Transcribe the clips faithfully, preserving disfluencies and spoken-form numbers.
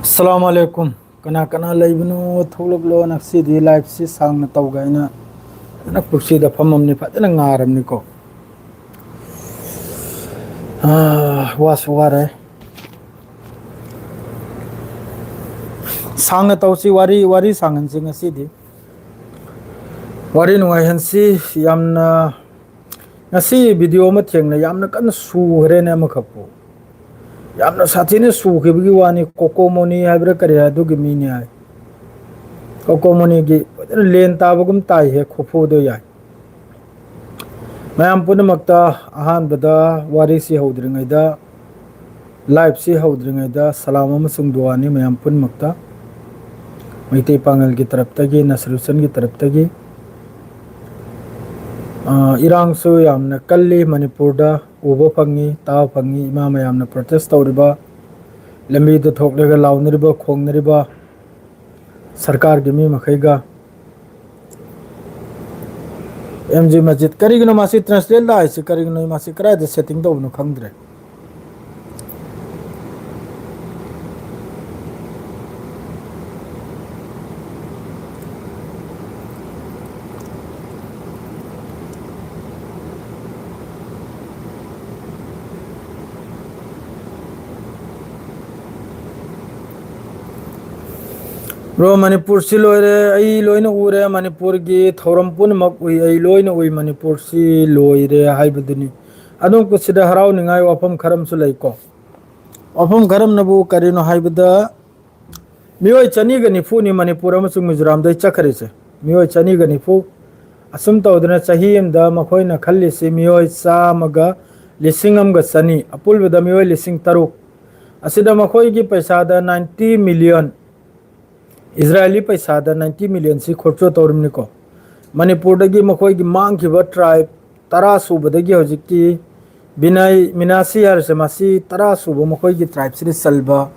ꯑꯁꯂꯥꯃꯨ ꯑꯂꯥꯏꯀꯨꯝ꯫ ꯀꯅꯥ ꯀꯅꯥ ꯂꯩꯕꯅꯣ, ꯊꯣꯛꯂꯛꯂꯣ꯫ ꯉꯁꯤꯗꯤ live ꯁꯤ ꯁꯥꯡꯅ ꯇꯧꯒꯦ ꯍꯥꯏꯅ ꯐꯖꯅ ꯀꯨꯔꯁꯤꯗ ꯐꯝꯃꯝꯅꯤ, ꯐꯖꯅ ꯉꯥꯔꯝꯅꯤꯀꯣ꯫ ꯑꯥ, ꯋꯥꯁꯨ ꯋꯥꯔꯦ꯫ ꯁꯥꯡꯅ ꯇꯧꯁꯤ, ꯋꯥꯔꯤ, ꯋꯥꯔꯤ ꯁꯥꯡꯍꯟꯁꯤ ꯉꯁꯤꯗꯤ꯫ ꯋꯥꯔꯤ ꯅꯨꯡꯉꯥꯏꯍꯟꯁꯤ꯫ ꯌꯥꯝꯅ, ꯉꯁꯤ video ꯑꯃ ꯊꯦꯡꯅ ꯌꯥꯝꯅ ꯀꯟꯅ ꯁꯨꯈ꯭ꯔꯦꯅꯦ ꯑꯃꯈꯛꯄꯨ꯫ ꯌꯥꯝꯅ ꯁꯥꯊꯤꯅ ꯁꯨꯈꯤꯕꯒꯤ ꯋꯥꯅꯤ꯫ ꯀꯣꯀꯣꯃꯣꯅꯤ ꯍꯥꯏꯕ꯭ꯔꯥ ꯀꯔꯤ, ꯑꯗꯨꯒꯤ ꯃꯤꯅꯤ ꯍꯥꯏ꯫ ꯀꯣꯀꯣꯃꯣꯅꯤꯒꯤ ꯐꯖꯅ ꯂꯦꯟ ꯇꯥꯕꯒꯨꯝ ꯇꯥꯏꯍꯦ, ꯈꯨꯐꯨꯗꯣ ꯌꯥꯏ꯫ ꯃꯌꯥꯝ ꯄꯨꯝꯅꯃꯛꯇ ꯑꯍꯥꯟꯕꯗ ꯋꯥꯔꯤꯁꯤ ꯍꯧꯗ꯭ꯔꯤꯉꯩꯗ, live ꯁꯤ ꯍꯧꯗ꯭ꯔꯤꯉꯩꯗ ꯁꯂꯥꯝ ꯑꯃꯁꯨꯡ ꯗꯨꯋꯥꯅꯤ ꯃꯌꯥꯝ ꯄꯨꯝꯅꯃꯛꯇ꯫ ꯃꯩꯇꯩ ꯄꯥꯉꯜꯒꯤ ꯇꯔꯞꯇꯒꯤ, ꯅꯁꯔꯨꯁꯟꯒꯤ ꯇꯔꯞꯇꯒꯤ꯫ ꯑ, ꯏꯔꯥꯡꯁꯨ ꯌꯥꯝꯅ ꯀꯜꯂꯤ ꯃꯅꯤꯄꯨꯔꯗ, ꯎꯕ ꯐꯪꯉꯤ, ꯇꯥꯕ ꯐꯪꯉꯤ, ꯏꯃꯥ ꯃꯌꯥꯝꯅ protest ꯇꯧꯔꯤꯕ, ꯂꯝꯕꯤꯗ ꯊꯣꯛꯂꯒ ꯂꯥꯎꯅꯔꯤꯕ, ꯈꯣꯡꯅꯔꯤꯕ ꯁꯔꯀꯥꯔꯒꯤ ꯃꯤ ꯃꯈꯩꯒ꯫ ꯑꯦꯝ ꯖꯤ ꯃꯁꯖꯤꯗ, ꯀꯔꯤꯒꯤꯅꯣ ꯃꯁꯤ translate ꯂꯥꯛꯏꯁꯤ? ꯀꯔꯤꯒꯤꯅꯣ ꯃꯁꯤ ꯀꯗꯥꯏꯗ setting ꯇꯧꯕꯅꯣ ꯈꯪꯗ꯭ꯔꯦ꯫ Bro, ꯃꯅꯤꯄꯨꯔꯁꯤ ꯂꯣꯏꯔꯦ꯫ ꯑꯩ ꯂꯣꯏꯅ ꯎꯔꯦ꯫ ꯃꯅꯤꯄꯨꯔꯒꯤ ꯊꯧꯔꯝ ꯄꯨꯝꯅꯃꯛ ꯎꯏ꯫ ꯑꯩ ꯂꯣꯏꯅ ꯎꯏ꯫ ꯃꯅꯤꯄꯨꯔꯁꯤ ꯂꯣꯏꯔꯦ ꯍꯥꯏꯕꯗꯨꯅꯤ꯫ ꯑꯗꯨꯝ ꯁꯤꯗ ꯍꯔꯥꯎꯅꯤꯡꯉꯥꯏ ꯋꯥꯐꯝ ꯈꯔ ꯑꯃꯁꯨ ꯂꯩꯀꯣ꯫ ꯋꯥꯐꯝ ꯈꯔ ꯑꯃꯅꯕꯨ ꯀꯔꯤꯅꯣ ꯍꯥꯏꯕꯗ, ꯃꯤꯑꯣꯏ ꯆꯅꯤꯒ ꯅꯤꯐꯨꯅꯤ ꯃꯅꯤꯄꯨꯔ ꯑꯃꯁꯨꯡ ꯃꯤꯖꯣꯔꯥꯝꯗꯒꯤ ꯆꯠꯈ꯭ꯔꯤꯁꯦ꯫ ꯃꯤꯑꯣꯏ ꯆꯅꯤꯒ ꯅꯤꯐꯨ꯫ ꯑꯁꯨꯝ ꯇꯧꯗꯅ ꯆꯍꯤ ꯑꯃꯗ ꯃꯈꯣꯏꯅ ꯈꯜꯂꯤꯁꯤ ꯃꯤꯑꯣꯏ ꯆꯥꯝꯃꯒ ꯂꯤꯁꯤꯡ ꯑꯃꯒ ꯆꯅꯤ, ꯑꯄꯨꯟꯕꯗ ꯃꯤꯑꯣꯏ ꯂꯤꯁꯤꯡ ꯇꯔꯨꯛ꯫ ꯑꯁꯤꯗ ꯃꯈꯣꯏꯒꯤ ꯄꯩꯁꯥꯗ ninety million, ꯏꯖꯔꯥꯌꯦꯂꯤ ꯄꯩꯁꯥꯗ ninety million ꯁꯤ ꯈꯣꯔꯆꯣ ꯇꯧꯔꯤꯕꯅꯤꯀꯣ꯫ ꯃꯅꯤꯄꯨꯔꯗꯒꯤ ꯃꯈꯣꯏꯒꯤ ꯃꯥꯡꯈꯤꯕ tribe ꯇꯔꯥ ꯁꯨꯕꯗꯒꯤ ꯍꯧꯖꯤꯛꯇꯤ ꯕꯤꯅꯥꯏ ꯃꯤꯅꯥꯁꯤ ꯍꯥꯏꯔꯤꯁꯦ, ꯃꯁꯤ ꯇꯔꯥ ꯁꯨꯕ ꯃꯈꯣꯏꯒꯤ tribe ꯁꯤꯗ ꯆꯜꯕ,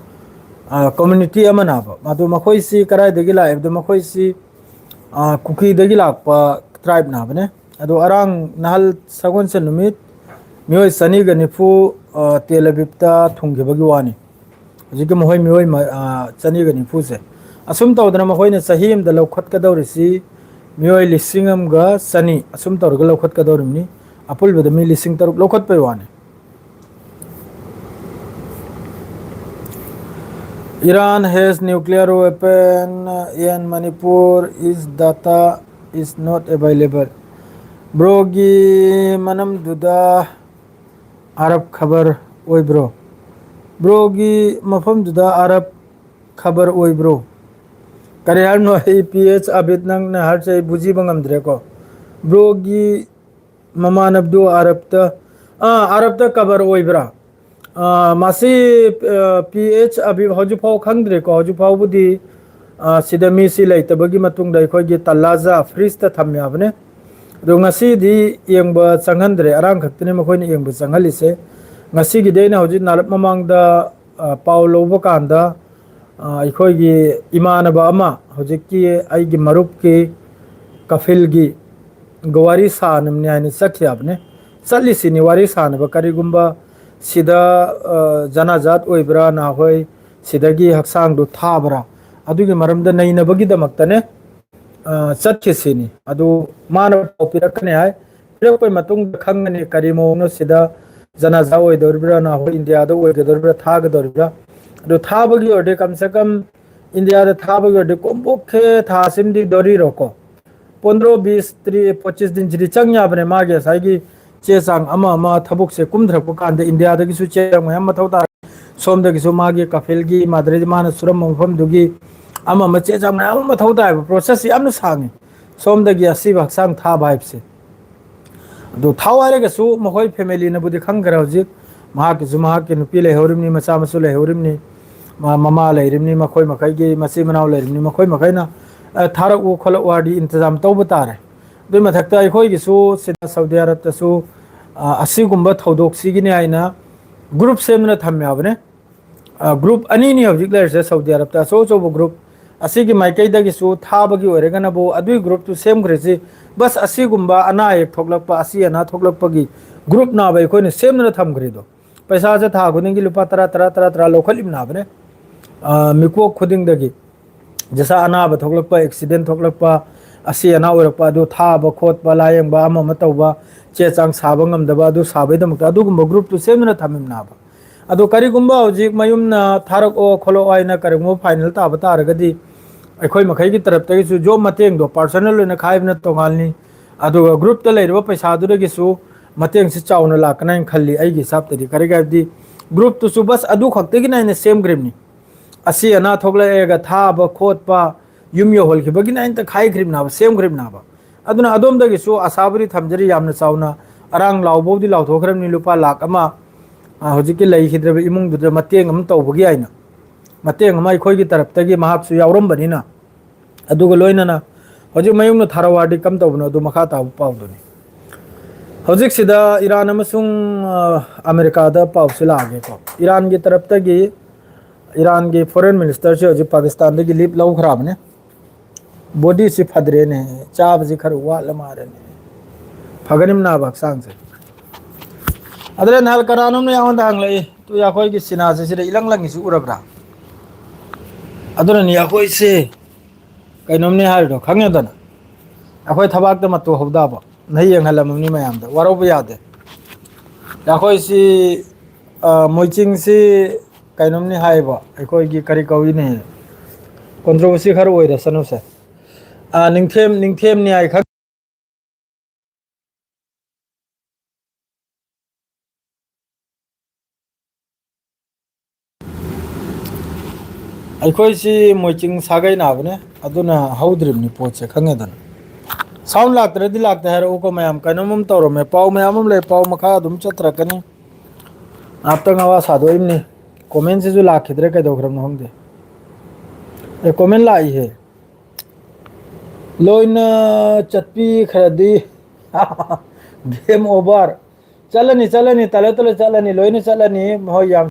ꯑ, community ꯑꯃꯅꯦꯕ꯫ ꯑꯗꯣ ꯃꯈꯣꯏꯁꯤ ꯀꯗꯥꯏꯗꯒꯤ ꯂꯥꯛꯏ ꯍꯥꯏꯕꯗ ꯃꯈꯣꯏꯁꯤ, ꯑ, ꯀꯨꯀꯤꯗꯒꯤ ꯂꯥꯛꯄ tribe ꯅꯥꯕꯅꯦ꯫ ꯑꯗꯣ ꯑꯔꯥꯡ ꯅꯍꯜ ꯁꯒꯣꯜꯁꯦꯟ ꯅꯨꯃꯤꯠ ꯃꯤꯑꯣꯏ ꯆꯅꯤꯒ ꯅꯤꯐꯨ, ꯑ, ꯇꯦꯜ ꯑꯕꯤꯕꯇ ꯊꯨꯡꯈꯤꯕꯒꯤ ꯋꯥꯅꯤ꯫ ꯍꯧꯖꯤꯛꯀꯤ ꯃꯈꯣꯏ ꯃꯤꯑꯣꯏ ꯃ-, ꯑ, ꯆꯅꯤꯒ ꯅꯤꯐꯨꯁꯦ꯫ ꯑꯁꯨꯝ ꯇꯧꯗꯅ ꯃꯈꯣꯏꯅ ꯆꯍꯤ ꯑꯃꯗ ꯂꯧꯈꯠꯀꯗꯧꯔꯤꯁꯤ ꯃꯤꯑꯣꯏ ꯂꯤꯁꯤꯡ ꯑꯃꯒ ꯆꯅꯤ, ꯑꯁꯨꯝ ꯇꯧꯔꯒ ꯂꯧꯈꯠꯀꯗꯧꯔꯤꯕꯅꯤ꯫ ꯑꯄꯨꯟꯕꯗ ꯃꯤ ꯂꯤꯁꯤꯡ ꯇꯔꯨꯛ ꯂꯧꯈꯠꯄꯩ ꯋꯥꯅꯤ꯫ Iran has nuclear weapon in Manipur, is data is not available. ꯕ꯭ꯔꯣꯒꯤ ꯃꯅꯝꯗꯨꯗ ꯑꯔꯕ ꯈꯕꯔ ꯑꯣꯏꯕ꯭ꯔꯣ? ꯕ꯭ꯔꯣꯒꯤ ꯃꯐꯝꯗꯨꯗ ꯑꯔꯕ ꯈꯕꯔ ꯑꯣꯏꯕ꯭ꯔꯣ? ꯀꯔꯤ ꯍꯥꯏꯕꯅꯣ? ꯑꯩ ꯄꯤ ꯑꯩꯆ ꯑꯕꯤꯠ, ꯅꯪꯅ ꯍꯥꯏꯔꯤꯁꯦ ꯑꯩ ꯕꯨꯖꯤꯕ ꯉꯝꯗ꯭ꯔꯦꯀꯣ꯫ ꯕ꯭ꯔꯣꯒꯤ ꯃꯃꯥꯟꯅꯕꯗꯨ ꯑꯔꯕꯇ, ꯑꯥ, ꯑꯔꯕꯇ ꯀꯕꯔ ꯑꯣꯏꯕ꯭ꯔꯥ? ꯑꯥ, ꯃꯁꯤ, ꯑꯥ, ꯄꯤ ꯑꯩꯆ ꯑꯕꯤꯠ ꯍꯧꯖꯤꯛ ꯐꯥꯎ ꯈꯪꯗ꯭ꯔꯦꯀꯣ꯫ ꯍꯧꯖꯤꯛ ꯐꯥꯎꯕꯗꯤ, ꯑꯥ, ꯁꯤꯗ ꯃꯤꯁꯤ ꯂꯩꯇꯕꯒꯤ ꯃꯇꯨꯡꯗ ꯑꯩꯈꯣꯏꯒꯤ ꯇꯜꯂꯥꯖꯥ ꯐ꯭ꯔꯤꯖꯇ ꯊꯝꯃꯦ ꯍꯥꯏꯕꯅꯦ꯫ ꯑꯗꯣ ꯉꯁꯤꯗꯤ ꯌꯦꯡꯕ ꯆꯪꯍꯟꯗ꯭ꯔꯦ, ꯑꯔꯥꯡ ꯈꯛꯇꯅꯤ ꯃꯈꯣꯏꯅ ꯌꯦꯡꯕ ꯆꯪꯍꯜꯂꯤꯁꯦ꯫ ꯉꯁꯤꯒꯤꯗꯤ ꯑꯩꯅ ꯍꯧꯖꯤꯛ ꯅꯥꯔꯞ ꯃꯃꯥꯡꯗ, ꯑ, ꯄꯥꯎ ꯂꯧꯕ ꯀꯥꯟꯗ, ꯑ, ꯑꯩꯈꯣꯏꯒꯤ ꯏꯃꯥꯟꯅꯕ ꯑꯃ, ꯍꯧꯖꯤꯛꯀꯤ ꯑꯩꯒꯤ ꯃꯔꯨꯞꯀꯤ ꯀꯐꯤꯜꯒꯤ ꯋꯥꯔꯤ ꯁꯥꯅꯕꯅꯤ ꯍꯥꯏꯅ ꯆꯠꯈꯤꯕꯅꯦ꯫ ꯆꯠꯂꯤꯁꯤꯅꯤ ꯋꯥꯔꯤ ꯁꯥꯅꯕ, ꯀꯔꯤꯒꯨꯝꯕ ꯁꯤꯗ, ꯑ, ꯖꯅꯥꯖꯥꯠ ꯑꯣꯏꯕ꯭ꯔꯥ, ꯅꯍꯥꯈꯣꯏ ꯁꯤꯗꯒꯤ ꯍꯛꯆꯥꯡꯗꯨ ꯊꯥꯕ꯭ꯔꯥ, ꯑꯗꯨꯒꯤ ꯃꯔꯝꯗ ꯅꯩꯅꯕꯒꯤꯗꯃꯛꯇꯅꯦ꯫ ꯑ, ꯆꯠꯈꯤꯁꯤꯅꯤ꯫ ꯑꯗꯨ ꯃꯥꯅ ꯄꯥꯎ ꯄꯤꯔꯛꯀꯅꯤ ꯍꯥꯏ꯫ ꯄꯤꯔꯛꯄꯩ ꯃꯇꯨꯡꯗ ꯈꯪꯒꯅꯤ ꯀꯔꯤ ꯃꯑꯣꯡꯅꯣ, ꯁꯤꯗ ꯖꯅꯥꯖꯥ ꯑꯣꯏꯗꯣꯔꯤꯕ꯭ꯔꯥ, ꯅꯍꯥꯈꯣꯏ ꯏꯟꯗꯤꯌꯥꯗ ꯑꯣꯏꯒꯗꯣꯔꯤꯕ꯭ꯔꯥ, ꯊꯥꯒꯗꯣꯔꯤꯕ꯭ꯔꯥ꯫ ꯑꯗꯨ ꯊꯥꯕꯒꯤ ꯑꯣꯏꯔꯗꯤ ꯀꯝ ꯁꯦ ꯀꯝ ꯏꯟꯗꯤꯌꯥꯗ ꯊꯥꯕꯒꯤ ꯑꯣꯏꯔꯗꯤ ꯀꯣꯝꯄꯣꯛꯈꯦ ꯊꯥ ꯁꯤꯃꯗꯤ ꯗꯣꯔꯤꯔꯣꯀꯣ꯫ ꯄꯣꯟꯗ꯭ꯔꯣ, ꯕꯤꯁ, ꯇ꯭ꯔꯤ-, ꯄꯣꯆꯤꯁ ꯗꯤꯟꯁꯤꯗꯤ ꯆꯪ ꯌꯥꯕꯅꯦ꯫ ꯃꯥꯒꯤ ꯉꯁꯥꯏꯒꯤ ꯆꯦ ꯆꯥꯡ ꯑꯃ ꯑꯃ ꯊꯕꯛꯁꯦ ꯀꯨꯝꯊꯔꯛꯄ ꯀꯥꯟꯗ ꯏꯟꯗꯤꯌꯥꯗꯒꯤꯁꯨ ꯆꯦ ꯆꯥꯡ ꯃꯌꯥꯝ ꯃꯊꯧ ꯇꯥꯔꯦ꯫ ꯁꯣꯝꯗꯒꯤꯁꯨ ꯃꯥꯒꯤ ꯀꯐꯤꯜꯒꯤ, ꯃꯥꯗ꯭ꯔꯗꯤ ꯃꯥꯅ ꯁꯨꯔꯝꯕ ꯃꯐꯝꯗꯨꯒꯤ ꯑꯃ ꯑꯃ ꯆꯦ ꯆꯥꯡ ꯃꯌꯥꯝ ꯑꯃ ꯃꯊꯧ ꯇꯥꯏꯕ꯫ ꯄ꯭ꯔꯣꯁꯦꯁꯁꯤ ꯌꯥꯝꯅ ꯁꯥꯡꯉꯤ꯫ ꯁꯣꯝꯗꯒꯤ ꯑꯁꯤꯕ ꯍꯛꯆꯥꯡ ꯊꯥꯕ ꯍꯥꯏꯕꯁꯦ꯫ ꯑꯗꯨ ꯊꯥꯎ ꯍꯥꯏꯔꯒꯁꯨ ꯃꯈꯣꯏ ꯐꯦꯃꯤꯂꯤꯅꯕꯨꯗꯤ ꯈꯪꯈ꯭ꯔꯦ ꯍꯧꯖꯤꯛ꯫ ꯃꯍꯥꯛꯀꯤꯁꯨ ꯃꯍꯥꯛꯀꯤ ꯅꯨꯄꯤ ꯂꯩꯍꯧꯔꯤꯕꯅꯤ, ꯃꯆꯥ ꯃꯁꯨ ꯂꯩꯍꯧꯔꯤꯕꯅꯤ, ꯃ-, ꯃꯃꯥ ꯂꯩꯔꯤꯕꯅꯤ, ꯃꯈꯣꯏ ꯃꯈꯩꯒꯤ ꯃꯆꯤꯟ ꯃꯅꯥꯎ ꯂꯩꯔꯤꯕꯅꯤ, ꯃꯈꯣꯏ ꯃꯈꯩꯅ, ꯑ, ꯊꯥꯔꯛꯎ ꯈꯣꯠꯂꯛꯎ ꯍꯥꯏꯔꯗꯤ ꯏꯟꯇꯖꯥꯝ ꯇꯧꯕ ꯇꯥꯔꯦ꯫ ꯑꯗꯨꯏ ꯃꯊꯛꯇ ꯑꯩꯈꯣꯏꯒꯤꯁꯨ ꯁꯤꯗ ꯁꯥꯎꯗꯤ ꯑꯔꯕꯇꯁꯨ, ꯑ, ꯑꯁꯤꯒꯨꯝꯕ ꯊꯧꯗꯣꯛꯁꯤꯒꯤꯅꯤ ꯍꯥꯏꯅ ꯒ꯭ꯔꯨꯞ ꯁꯦꯝꯗꯨꯅ ꯊꯝꯃꯦ ꯍꯥꯏꯕꯅꯦ꯫ ꯑ, ꯒ꯭ꯔꯨꯞ ꯑꯅꯤꯅꯤ ꯍꯧꯖꯤꯛ ꯂꯩꯔꯤꯁꯦ ꯁꯥꯎꯗꯤ ꯑꯔꯕꯇ, ꯑꯆꯧ ꯑꯆꯧꯕ ꯒ꯭ꯔꯨꯞ꯫ ꯑꯁꯤꯒꯤ ꯃꯥꯏꯀꯩꯗꯒꯤꯁꯨ ꯊꯥꯕꯒꯤ ꯑꯣꯏꯔꯒꯅꯕꯨ ꯑꯗꯨꯒꯤ ꯒ꯭ꯔꯨꯞꯇꯨ ꯁꯦꯝꯈ꯭ꯔꯁꯤ꯫ ꯕꯁ, ꯑꯁꯤꯒꯨꯝꯕ ꯑꯅꯥ ꯑꯌꯦꯛ ꯊꯣꯛꯂꯛꯄ, ꯑꯁꯤ ꯑꯅꯥ ꯊꯣꯛꯂꯛꯄꯒꯤ ꯒ꯭ꯔꯨꯞ ꯅꯥꯕ ꯑꯩꯈꯣꯏꯅ ꯁꯦꯝꯗꯨꯅ ꯊꯝꯈ꯭ꯔꯤꯗꯣ꯫ ꯄꯩꯁꯥꯁꯦ ꯊꯥ ꯈꯨꯗꯤꯡꯒꯤ ꯂꯨꯄꯥ ꯇꯔꯥ, ꯇꯔꯥ, ꯇꯔꯥ, ꯇꯔꯥ ꯂꯧꯈꯠꯂꯤꯕꯅꯦ ꯍꯥꯏꯕꯅꯦ꯫ ꯑ, ꯃꯤꯀꯣꯛ ꯈꯨꯗꯤꯡꯗꯒꯤ꯫ ꯖꯁꯥ ꯑꯅꯥꯕ ꯊꯣꯛꯂꯛꯄ, ꯑꯦꯛꯁꯤꯗꯦꯟ ꯊꯣꯛꯂꯛꯄ, ꯑꯁꯤ ꯑꯅꯥ ꯑꯣꯏꯔꯛꯄ, ꯑꯗꯨ ꯊꯥꯕ ꯈꯣꯠꯄ, ꯂꯥꯌꯦꯡꯕ, ꯑꯃ ꯑꯃ ꯇꯧꯕ, ꯆꯦ ꯆꯥꯡ ꯁꯥꯕ ꯉꯝꯗꯕ, ꯑꯗꯨ ꯁꯥꯕꯩꯗꯃꯛꯇ ꯑꯗꯨꯒꯨꯝꯕ ꯒ꯭ꯔꯨꯞꯇꯨ ꯁꯦꯝꯗꯨꯅ ꯊꯝꯃꯤꯕꯅꯦꯕ꯫ ꯑꯗꯣ ꯀꯔꯤꯒꯨꯝꯕ ꯍꯧꯖꯤꯛ ꯃꯌꯨꯝꯅ ꯊꯥꯔꯛꯑꯣ ꯈꯣꯠꯂꯛꯑꯣ ꯍꯥꯏꯅ ꯀꯔꯤꯒꯨꯝꯕ ꯐꯥꯏꯅꯦꯜ ꯇꯥꯕ ꯇꯥꯔꯒꯗꯤ ꯑꯩꯈꯣꯏ ꯃꯈꯩꯒꯤ ꯇꯔꯞꯇꯒꯤꯁꯨ ꯖꯣꯕ ꯃꯇꯦꯡꯗꯣ ꯄꯥꯔꯁꯣꯅꯦꯜ ꯑꯣꯏꯅ ꯈꯥꯏꯕꯅ ꯇꯣꯉꯥꯟꯅꯤ꯫ ꯑꯗꯨꯒ ꯒ꯭ꯔꯨꯞꯇ ꯂꯩꯔꯤꯕ ꯄꯩꯁꯥꯗꯨꯗꯒꯤꯁꯨ ꯃꯇꯦꯡꯁꯤ ꯆꯥꯎꯅ ꯂꯥꯛꯀꯅꯤ ꯍꯥꯏꯅ ꯈꯜꯂꯤ ꯑꯩꯒꯤ ꯍꯤꯁꯥꯞꯇꯗꯤ꯫ ꯀꯔꯤꯒꯤ ꯍꯥꯏꯕꯗꯤ ꯒ꯭ꯔꯨꯞꯇꯨꯁꯨ ꯕꯁ ꯑꯗꯨ ꯈꯛꯇꯒꯤꯅ ꯑꯩꯅ ꯁꯦꯝꯈ꯭ꯔꯤꯕꯅꯤ꯫ ꯑꯁꯤ ꯑꯅꯥ ꯊꯣꯛꯂꯛꯑꯦꯒ ꯊꯥꯕ ꯈꯣꯠꯄ, ꯌꯨꯝ ꯌꯧꯍꯜꯈꯤꯕꯒꯤꯅ ꯑꯩꯅ ꯈꯥꯏꯈ꯭ꯔꯤꯕꯅꯦꯕ, ꯁꯦꯝꯈ꯭ꯔꯤꯕꯅꯦꯕ꯫ ꯑꯗꯨꯅ ꯑꯗꯣꯝꯗꯒꯤꯁꯨ ꯑꯁꯥꯕꯨꯗꯤ ꯊꯝꯖꯔꯤ ꯌꯥꯝꯅ ꯆꯥꯎꯅ꯫ ꯑꯔꯥꯡ ꯂꯥꯎꯕꯕꯨꯗꯤ ꯂꯥꯎꯊꯣꯛꯈ꯭ꯔꯕꯅꯤ, ꯂꯨꯄꯥ ꯂꯥꯛ ꯑꯃ, ꯑ, ꯍꯧꯖꯤꯛꯀꯤ ꯂꯩꯈꯤꯗ꯭ꯔꯕ ꯏꯃꯨꯡꯗꯨꯗ ꯃꯇꯦꯡ ꯑꯃ ꯇꯧꯕꯒꯤ ꯍꯥꯏꯅ꯫ ꯃꯇꯦꯡ ꯑꯃ ꯑꯩꯈꯣꯏꯒꯤ ꯇꯔꯞꯇꯒꯤ ꯃꯍꯥꯛꯁꯨ ꯌꯥꯎꯔꯝꯕꯅꯤꯅ꯫ ꯑꯗꯨꯒ ꯂꯣꯏꯅꯅ ꯍꯧꯖꯤꯛ ꯃꯌꯨꯝꯗ ꯊꯥꯔꯛꯑꯣ ꯍꯥꯏꯔꯗꯤ ꯀꯝ ꯇꯧꯕꯅꯣ, ꯑꯗꯨ ꯃꯈꯥ ꯇꯥꯕ ꯄꯥꯎꯗꯨꯅꯤ꯫ ꯍꯧꯖꯤꯛꯁꯤꯗ ꯏꯔꯥꯟ ꯑꯃꯁꯨꯡ, ꯑ, ꯑꯃꯦꯔꯤꯀꯥꯗ ꯄꯥꯎꯁꯤ ꯂꯥꯛꯑꯒꯦꯀꯣ꯫ ꯏꯔꯥꯟꯒꯤ ꯇꯔꯞꯇꯒꯤ ꯏꯔꯥꯟꯒꯤ ꯐꯣꯔꯦꯟ ꯃꯤꯅꯤꯁꯇꯔꯁꯤ ꯍꯧꯖꯤꯛ ꯄꯥꯀꯤꯁꯇꯥꯟꯗꯒꯤ ꯂꯤꯞ ꯂꯧꯈ꯭ꯔꯕꯅꯦ꯫ ꯕꯣꯗꯤꯁꯤ ꯐꯗ꯭ꯔꯦꯅꯦ, ꯆꯥꯕꯁꯤ ꯈꯔ ꯋꯥꯠꯂ ꯃꯥꯜꯂꯦꯅꯦ꯫ ꯐꯒꯅꯤꯝ ꯅꯥꯕ ꯍꯛꯆꯥꯡꯁꯦ꯫ ꯑꯗꯨꯅ ꯅꯍꯥꯟ ꯀꯅꯥꯅꯣꯝꯅ ꯑꯩꯉꯣꯟꯗ ꯍꯪꯂꯛꯏ, "ꯇꯨ ꯑꯩꯈꯣꯏꯒꯤ ꯁꯤꯅꯥꯁꯦ ꯁꯤꯗ ꯏꯂꯪ ꯂꯪꯉꯤꯁꯤ ꯎꯔꯕ꯭ꯔꯥ?" ꯑꯗꯨꯅꯅꯤ ꯑꯩꯈꯣꯏꯁꯦ ꯀꯩꯅꯣꯝꯅꯤ ꯍꯥꯏꯔꯤꯗꯣ ꯈꯪꯉꯦꯗꯅ꯫ ꯑꯩꯈꯣꯏ ꯊꯕꯥꯛꯇ ꯃꯇꯨ ꯍꯧꯗꯕ ꯅꯍꯩ ꯌꯦꯡꯍꯜꯂꯝꯃꯕꯅꯤ ꯃꯌꯥꯝꯗ, ꯋꯥꯔꯧꯕ ꯌꯥꯗꯦ꯫ ꯑꯩꯈꯣꯏꯁꯤ, ꯑ, ꯃꯣꯏꯆꯤꯡꯁꯤ ꯀꯩꯅꯣꯝꯅꯤ ꯍꯥꯏꯌꯦꯕ, ꯑꯩꯈꯣꯏꯒꯤ ꯀꯔꯤ ꯀꯧꯏꯅꯦ, ꯀꯣꯟꯇ꯭ꯔꯣꯚꯔꯁꯤ ꯈꯔ ꯑꯣꯏꯔꯁꯅꯨꯁꯦ꯫ ꯑ, ꯅꯤꯡꯊꯦꯝ, ꯅꯤꯡꯊꯦꯝ ꯅ꯭ꯌꯥꯏ ꯈꯛ ꯑꯩꯈꯣꯏꯁꯤ ꯃꯣꯏꯆꯤꯡ ꯁꯥꯒꯩ ꯅꯥꯕꯅꯦ, ꯑꯗꯨꯅ ꯍꯧꯗ꯭ꯔꯤꯕꯅꯤ ꯄꯣꯠꯁꯦ, ꯈꯪꯉꯦꯗꯅ꯫ ꯁꯥꯎꯟ ꯂꯥꯛꯇ꯭ꯔꯗꯤ ꯂꯥꯛꯇꯦ ꯍꯥꯏꯔꯛꯎꯀꯣ ꯃꯌꯥꯝ꯫ ꯀꯩꯅꯣꯝ ꯑꯃ ꯇꯧꯔꯝꯃꯦ, ꯄꯥꯎ ꯃꯌꯥꯝ ꯑꯃ ꯂꯩ, ꯄꯥꯎ ꯃꯈꯥ ꯑꯗꯨꯝ ꯆꯠꯊꯔꯛꯀꯅꯤ꯫ ꯉꯥꯛꯇꯪ ꯑꯋꯥ ꯁꯥꯗꯣꯛꯏꯕꯅꯤ꯫ ꯀꯣꯃꯦꯟꯁꯤꯁꯨ ꯂꯥꯛꯈꯤꯗ꯭ꯔꯦ, ꯀꯩꯗꯧꯈ꯭ꯔꯕꯅꯣ ꯈꯪꯗꯦ꯫ ꯑꯦ, ꯀꯣꯃꯦꯟ ꯂꯥꯛꯏꯍꯦ꯫ ꯂꯣꯏꯅ ꯆꯠꯄꯤꯈ꯭ꯔꯗꯤ game over꯫ ꯆꯠꯂꯅꯤ, ꯆꯠꯂꯅꯤ, ꯇꯠꯂ ꯇꯠꯂ ꯆꯠꯂꯅꯤ, ꯂꯣꯏꯅ ꯆꯠꯂꯅꯤ꯫ ꯍꯣꯏ, ꯌꯥꯝ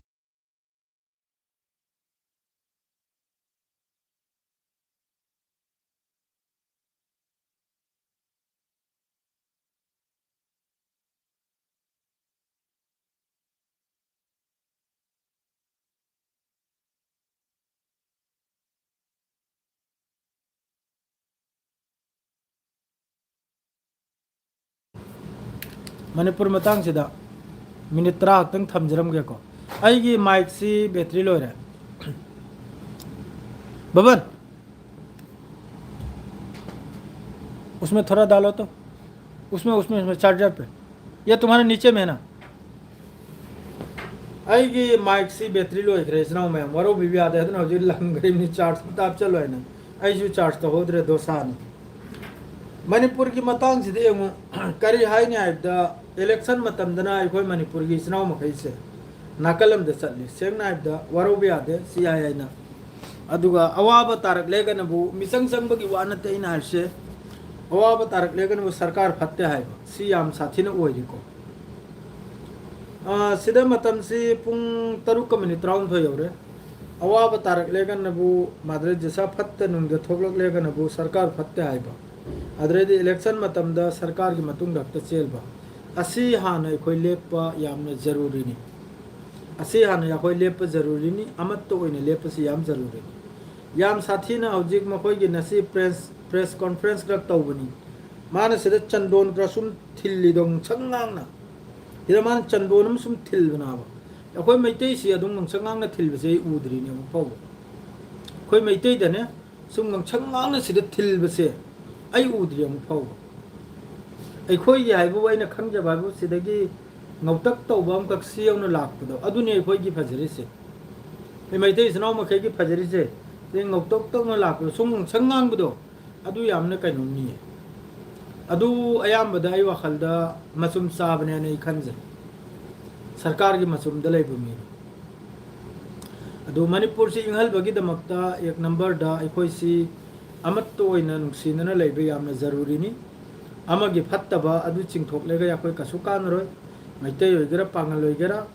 ꯃꯅꯤꯄꯨꯔ ꯃꯇꯥꯡꯁꯤꯗ ꯃꯤꯅꯤꯠ ꯇꯔꯥ ꯈꯛꯇꯪ ꯊꯝꯖꯔꯝꯒꯦꯀꯣ꯫ ꯑꯩꯒꯤ ꯃꯥꯏꯛꯁꯤ ꯕꯦꯇ꯭ꯔꯤ ꯂꯣꯏꯔꯦ꯫ ꯕꯕꯟ, उसमें थोड़ा डालो तो। उसमें, उसमें, उसमें चार्जर पे। ये तुम्हारे नीचे में है ना? ꯑꯩꯒꯤ ꯃꯥꯏꯛꯁꯤ ꯕꯦꯇ꯭ꯔꯤ ꯂꯣꯏꯈ꯭ꯔꯦ, ꯏꯆꯤꯟ ꯏꯅꯥꯎ ꯃꯌꯥꯝ꯫ ꯋꯥꯔꯧꯕꯤꯕ ꯌꯥꯗꯦ, ꯑꯗꯨꯅ ꯍꯧꯖꯤꯛ ꯂꯪꯈ꯭ꯔꯤꯕꯅꯤ, ꯆꯥꯔꯖ ꯑꯝꯇ ꯍꯥꯞꯆꯜꯂꯣ ꯍꯥꯏꯅ꯫ ꯑꯩꯁꯨ ꯆꯥꯔꯖ ꯇꯧꯍꯧꯗ꯭ꯔꯦ, ꯗꯣꯁꯥꯅꯤ꯫ ꯃꯅꯤꯄꯨꯔꯒꯤ ꯃꯇꯥꯡꯁꯤꯗ ꯌꯦꯡꯉꯨ, ꯀꯔꯤ ꯍꯥꯏꯅꯤ ꯍꯥꯏꯕꯗ, ꯏꯂꯦꯛꯁꯟ ꯃꯇꯝꯗꯅ ꯑꯩꯈꯣꯏ ꯃꯅꯤꯄꯨꯔꯒꯤ ꯏꯆꯤꯟ ꯏꯅꯥꯎ ꯃꯈꯩꯁꯦ ꯅꯥꯀꯜ ꯑꯃꯗ ꯆꯠꯂꯤ꯫ ꯁꯦꯡꯅ ꯍꯥꯏꯕꯗ ꯋꯥꯔꯧꯕ ꯌꯥꯗꯦ, ꯁꯤ ꯌꯥꯏ ꯍꯥꯏꯅ꯫ ꯑꯗꯨꯒ ꯑꯋꯥꯕ ꯇꯥꯔꯛꯂꯦꯒꯅꯕꯨ, ꯃꯤꯆꯪ ꯆꯪꯕꯒꯤ ꯋꯥ ꯅꯠꯇꯦ ꯑꯩꯅ ꯍꯥꯏꯔꯤꯁꯦ, ꯑꯋꯥꯕ ꯇꯥꯔꯛꯂꯦꯒꯅꯕꯨ ꯁꯔꯀꯥꯔ ꯐꯠꯇꯦ ꯍꯥꯏꯕ, ꯁꯤ ꯌꯥꯝ ꯁꯥꯊꯤꯅ ꯑꯣꯏꯔꯤꯀꯣ꯫ ꯑꯥ, ꯁꯤꯗ ꯃꯇꯝꯁꯤ ꯄꯨꯡ ꯇꯔꯨꯛꯀ ꯃꯤꯅꯤꯠ ꯇꯔꯥꯍꯨꯝꯗꯣꯏ ꯌꯧꯔꯦ꯫ ꯑꯋꯥꯕ ꯇꯥꯔꯛꯂꯦꯒꯅꯕꯨ ꯃꯥꯗꯔ ꯖꯦꯁꯥ ꯐꯠꯇ ꯅꯨꯡꯗ ꯊꯣꯛꯂꯛꯂꯦꯒꯅꯕꯨ ꯁꯔꯀꯥꯔ ꯐꯠꯇꯦ ꯍꯥꯏꯕ, ꯑꯗꯨꯗꯩꯗꯤ ꯏꯂꯦꯛꯁꯟ ꯃꯇꯝꯗ ꯁꯔꯀꯥꯔꯒꯤ ꯃꯇꯨꯡꯗ ꯍꯦꯛꯇ ꯆꯦꯟꯕ, ꯑꯁꯤ ꯍꯥꯟꯅ ꯑꯩꯈꯣꯏ ꯂꯦꯞꯄ ꯌꯥꯝꯅ ꯖꯔꯨꯔꯤꯅꯤ꯫ ꯑꯁꯤ ꯍꯥꯟꯅ ꯑꯩꯈꯣꯏ ꯂꯦꯞꯄ ꯖꯔꯨꯔꯤꯅꯤ, ꯑꯃꯠꯇ ꯑꯣꯏꯅ ꯂꯦꯞꯄꯁꯤ ꯌꯥꯝ ꯖꯔꯨꯔꯤꯅꯤ꯫ ꯌꯥꯝ ꯁꯥꯊꯤꯅ ꯍꯧꯖꯤꯛ ꯃꯈꯣꯏꯒꯤ ꯉꯁꯤ ꯄ꯭ꯔꯦꯁ, ꯄ꯭ꯔꯦꯁ ꯀꯣꯟꯐ꯭ꯔꯦꯟꯁ ꯈꯔ ꯇꯧꯕꯅꯤ꯫ ꯃꯥꯅ ꯁꯤꯗ ꯆꯟꯗꯣꯟ ꯈꯔ ꯁꯨꯝ ꯊꯤꯜꯂꯤꯗꯣ ꯉꯁꯪ ꯉꯥꯡꯅ꯫ ꯁꯤꯗ ꯃꯥꯅ ꯆꯟꯗꯣꯟ ꯑꯃ ꯁꯨꯝ ꯊꯤꯜꯕꯅꯦꯕ꯫ ꯑꯩꯈꯣꯏ ꯃꯩꯇꯩꯁꯤ ꯑꯗꯨꯝ ꯉꯁꯪ ꯉꯥꯡꯅ ꯊꯤꯜꯕꯁꯦ ꯑꯩ ꯎꯗ꯭ꯔꯤꯅꯦ ꯑꯃꯨꯛ ꯐꯥꯎꯕ꯫ ꯑꯩꯈꯣꯏ ꯃꯩꯇꯩꯗꯅꯦ ꯁꯨꯝ ꯉꯁꯪ ꯉꯥꯡꯅ ꯁꯤꯗ ꯊꯤꯜꯕꯁꯦ ꯑꯩ ꯎꯗ꯭ꯔꯤ ꯑꯃꯨꯛ ꯐꯥꯎꯕ꯫ ꯑꯩꯈꯣꯏꯒꯤ ꯍꯥꯏꯕꯕꯨ, ꯑꯩꯅ ꯈꯪꯖꯕ ꯍꯥꯏꯕꯨ, ꯁꯤꯗꯒꯤ ꯉꯧꯇꯛ ꯇꯧꯕ ꯑꯃꯈꯛ ꯁꯤ ꯌꯧꯅ ꯂꯥꯛꯄꯗꯣ, ꯑꯗꯨꯅꯤ ꯑꯩꯈꯣꯏꯒꯤ ꯐꯖꯔꯤꯁꯦ꯫ ꯑꯩ ꯃꯩꯇꯩ ꯏꯆꯤꯟ ꯏꯅꯥꯎ ꯃꯈꯩꯒꯤ ꯐꯖꯔꯤꯁꯦ, ꯁꯤ ꯉꯧꯇꯛ ꯇꯧꯅ ꯂꯥꯛꯄꯗꯣ, ꯁꯨꯝ ꯉꯁꯪ ꯉꯥꯡꯕꯗꯣ, ꯑꯗꯨ ꯌꯥꯝꯅ ꯀꯩꯅꯣꯝꯅꯤꯌꯦ꯫ ꯑꯗꯨ ꯑꯌꯥꯝꯕꯗ ꯑꯩ ꯋꯥꯈꯜꯗ ꯃꯆꯨꯝ ꯆꯥꯕꯅꯦꯅ ꯑꯩ ꯈꯟꯖꯩ, ꯁꯔꯀꯥꯔꯒꯤ ꯃꯆꯨꯝꯗ ꯂꯩꯕ ꯃꯤꯅꯤ꯫ ꯑꯗꯨ ꯃꯅꯤꯄꯨꯔꯁꯤ ꯏꯪꯍꯜꯕꯒꯤꯗꯃꯛꯇ ꯑꯦꯛ ꯅꯝꯕꯔꯗ ꯑꯩꯈꯣꯏꯁꯤ ꯑꯃꯠꯇ ꯑꯣꯏꯅ ꯅꯨꯡꯁꯤꯅꯅ ꯂꯩꯕ ꯌꯥꯝꯅ ꯖꯔꯨꯔꯤꯅꯤ꯫ ꯑꯃꯒꯤ ꯐꯠꯇꯕ ꯑꯗꯨ ꯆꯤꯡꯊꯣꯛꯂꯒ ꯑꯩꯈꯣꯏ ꯀꯩꯁꯨ ꯀꯥꯟꯅꯔꯣꯏ꯫ ꯃꯩꯇꯩ ꯑꯣꯏꯒꯦꯔꯥ, ꯄꯥꯉꯜ ꯑꯣꯏꯒꯦꯔꯥ,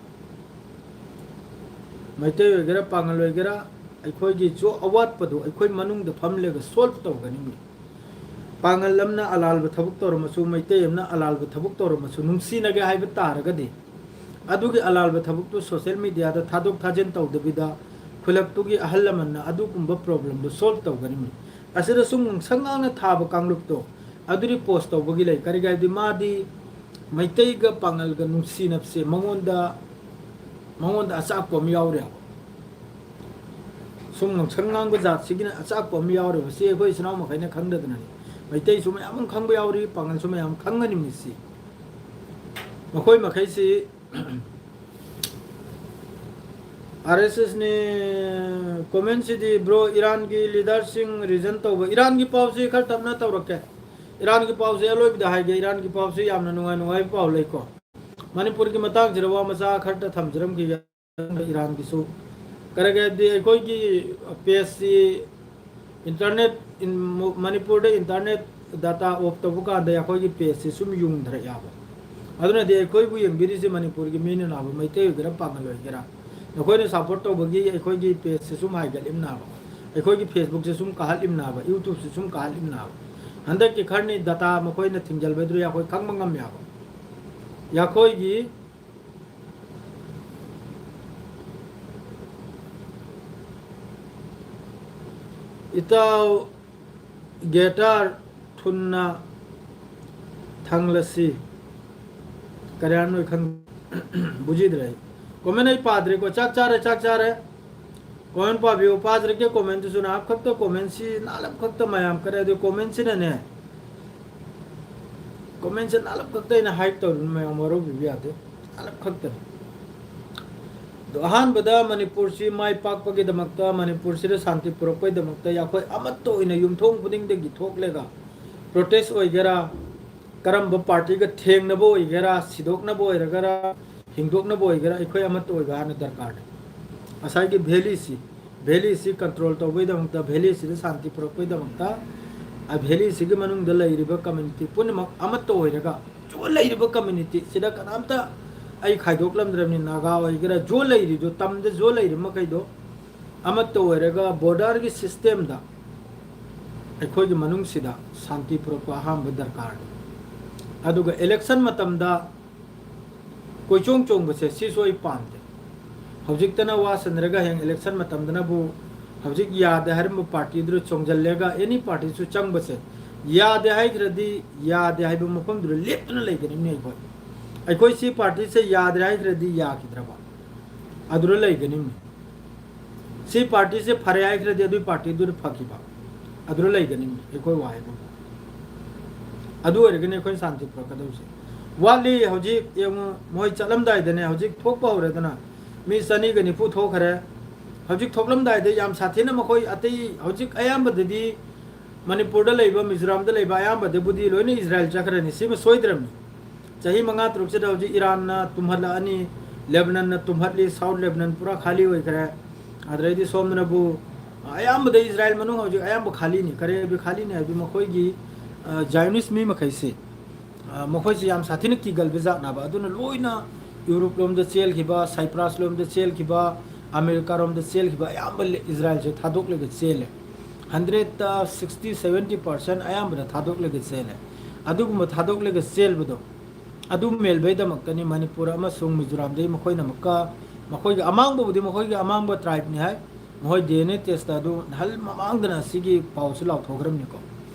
ꯃꯩꯇꯩ ꯑꯣꯏꯒꯦꯔꯥ, ꯄꯥꯉꯜ ꯑꯣꯏꯒꯦꯔꯥ, ꯑꯩꯈꯣꯏꯒꯤ ꯖꯣ-, ꯑꯋꯥꯠꯄꯗꯨ ꯑꯩꯈꯣꯏ ꯃꯅꯨꯡꯗ ꯐꯝꯂꯒ ꯁꯣꯜꯕ ꯇꯧꯒꯅꯤ꯫ ꯄꯥꯉꯜ ꯑꯃꯅ ꯑꯂꯥꯜꯕ ꯊꯕꯛ ꯇꯧꯔꯝꯃꯁꯨ, ꯃꯩꯇꯩ ꯑꯃꯅ ꯑꯂꯥꯜꯕ ꯊꯕꯛ ꯇꯧꯔꯝꯃꯁꯨ, ꯅꯨꯡꯁꯤꯅꯒꯦ ꯍꯥꯏꯕ ꯇꯥꯔꯒꯗꯤ, ꯑꯗꯨꯒꯤ ꯑꯂꯥꯜꯕ ꯊꯕꯛꯇꯨ ꯁꯣꯁꯦꯜ ꯃꯦꯗꯤꯌꯥꯗ ꯊꯥꯗꯣꯛ ꯊꯥꯖꯤꯟ ꯇꯧꯗꯕꯤꯗ, ꯈꯨꯜꯂꯛꯇꯨꯒꯤ ꯑꯍꯜ ꯂꯃꯟꯅ ꯑꯗꯨꯒꯨꯝꯕ ꯄ꯭ꯔꯣꯕ꯭ꯂꯦꯝꯗꯨ ꯁꯣꯜꯕ ꯇꯧꯒꯅꯤ꯫ ꯑꯁꯤꯗ ꯁꯨꯝ ꯉꯁꯪ ꯉꯥꯡꯅ ꯊꯥꯕ ꯀꯥꯡꯂꯨꯞꯇꯣ, ꯑꯗꯨꯗꯤ ꯄꯣꯁ ꯇꯧꯕꯒꯤ ꯂꯩ꯫ ꯀꯔꯤꯒꯤ ꯍꯥꯏꯕꯗꯤ ꯃꯥꯗꯤ ꯃꯩꯇꯩꯒ ꯄꯥꯉꯜꯒ ꯅꯨꯡꯁꯤꯅꯕꯁꯦ ꯃꯉꯣꯟꯗ, ꯃꯉꯣꯟꯗ ꯑꯆꯥꯛꯄ ꯑꯃ ꯌꯥꯎꯔꯦꯕ꯫ ꯁꯨꯝ ꯉꯥꯡꯁꯪ ꯉꯥꯡꯕ ꯖꯥꯠꯁꯤꯒꯤꯅ ꯑꯆꯥꯛꯄ ꯑꯃ ꯌꯥꯎꯔꯦꯕ꯫ ꯁꯤ ꯑꯩꯈꯣꯏ ꯏꯆꯤꯟ ꯏꯅꯥꯎ ꯃꯈꯩꯅ ꯈꯪꯗꯗꯅꯅꯤ꯫ ꯃꯩꯇꯩꯁꯨ ꯃꯌꯥꯝ ꯑꯃ ꯈꯪꯕ ꯌꯥꯎꯔꯤ, ꯄꯥꯉꯜꯁꯨ ꯃꯌꯥꯝ ꯈꯪꯒꯅꯤ꯫ ꯃꯤꯁꯤ ꯃꯈꯣꯏ ꯃꯈꯩꯁꯤ ꯑꯥꯔ ꯑꯦꯁ ꯑꯦꯁꯅꯤ꯫ ꯀꯣꯃꯦꯟꯁꯤꯗꯤ, ꯕ꯭ꯔꯣ, ꯏꯔꯥꯟꯒꯤ ꯂꯤꯗꯔꯁꯤꯡ ꯔꯤꯖꯟ ꯇꯧꯕ, ꯏꯔꯥꯟꯒꯤ ꯄꯥꯎꯁꯤ ꯈꯔ ꯇꯞꯅ ꯇꯧꯔꯛꯀꯦ꯫ ꯏꯔꯥꯟꯒꯤ ꯄꯥꯎꯁꯤ ꯑꯔꯣꯏꯕꯗ ꯍꯥꯏꯒꯦ꯫ ꯏꯔꯥꯟꯒꯤ ꯄꯥꯎꯁꯤ ꯌꯥꯝꯅ ꯅꯨꯡꯉꯥꯏ ꯅꯨꯡꯉꯥꯏꯕ ꯄꯥꯎ ꯂꯩꯀꯣ꯫ ꯃꯅꯤꯄꯨꯔꯒꯤ ꯃꯇꯥꯡꯁꯤꯗ ꯋꯥ ꯃꯆꯥ ꯈꯔꯇ ꯊꯝꯖꯔꯝꯈꯤꯒꯦ꯫ ꯏꯔꯥꯟꯒꯤꯁꯨ ꯀꯔꯤꯒꯤꯗꯤ ꯑꯩꯈꯣꯏꯒꯤ ꯄꯦꯖꯁꯤ ꯏꯟꯇꯔꯅꯦꯠ, ꯏꯟ-, ꯃꯨ-, ꯃꯅꯤꯄꯨꯔꯗ ꯏꯟꯇꯔꯅꯦꯠ ꯗꯇꯥ ꯑꯣꯐ ꯇꯧꯕ ꯀꯥꯟꯗ ꯑꯩꯈꯣꯏꯒꯤ ꯄꯦꯖꯁꯤ ꯁꯨꯝ ꯌꯨꯡꯊꯔꯛꯑꯦꯕ꯫ ꯑꯗꯨꯅꯗꯤ ꯑꯩꯈꯣꯏꯕꯨ ꯌꯦꯡꯕꯤꯔꯤꯁꯦ ꯃꯅꯤꯄꯨꯔꯒꯤ ꯃꯤꯅ ꯅꯥꯕ, ꯃꯩꯇꯩ ꯑꯣꯏꯒꯦꯔꯥ ꯄꯥꯉꯜ ꯑꯣꯏꯒꯦꯔꯥ, ꯅꯈꯣꯏꯅ ꯁꯞꯄꯣꯔꯠ ꯇꯧꯕꯒꯤ ꯑꯩꯈꯣꯏꯒꯤ ꯄꯦꯖꯁꯤ ꯁꯨꯝ ꯍꯥꯏꯒꯠꯂꯤꯝꯅꯥꯕ, ꯑꯩꯈꯣꯏꯒꯤ ꯐꯦꯁꯕꯨꯛꯁꯤ ꯁꯨꯝ ꯀꯥꯍꯠꯂꯤꯝꯅꯥꯕ, ꯌꯨꯇ꯭ꯌꯨꯕꯁꯤ ꯁꯨꯝ ꯀꯥꯍꯠꯂꯤꯝꯅꯥꯕ꯫ ꯍꯟꯗꯛꯀꯤ ꯈꯔꯅꯤ ꯗꯇꯥ ꯃꯈꯣꯏꯅ ꯊꯤꯡꯖꯤꯜꯕꯗꯨꯗꯤ ꯑꯩꯈꯣꯏ ꯈꯪꯕ ꯉꯝꯃꯦꯕ꯫ ꯑꯩꯈꯣꯏꯒꯤ ꯏꯇꯥꯎ ꯒꯦꯇꯥꯔ ꯊꯨꯅ ꯊꯪꯂꯁꯤ꯫ ꯀꯔꯤꯌꯥꯟ ꯅꯣꯏ ꯈꯪ-, ꯕꯨꯖꯤꯗ꯭ꯔꯦ ꯑꯩ꯫ ꯀꯣꯃꯦꯟ ꯑꯩ ꯄꯥꯗ꯭ꯔꯦꯀꯣ꯫ ꯆꯥꯛ ꯆꯥꯔꯦ, ꯆꯥꯛ ꯆꯥꯔꯦ꯫ ꯀꯣꯃꯦꯟ ꯄꯥꯕꯤꯌꯨ꯫ ꯄꯥꯖꯔꯛꯀꯦ ꯀꯣꯃꯦꯟꯗꯨꯁꯨ꯫ ꯅꯥꯞ ꯈꯛꯇ ꯀꯣꯃꯦꯟꯁꯤ, ꯅꯥꯂꯞ ꯈꯛꯇ ꯃꯌꯥꯝ ꯀꯔꯦ꯫ ꯑꯗꯨ ꯀꯣꯃꯦꯟꯁꯤꯅꯅꯦ, ꯀꯣꯃꯦꯟꯁꯦ ꯅꯥꯂꯞ ꯈꯛꯇ ꯑꯩꯅ ꯍꯥꯏꯠ ꯇꯧꯔꯤꯕ ꯃꯌꯥꯝ ꯋꯥꯔꯧꯕꯤꯕ ꯌꯥꯗꯦ꯫ ꯅꯥꯂꯞ ꯈꯛꯇꯅꯤ꯫ ꯑꯗꯣ ꯑꯍꯥꯟꯕꯗ ꯃꯅꯤꯄꯨꯔꯁꯤ ꯃꯥꯏ ꯄꯥꯛꯄꯒꯤꯗꯃꯛꯇ, ꯃꯅꯤꯄꯨꯔꯁꯤꯗ ꯁꯥꯟꯇꯤ ꯄꯨꯔꯛꯄꯒꯤꯗꯃꯛꯇ ꯑꯩꯈꯣꯏ ꯑꯃꯠꯇ ꯑꯣꯏꯅ ꯌꯨꯝꯊꯣꯡ ꯈꯨꯗꯤꯡꯗꯒꯤ ꯊꯣꯛꯂꯒ ꯄ꯭ꯔꯣꯇꯦꯁ ꯑꯣꯏꯒꯦꯔꯥ, ꯀꯔꯝꯕ ꯄꯥꯔꯇꯤꯒ ꯊꯦꯡꯅꯕ ꯑꯣꯏꯒꯦꯔꯥ, ꯁꯤꯗꯣꯛꯅꯕ ꯑꯣꯏꯔꯒꯔꯥ, ꯍꯤꯡꯗꯣꯛꯅꯕ ꯑꯣꯏꯒꯦꯔꯥ, ꯑꯩꯈꯣꯏ ꯑꯃꯠꯇ ꯑꯣꯏꯕ ꯍꯥꯟꯅ ꯗꯔꯀꯥꯔꯅꯤ꯫ ꯉꯁꯥꯏꯒꯤ ꯚꯦꯂꯤꯁꯤ, ꯚꯦꯂꯤꯁꯤ ꯀꯟꯇ꯭ꯔꯣꯜ ꯇꯧꯕꯒꯤꯗꯃꯛꯇ, ꯚꯦꯂꯤꯁꯤꯗ ꯁꯥꯟꯇꯤ ꯄꯨꯔꯛꯄꯒꯤꯗꯃꯛꯇ, ꯑ, ꯚꯦꯂꯤꯁꯤꯒꯤ ꯃꯅꯨꯡꯗ ꯂꯩꯔꯤꯕ ꯀꯝꯃ꯭ꯌꯨꯅꯤꯇꯤ ꯄꯨꯝꯅꯃꯛ ꯑꯃꯠꯇ ꯑꯣꯏꯔꯒ, ꯖꯣ ꯂꯩꯔꯤꯕ ꯀꯝꯃ꯭ꯌꯨꯅꯤꯇꯤ ꯁꯤꯗ ꯀꯅꯥꯝꯇ ꯑꯩ ꯈꯥꯏꯗꯣꯛꯂꯝꯗ꯭ꯔꯕꯅꯤ꯫ ꯅꯥꯒꯥ ꯑꯣꯏꯒꯦꯔꯥ, ꯖꯣ ꯂꯩꯔꯤꯗꯣ, ꯇꯝꯗ ꯖꯣ ꯂꯩꯔꯤꯕ ꯃꯈꯩꯗꯣ ꯑꯃꯠꯇ ꯑꯣꯏꯔꯒ ꯕꯣꯔꯗꯔꯒꯤ ꯁꯤꯁꯇꯦꯝꯗ ꯑꯩꯈꯣꯏꯒꯤ ꯃꯅꯨꯡꯁꯤꯗ ꯁꯥꯟꯇꯤ ꯄꯨꯔꯛꯄ ꯑꯍꯥꯟꯕ ꯗꯔꯀꯥꯔꯅꯤ꯫ ꯑꯗꯨꯒ ꯏꯂꯦꯛꯁꯟ ꯃꯇꯝꯗ ꯀꯣꯏꯆꯣꯡ ꯆꯣꯡꯕꯁꯦ ꯁꯤꯁꯨ ꯑꯩ ꯄꯥꯝꯗꯦ꯫ ꯍꯧꯖꯤꯛꯇꯅ ꯋꯥ ꯁꯟꯅꯔꯒ ꯍꯌꯦꯡ ꯏꯂꯦꯛꯁꯟ ꯃꯇꯝꯗꯅꯕꯨ ꯍꯧꯖꯤꯛ ꯌꯥꯗꯦ ꯍꯥꯏꯔꯝꯕ ꯄꯥꯔꯇꯤꯗꯨꯗ ꯆꯣꯡꯁꯤꯜꯂꯒ ꯑꯦꯅꯤ ꯄꯥꯔꯇꯤꯁꯨ ꯆꯪꯕꯁꯦ ꯌꯥꯗꯦ ꯍꯥꯏꯈ꯭ꯔꯗꯤ ꯌꯥꯗꯦ ꯍꯥꯏꯕ ꯃꯐꯝꯗꯨꯗ ꯂꯦꯞꯇꯨꯅ ꯂꯩꯒꯅꯤꯕꯅꯤ꯫ ꯑꯩꯈꯣꯏ, ꯑꯩꯈꯣꯏ ꯁꯤ ꯄꯥꯔꯇꯤꯁꯦ ꯌꯥꯗ꯭ꯔꯦ ꯍꯥꯏꯈ꯭ꯔꯗꯤ ꯌꯥꯈꯤꯗ꯭ꯔꯕ, ꯑꯗꯨꯗ ꯂꯩꯒꯅꯤꯕꯅꯤ꯫ ꯁꯤ ꯄꯥꯔꯇꯤꯁꯦ ꯐꯔꯦ ꯍꯥꯏꯈ꯭ꯔꯗꯤ ꯑꯗꯨꯒꯤ ꯄꯥꯔꯇꯤꯗꯨꯗ ꯐꯈꯤꯕ, ꯑꯗꯨꯗ ꯂꯩꯒꯅꯤꯕꯅꯤ ꯑꯩꯈꯣꯏ ꯋꯥ ꯍꯥꯏꯕꯕꯨ꯫ ꯑꯗꯨ ꯑꯣꯏꯔꯒꯅꯤ ꯑꯩꯈꯣꯏꯅ ꯁꯥꯟꯇꯤ ꯄꯨꯔꯛꯀꯗꯧꯔꯤꯁꯦ꯫ ꯋꯥꯠꯂꯤ꯫ ꯍꯧꯖꯤꯛ ꯌꯦꯡꯉꯨ, ꯃꯣꯏ ꯆꯠꯂꯝꯗꯥꯏꯗꯅꯦ, ꯍꯧꯖꯤꯛ ꯊꯣꯛꯄ ꯍꯧꯔꯦꯗꯅ, ꯃꯤ ꯆꯅꯤꯒ ꯅꯤꯐꯨ ꯊꯣꯛꯈ꯭ꯔꯦ꯫ ꯍꯧꯖꯤꯛ ꯊꯣꯛꯂꯝꯗꯥꯏꯗ ꯌꯥꯝ ꯁꯥꯊꯤꯅ ꯃꯈꯣꯏ ꯑꯇꯩ, ꯍꯧꯖꯤꯛ ꯑꯌꯥꯝꯕꯗꯗꯤ ꯃꯅꯤꯄꯨꯔꯗ ꯂꯩꯕ, ꯃꯤꯖꯣꯔꯥꯝꯗ ꯂꯩꯕ ꯑꯌꯥꯝꯕꯗꯕꯨꯗꯤ ꯂꯣꯏꯅ ꯏꯖꯔꯥꯏꯜ ꯆꯠꯈ꯭ꯔꯅꯤ꯫ ꯁꯤꯃ ꯁꯣꯏꯗ꯭ꯔꯕꯅꯤ꯫ ꯆꯍꯤ ꯃꯉꯥ ꯇꯔꯨꯛꯁꯤꯗ ꯍꯧꯖꯤꯛ ꯏꯔꯥꯟꯅ ꯇꯨꯝꯍꯜꯂꯛꯑꯅꯤ, ꯂꯦꯕꯅꯟꯅ ꯇꯨꯝꯍꯠꯂꯤ, ꯁꯥꯎꯠ ꯂꯦꯕꯅꯟ ꯄꯨꯔꯥ ꯈꯥꯂꯤ ꯑꯣꯏꯈ꯭ꯔꯦ, ꯑꯗꯨꯗꯩꯗꯤ ꯁꯣꯝꯗꯅꯕꯨ ꯑꯌꯥꯝꯕꯗ ꯏꯖꯔꯥꯏꯜ ꯃꯅꯨꯡ ꯍꯧꯖꯤꯛ ꯑꯌꯥꯝꯕ ꯈꯥꯂꯤꯅꯤ꯫ ꯀꯔꯤꯒꯤ ꯈꯥꯂꯤꯅꯤ ꯍꯥꯏꯕꯗꯤ ꯃꯈꯣꯏꯒꯤ, ꯑ, ꯖꯥꯏꯑꯣꯅꯤꯁ ꯃꯤ ꯃꯈꯩꯁꯤ, ꯑ, ꯃꯈꯣꯏꯁꯤ ꯌꯥꯝ ꯁꯥꯊꯤꯅ ꯀꯤꯒꯜꯕ ꯖꯥꯠꯅꯕ꯫ ꯑꯗꯨꯅ ꯂꯣꯏꯅ ꯌꯨꯔꯣꯞ ꯂꯣꯝꯗ ꯆꯦꯜꯈꯤꯕ, ꯁꯥꯏꯄ꯭ꯔꯥꯁ ꯂꯣꯝꯗ ꯆꯦꯜꯈꯤꯕ, ꯑꯃꯦꯔꯤꯀꯥꯔꯣꯝꯗ ꯆꯦꯜꯈꯤꯕ ꯑꯌꯥꯝꯕ ꯂꯦ-, ꯏꯖꯔꯥꯏꯜꯁꯦ ꯊꯥꯗꯣꯛꯂꯒ ꯆꯦꯜꯂꯦ꯫ ꯍꯟꯗ꯭ꯔꯦꯠꯇ ꯁꯤꯛꯁꯇꯤ, ꯁꯚꯦꯟꯇꯤ ꯄꯥꯔꯁꯦꯟ ꯑꯌꯥꯝꯕꯅ ꯊꯥꯗꯣꯛꯂꯒ ꯆꯦꯜꯂꯦ꯫ ꯑꯗꯨꯒꯨꯝꯕ ꯊꯥꯗꯣꯛꯂꯒ ꯆꯦꯜꯕꯗꯣ, ꯑꯗꯨ ꯃꯦꯜꯕꯩꯗꯃꯛꯇꯅꯤ ꯃꯅꯤꯄꯨꯔ ꯑꯃꯁꯨꯡ ꯃꯤꯖꯣꯔꯥꯝꯗꯒꯤ ꯃꯈꯣꯏꯅ ꯑꯃꯨꯛꯀ, ꯃꯈꯣꯏꯒꯤ ꯑꯃꯥꯡꯕꯕꯨꯗꯤ ꯃꯈꯣꯏꯒꯤ ꯑꯃꯥꯡꯕ ꯇ꯭ꯔꯥꯏꯕꯅꯤ ꯍꯥꯏ꯫ ꯃꯈꯣꯏ ꯗꯤ ꯑꯦꯟ ꯑꯦ ꯇꯦꯁꯇ ꯑꯗꯨ ꯅꯍꯥꯟ ꯃꯃꯥꯡꯗꯅ ꯁꯤꯒꯤ ꯄꯥꯎꯁꯤ ꯂꯥꯎꯊꯣꯛꯈ꯭ꯔꯕꯅꯤꯀꯣ꯫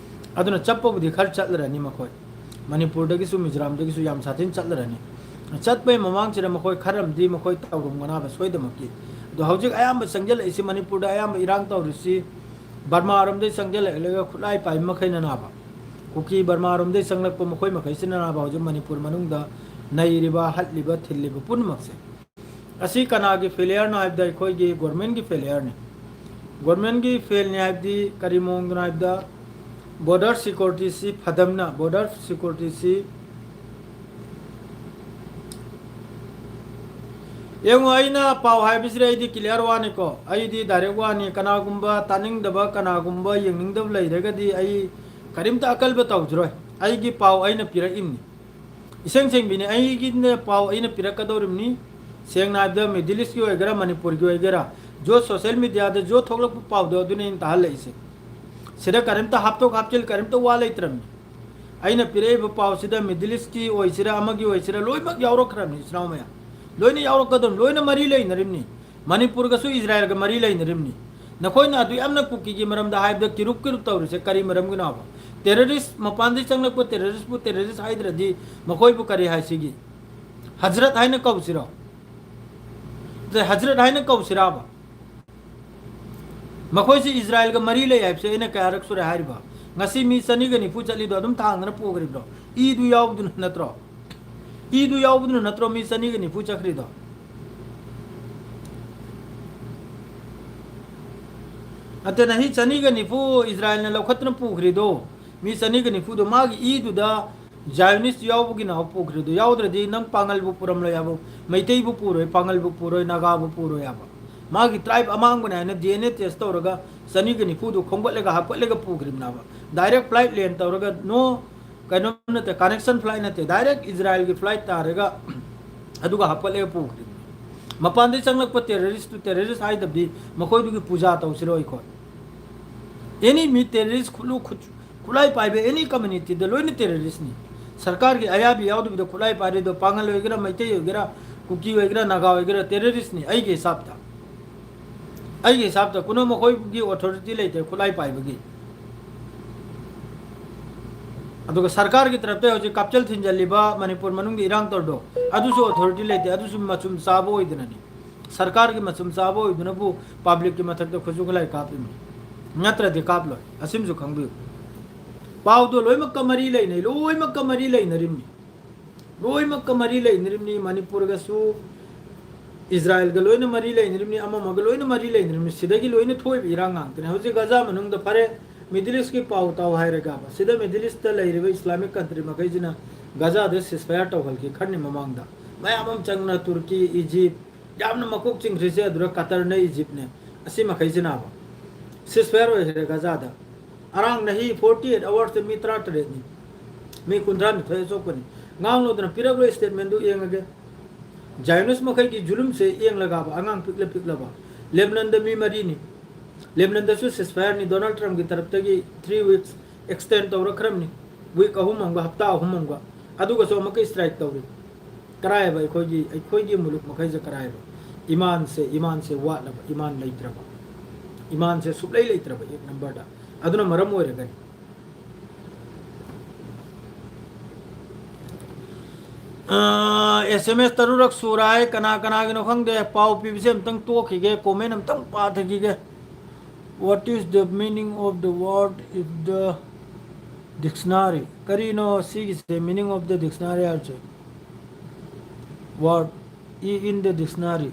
ꯑꯗꯨꯅ ꯆꯠꯄꯕꯨꯗꯤ ꯈꯔ ꯆꯠꯂꯔꯅꯤ ꯃꯈꯣꯏ꯫ ꯃꯅꯤꯄꯨꯔꯗꯒꯤꯁꯨ ꯃꯤꯖꯣꯔꯥꯝꯗꯒꯤꯁꯨ ꯌꯥꯝ ꯁꯥꯊꯤꯅ ꯆꯠꯂꯔꯅꯤ꯫ ꯆꯠꯄꯩ ꯃꯃꯥꯡꯁꯤꯗ ꯃꯈꯣꯏ ꯈꯔ ꯑꯃꯗꯤ ꯃꯈꯣꯏ ꯇꯧꯔꯝꯒꯅꯥꯕ ꯁꯣꯏꯗꯃꯛꯀꯤ꯫ ꯑꯗꯣ ꯍꯧꯖꯤꯛ ꯑꯌꯥꯝꯕ ꯆꯪꯁꯤꯜꯂꯛꯏꯁꯤ ꯃꯅꯤꯄꯨꯔꯗ ꯑꯌꯥꯝꯕ ꯏꯔꯥꯡ ꯇꯧꯔꯤꯁꯤ ꯕꯔꯃꯥꯔꯣꯝꯗꯩ ꯆꯪꯁꯤꯜꯂꯛꯂꯒ ꯈꯨꯠꯂꯥꯏ ꯄꯥꯏꯕ ꯃꯈꯩꯅꯅꯥꯕ꯫ ꯀꯨꯀꯤ ꯕꯔꯃꯥꯔꯣꯝꯗꯩ ꯆꯪꯂꯛꯄ ꯃꯈꯣꯏ ꯃꯈꯩꯁꯤꯅꯅꯥꯕ ꯍꯧꯖꯤꯛ ꯃꯅꯤꯄꯨꯔ ꯃꯅꯨꯡꯗ ꯅꯩꯔꯤꯕ, ꯍꯠꯂꯤꯕ, ꯊꯤꯜꯂꯤꯕ ꯄꯨꯝꯅꯃꯛꯁꯦ꯫ ꯑꯁꯤ ꯀꯅꯥꯒꯤ ꯐꯦꯂꯤꯌꯔꯅꯣ ꯍꯥꯏꯕꯗ ꯑꯩꯈꯣꯏꯒꯤ ꯒꯣꯔꯃꯦꯟꯒꯤ ꯐꯦꯂꯤꯌꯔꯅꯤ꯫ ꯒꯣꯔꯃꯦꯟꯒꯤ ꯐꯦꯜꯅꯤ ꯍꯥꯏꯕꯗꯤ ꯀꯔꯤ ꯃꯑꯣꯡꯗꯅꯣ ꯍꯥꯏꯕꯗ ꯕꯣꯔꯗꯔ ꯁꯤꯀ꯭ꯌꯨꯔꯤꯇꯤꯁꯤ ꯐꯗꯝꯅ, ꯕꯣꯔꯗꯔ ꯁꯤꯀ꯭ꯌꯨꯔꯤꯇꯤꯁꯤ ꯌꯦꯡꯉꯨ, ꯑꯩꯅ ꯄꯥꯎ ꯍꯥꯏꯕꯁꯤꯗ ꯑꯩꯗꯤ ꯀ꯭ꯂꯤꯌꯥꯔ ꯋꯥꯅꯤꯀꯣ, ꯑꯩꯗꯤ ꯗꯥꯏꯔꯦꯛ ꯋꯥꯅꯤ꯫ ꯀꯅꯥꯒꯨꯝꯕ ꯇꯥꯅꯤꯡꯗꯕ, ꯀꯅꯥꯒꯨꯝꯕ ꯌꯦꯡꯅꯤꯡꯗꯕ ꯂꯩꯔꯒꯗꯤ ꯑꯩ ꯀꯔꯤꯝꯇ ꯑꯀꯜꯕ ꯇꯧꯖꯔꯣꯏ꯫ ꯑꯩꯒꯤ ꯄꯥꯎ ꯑꯩꯅ ꯄꯤꯔꯛꯏꯕꯅꯤ, ꯏꯁꯦꯡ ꯁꯦꯡꯕꯤꯅꯤ꯫ ꯑꯩꯒꯤꯅ ꯄꯥꯎ ꯑꯩꯅ ꯄꯤꯔꯛꯀꯗꯧꯔꯤꯕꯅꯤ꯫ ꯁꯦꯡꯅ ꯍꯥꯏꯕꯗ ꯃꯤꯗꯜ ꯏꯁꯀꯤ ꯑꯣꯏꯒꯦꯔꯥ, ꯃꯅꯤꯄꯨꯔꯒꯤ ꯑꯣꯏꯒꯦꯔꯥ, ꯖꯣ ꯁꯣꯁꯦꯜ ꯃꯦꯗꯤꯌꯥꯗ ꯖꯣ ꯊꯣꯛꯂꯛꯄ ꯄꯥꯎꯗꯣ ꯑꯗꯨꯅ ꯑꯩꯅ ꯇꯥꯍꯜꯂꯛꯏꯁꯦ꯫ ꯁꯤꯗ ꯀꯔꯤꯝꯇ ꯍꯥꯞꯇꯣꯛ ꯍꯥꯞꯆꯤꯜ ꯀꯔꯤꯝꯇ ꯋꯥ ꯂꯩꯇ꯭ꯔꯕꯅꯤ꯫ ꯑꯩꯅ ꯄꯤꯔꯛꯏꯕ ꯄꯥꯎꯁꯤꯗ ꯃꯤꯗꯜ ꯏꯁꯀꯤ ꯑꯣꯏꯁꯤꯔꯥ, ꯑꯃꯒꯤ ꯑꯣꯏꯁꯤꯔꯥ, ꯂꯣꯏꯅꯃꯛ ꯌꯥꯎꯔꯛꯈ꯭ꯔꯕꯅꯤ, ꯏꯆꯤꯟ ꯏꯅꯥꯎ ꯃꯌꯥꯝ꯫ ꯂꯣꯏꯅ ꯌꯥꯎꯔꯛꯀꯗꯧꯔꯤꯕꯅꯤ, ꯂꯣꯏꯅ ꯃꯔꯤ ꯂꯩꯅꯔꯤꯕꯅꯤ꯫ ꯃꯅꯤꯄꯨꯔꯒꯁꯨ ꯏꯖꯔꯥꯏꯜꯒ ꯃꯔꯤ ꯂꯩꯅꯔꯤꯕꯅꯤ꯫ ꯅꯈꯣꯏꯅ ꯑꯗꯨ ꯌꯥꯝꯅ ꯀꯨꯀꯤꯒꯤ ꯃꯔꯝꯗ ꯍꯥꯏꯕꯗ ꯀꯤꯔꯨꯞ ꯀꯤꯔꯨꯞ ꯇꯧꯔꯤꯁꯦ ꯀꯔꯤ ꯃꯔꯝꯒꯤꯅꯣꯕ? ꯇꯦꯔꯣꯔꯤꯁ, ꯃꯄꯥꯟꯗꯒꯤ ꯆꯪꯂꯛꯄ ꯇꯦꯔꯣꯔꯤꯁꯄꯨ ꯇꯦꯔꯣꯔꯤꯁ ꯍꯥꯏꯗ꯭ꯔꯗꯤ ꯃꯈꯣꯏꯕꯨ ꯀꯔꯤ ꯍꯥꯏꯁꯤꯒꯦ? ꯍꯖꯔꯠ ꯍꯥꯏꯅ ꯀꯧꯁꯤꯔꯣ? ꯅꯠꯇ꯭ꯔ ꯍꯖꯔꯠ ꯍꯥꯏꯅ ꯀꯧꯁꯤꯔꯥꯕ? ꯃꯈꯣꯏꯁꯤ ꯏꯖꯔꯥꯏꯜꯒ ꯃꯔꯤ ꯂꯩ ꯍꯥꯏꯕꯁꯦ ꯑꯩꯅ ꯀꯌꯥꯔꯛ ꯁꯨꯔꯦ ꯍꯥꯏꯔꯤꯕ? ꯉꯁꯤ ꯃꯤ ꯆꯅꯤꯒ ꯅꯤꯐꯨ ꯆꯠꯂꯤꯗꯣ ꯑꯗꯨꯝ ꯊꯥꯡꯗꯅ ꯄꯨꯈ꯭ꯔꯤꯕ꯭ꯔꯣ? ꯏꯗꯨ ꯌꯥꯎꯕꯗꯨꯅ ꯅꯠꯇ꯭ꯔꯣ? ꯏꯗꯨ ꯌꯥꯎꯕꯗꯨꯅ ꯅꯠꯇ꯭ꯔꯣ ꯃꯤ ꯆꯅꯤꯒ ꯅꯤꯐꯨ ꯆꯠꯈ꯭ꯔꯤꯗꯣ? ꯑꯇꯅ ꯍꯤ ꯆꯅꯤꯒ ꯅꯤꯐꯨ ꯏꯖꯔꯥꯏꯜꯅ ꯂꯧꯈꯠꯇꯨꯅ ꯄꯨꯈ꯭ꯔꯤꯗꯣ, ꯃꯤ ꯆꯅꯤꯒ ꯅꯤꯐꯨꯗꯣ ꯃꯥꯒꯤ ꯏꯗꯨꯗ ꯖꯥꯏꯑꯣꯅꯤꯁ ꯌꯥꯎꯕꯒꯤꯅ ꯄꯨꯈ꯭ꯔꯤꯗꯣ, ꯌꯥꯎꯗ꯭ꯔꯗꯤ ꯅꯪ ꯄꯥꯉꯜꯕꯨ ꯄꯨꯔꯝꯂꯣꯏ ꯍꯥꯏꯕ, ꯃꯩꯇꯩꯕꯨ ꯄꯨꯔꯣꯏ, ꯄꯥꯉꯜꯕꯨ ꯄꯨꯔꯣꯏ, ꯅꯥꯒꯥꯕꯨ ꯄꯨꯔꯣꯏ ꯍꯥꯏꯕ꯫ ꯃꯥꯒꯤ ꯇ꯭ꯔꯥꯏꯕ ꯑꯃꯥꯡꯕꯅꯦ ꯍꯥꯏꯅ ꯗꯤ ꯑꯦꯟ ꯑꯦ ꯇꯦꯁ ꯇꯧꯔꯒ ꯆꯅꯤꯒ ꯅꯤꯐꯨꯗꯨ ꯈꯣꯝꯒꯠꯂꯒ ꯍꯥꯞꯀꯠꯂꯒ ꯄꯨꯈ꯭ꯔꯤꯕꯅꯦꯕ꯫ ꯗꯥꯏꯔꯦꯛ ꯐ꯭ꯂꯥꯏꯠ ꯂꯦꯟ ꯇꯧꯔꯒ ꯅꯣ ꯀꯩꯅꯣꯝ ꯅꯠꯇꯦ, ꯀꯅꯦꯛꯁꯟ ꯐ꯭ꯂꯥꯏꯠ ꯅꯠꯇꯦ, ꯗꯥꯏꯔꯦꯛ ꯏꯖꯔꯥꯏꯜꯒꯤ ꯐ꯭ꯂꯥꯏꯠ ꯇꯥꯔꯒ ꯑꯗꯨꯒ ꯍꯥꯞꯀꯠꯂꯒ ꯄꯨꯈ꯭ꯔꯤꯕꯅꯤ꯫ ꯃꯄꯥꯟꯗꯒꯤ ꯆꯪꯂꯛꯄ ꯇꯦꯔꯣꯔꯤꯁꯇꯨ ꯇꯦꯔꯣꯔꯤꯁ ꯍꯥꯏꯗꯕꯗꯤ ꯃꯈꯣꯏꯗꯨꯒꯤ ꯄꯨꯖꯥ ꯇꯧꯁꯤꯔꯣ ꯑꯩꯈꯣꯏ? ꯑꯦꯅꯤ ꯃꯤ ꯇꯦꯔꯣꯔꯤꯁ ꯈꯨꯠꯂꯨ ꯈꯨꯠ-, ꯈꯨꯠꯂꯥꯏ ꯄꯥꯏꯕ ꯑꯦꯅꯤ ꯀꯝꯃ꯭ꯌꯨꯅꯤꯇꯤꯗ ꯂꯣꯏꯅ ꯇꯦꯔꯣꯔꯤꯁꯅꯤ꯫ ꯁꯔꯀꯥꯔꯒꯤ ꯑꯌꯥꯕꯤ ꯌꯥꯎꯗꯕꯤꯗ ꯈꯨꯠꯂꯥꯏ ꯄꯥꯏꯔꯤꯗꯣ ꯄꯥꯉꯜ ꯑꯣꯏꯒꯦꯔꯥ, ꯃꯩꯇꯩ ꯑꯣꯏꯒꯦꯔꯥ, ꯀꯨꯀꯤ ꯑꯣꯏꯒꯦꯔꯥ, ꯅꯥꯒꯥ ꯑꯣꯏꯒꯦꯔꯥ, ꯇꯦꯔꯣꯔꯤꯁꯅꯤ ꯑꯩꯒꯤ ꯍꯤꯁꯥꯞꯇ꯫ ꯑꯩꯒꯤ ꯍꯤꯁꯥꯞꯇ ꯀꯨꯅꯣ ꯃꯈꯣꯏꯒꯤ ꯑꯣꯊꯣꯔꯤꯇꯤ ꯂꯩꯇꯦ ꯈꯨꯠꯂꯥꯏ ꯄꯥꯏꯕꯒꯤ꯫ ꯑꯗꯨꯒ ꯁꯔꯀꯥꯔꯒꯤ ꯇꯔꯞꯇ ꯍꯧꯖꯤꯛ ꯀꯥꯞꯆꯦꯜ ꯊꯤꯟꯖꯜꯂꯤꯕ ꯃꯅꯤꯄꯨꯔ ꯃꯅꯨꯡꯒꯤ ꯏꯔꯥꯡ ꯇꯧꯔꯗꯣ, ꯑꯗꯨꯁꯨ ꯑꯣꯊꯣꯔꯤꯇꯤ ꯂꯩꯇꯦ, ꯑꯗꯨꯁꯨ ꯃꯆꯨꯝ ꯆꯥꯕ ꯑꯣꯏꯗꯅꯅꯤ꯫ ꯁꯔꯀꯥꯔꯒꯤ ꯃꯆꯨꯝ ꯆꯥꯕ ꯑꯣꯏꯗꯨꯅꯕꯨ ꯄꯕ꯭ꯂꯤꯛꯀꯤ ꯃꯊꯛꯇ ꯈꯨꯠꯁꯨ ꯈꯨꯠꯂꯥꯏ ꯀꯥꯞꯄꯤꯕꯅꯤ, ꯅꯠꯇ꯭ꯔꯗꯤ ꯀꯥꯞꯂꯣꯏ꯫ ꯑꯁꯤꯃꯁꯨ ꯈꯪꯕꯤꯌꯨ꯫ ꯄꯥꯎꯗꯣ ꯂꯣꯏꯅꯃꯛꯀ ꯃꯔꯤ ꯂꯩꯅꯩ, ꯂꯣꯏꯅꯃꯛꯀ ꯃꯔꯤ ꯂꯩꯅꯔꯤꯕꯅꯤ꯫ ꯂꯣꯏꯅꯃꯛꯀ ꯃꯔꯤ ꯂꯩꯅꯔꯤꯕꯅꯤ꯫ ꯃꯅꯤꯄꯨꯔꯒꯁꯨ, ꯏꯖꯔꯥꯏꯜꯒ ꯂꯣꯏꯅ ꯃꯔꯤ ꯂꯩꯅꯔꯤꯕꯅꯤ, ꯑꯃꯃꯒ ꯂꯣꯏꯅ ꯃꯔꯤ ꯂꯩꯅꯔꯤꯕꯅꯤ꯫ ꯁꯤꯗꯒꯤ ꯂꯣꯏꯅ ꯊꯣꯛꯏꯕ ꯏꯔꯥꯡ ꯉꯥꯛꯇꯅꯤ꯫ ꯍꯧꯖꯤꯛ ꯒꯖꯥ ꯃꯅꯨꯡꯗ ꯐꯔꯦ, ꯃꯤꯗꯜ ꯏꯁꯀꯤ ꯄꯥꯎ ꯇꯥꯎ ꯍꯥꯏꯔꯒꯕ, ꯁꯤꯗ ꯃꯤꯗꯜ ꯏꯁꯇ ꯂꯩꯔꯤꯕ ꯏꯁꯂꯥꯃꯤꯛ ꯀꯟꯇ꯭ꯔꯤ ꯃꯈꯩꯁꯤꯅ ꯒꯖꯥꯗ ꯁꯤꯁꯐꯥꯌꯔ ꯇꯧꯍꯜꯈꯤ ꯈꯔꯅꯤ ꯃꯃꯥꯡꯗ꯫ ꯃꯌꯥꯝ ꯑꯃ ꯆꯪꯅ ꯇꯨꯔꯀꯤ, ꯏꯖꯤꯞ, ꯌꯥꯝꯅ ꯃꯀꯣꯛ ꯆꯤꯡꯈ꯭ꯔꯤꯁꯦ ꯑꯗꯨꯗ ꯀꯇꯔꯅꯦ, ꯏꯖꯤꯞꯅꯦ꯫ ꯑꯁꯤ ꯃꯈꯩꯁꯤꯅꯕ ꯁꯤꯁꯐꯥꯌꯔ ꯑꯣꯏꯈ꯭ꯔꯦ ꯒꯖꯥꯗ꯫ ꯑꯔꯥꯡ ꯅꯍꯤ forty eight hours ꯇ ꯃꯤ ꯇꯔꯥꯇꯔꯦꯠꯅꯤ, ꯃꯤ ꯀꯨꯟꯊ꯭ꯔꯥꯅꯤꯊꯣꯏ ꯑꯆꯣꯛꯄꯅꯤ꯫ ꯉꯥꯡꯂꯣꯗꯅ ꯄꯤꯔꯛꯂꯣꯏ ꯁ꯭ꯇꯦꯠꯃꯦꯟꯗꯨ ꯌꯦꯡꯉꯒꯦ꯫ ꯖꯥꯏꯑꯣꯅꯤꯁ ꯃꯈꯩꯒꯤ ꯖꯨꯂꯨꯝꯁꯦ ꯌꯦꯡꯂꯒꯕ, ꯑꯉꯥꯡ ꯄꯤꯛꯂ ꯄꯤꯛꯂꯕ꯫ ꯂꯦꯕꯅꯟꯗ ꯃꯤ ꯃꯔꯤꯅꯤ꯫ ꯂꯦꯕꯅꯟꯗꯁꯨ ꯁꯤꯁꯐꯥꯌꯔꯅꯤ, ꯗꯣꯅꯥꯜꯗ ꯇ꯭ꯔꯝꯞꯀꯤ ꯇꯔꯞꯇꯒꯤ three weeks extend ꯇꯧꯔꯛꯈ꯭ꯔꯕꯅꯤ꯫ ꯋꯤꯛ ꯑꯍꯨꯝ ꯑꯃꯒ ꯍꯞꯇꯥ ꯑꯍꯨꯝ ꯑꯃꯒ꯫ ꯑꯗꯨꯒꯁꯨ ꯑꯃꯨꯛꯀ ꯁ꯭ꯇ꯭ꯔꯥꯏꯛ ꯇꯧꯔꯤ꯫ ꯀꯔꯥꯏꯕ ꯑꯩꯈꯣꯏꯒꯤ, ꯑꯩꯈꯣꯏꯒꯤ ꯃꯨꯂꯨꯛ ꯃꯈꯩꯁꯦ ꯀꯔꯥꯏꯕ? ꯏꯃꯥꯟꯁꯦ, ꯏꯃꯥꯟꯁꯦ ꯋꯥꯠꯂꯕ, ꯏꯃꯥꯟ ꯂꯩꯇ꯭ꯔꯕ꯫ ꯏꯃꯥꯟꯁꯦ ꯁꯨꯛꯂꯩ ꯂꯩꯇ꯭ꯔꯕ ꯑꯦꯛ ꯅꯝꯕꯔꯗ꯫ ꯑꯗꯨꯅ ꯃꯔꯝ ꯑꯣꯏꯔꯒꯅꯤ꯫ ꯑꯦꯁ ꯑꯦꯝ ꯑꯦꯁ ꯇꯔꯨꯔꯛ ꯁꯨꯔꯥꯏ꯫ ꯀꯅꯥ ꯀꯅꯥꯒꯤꯅꯣ ꯈꯪꯗꯦ꯫ ꯄꯥꯎ ꯄꯤꯕꯁꯦ ꯑꯝꯇꯪ ꯇꯣꯛꯈꯤꯒꯦ, ꯀꯣꯃꯦꯟ ꯑꯝꯇꯪ ꯄꯥꯊꯈꯤꯒꯦ꯫ What is the meaning of the word in the dictionary? ꯀꯔꯤꯅꯣ ꯁꯤꯒꯤꯁꯦ, meaning of the dictionary ꯍꯥꯏꯕꯁꯦ? Word in the dictionary.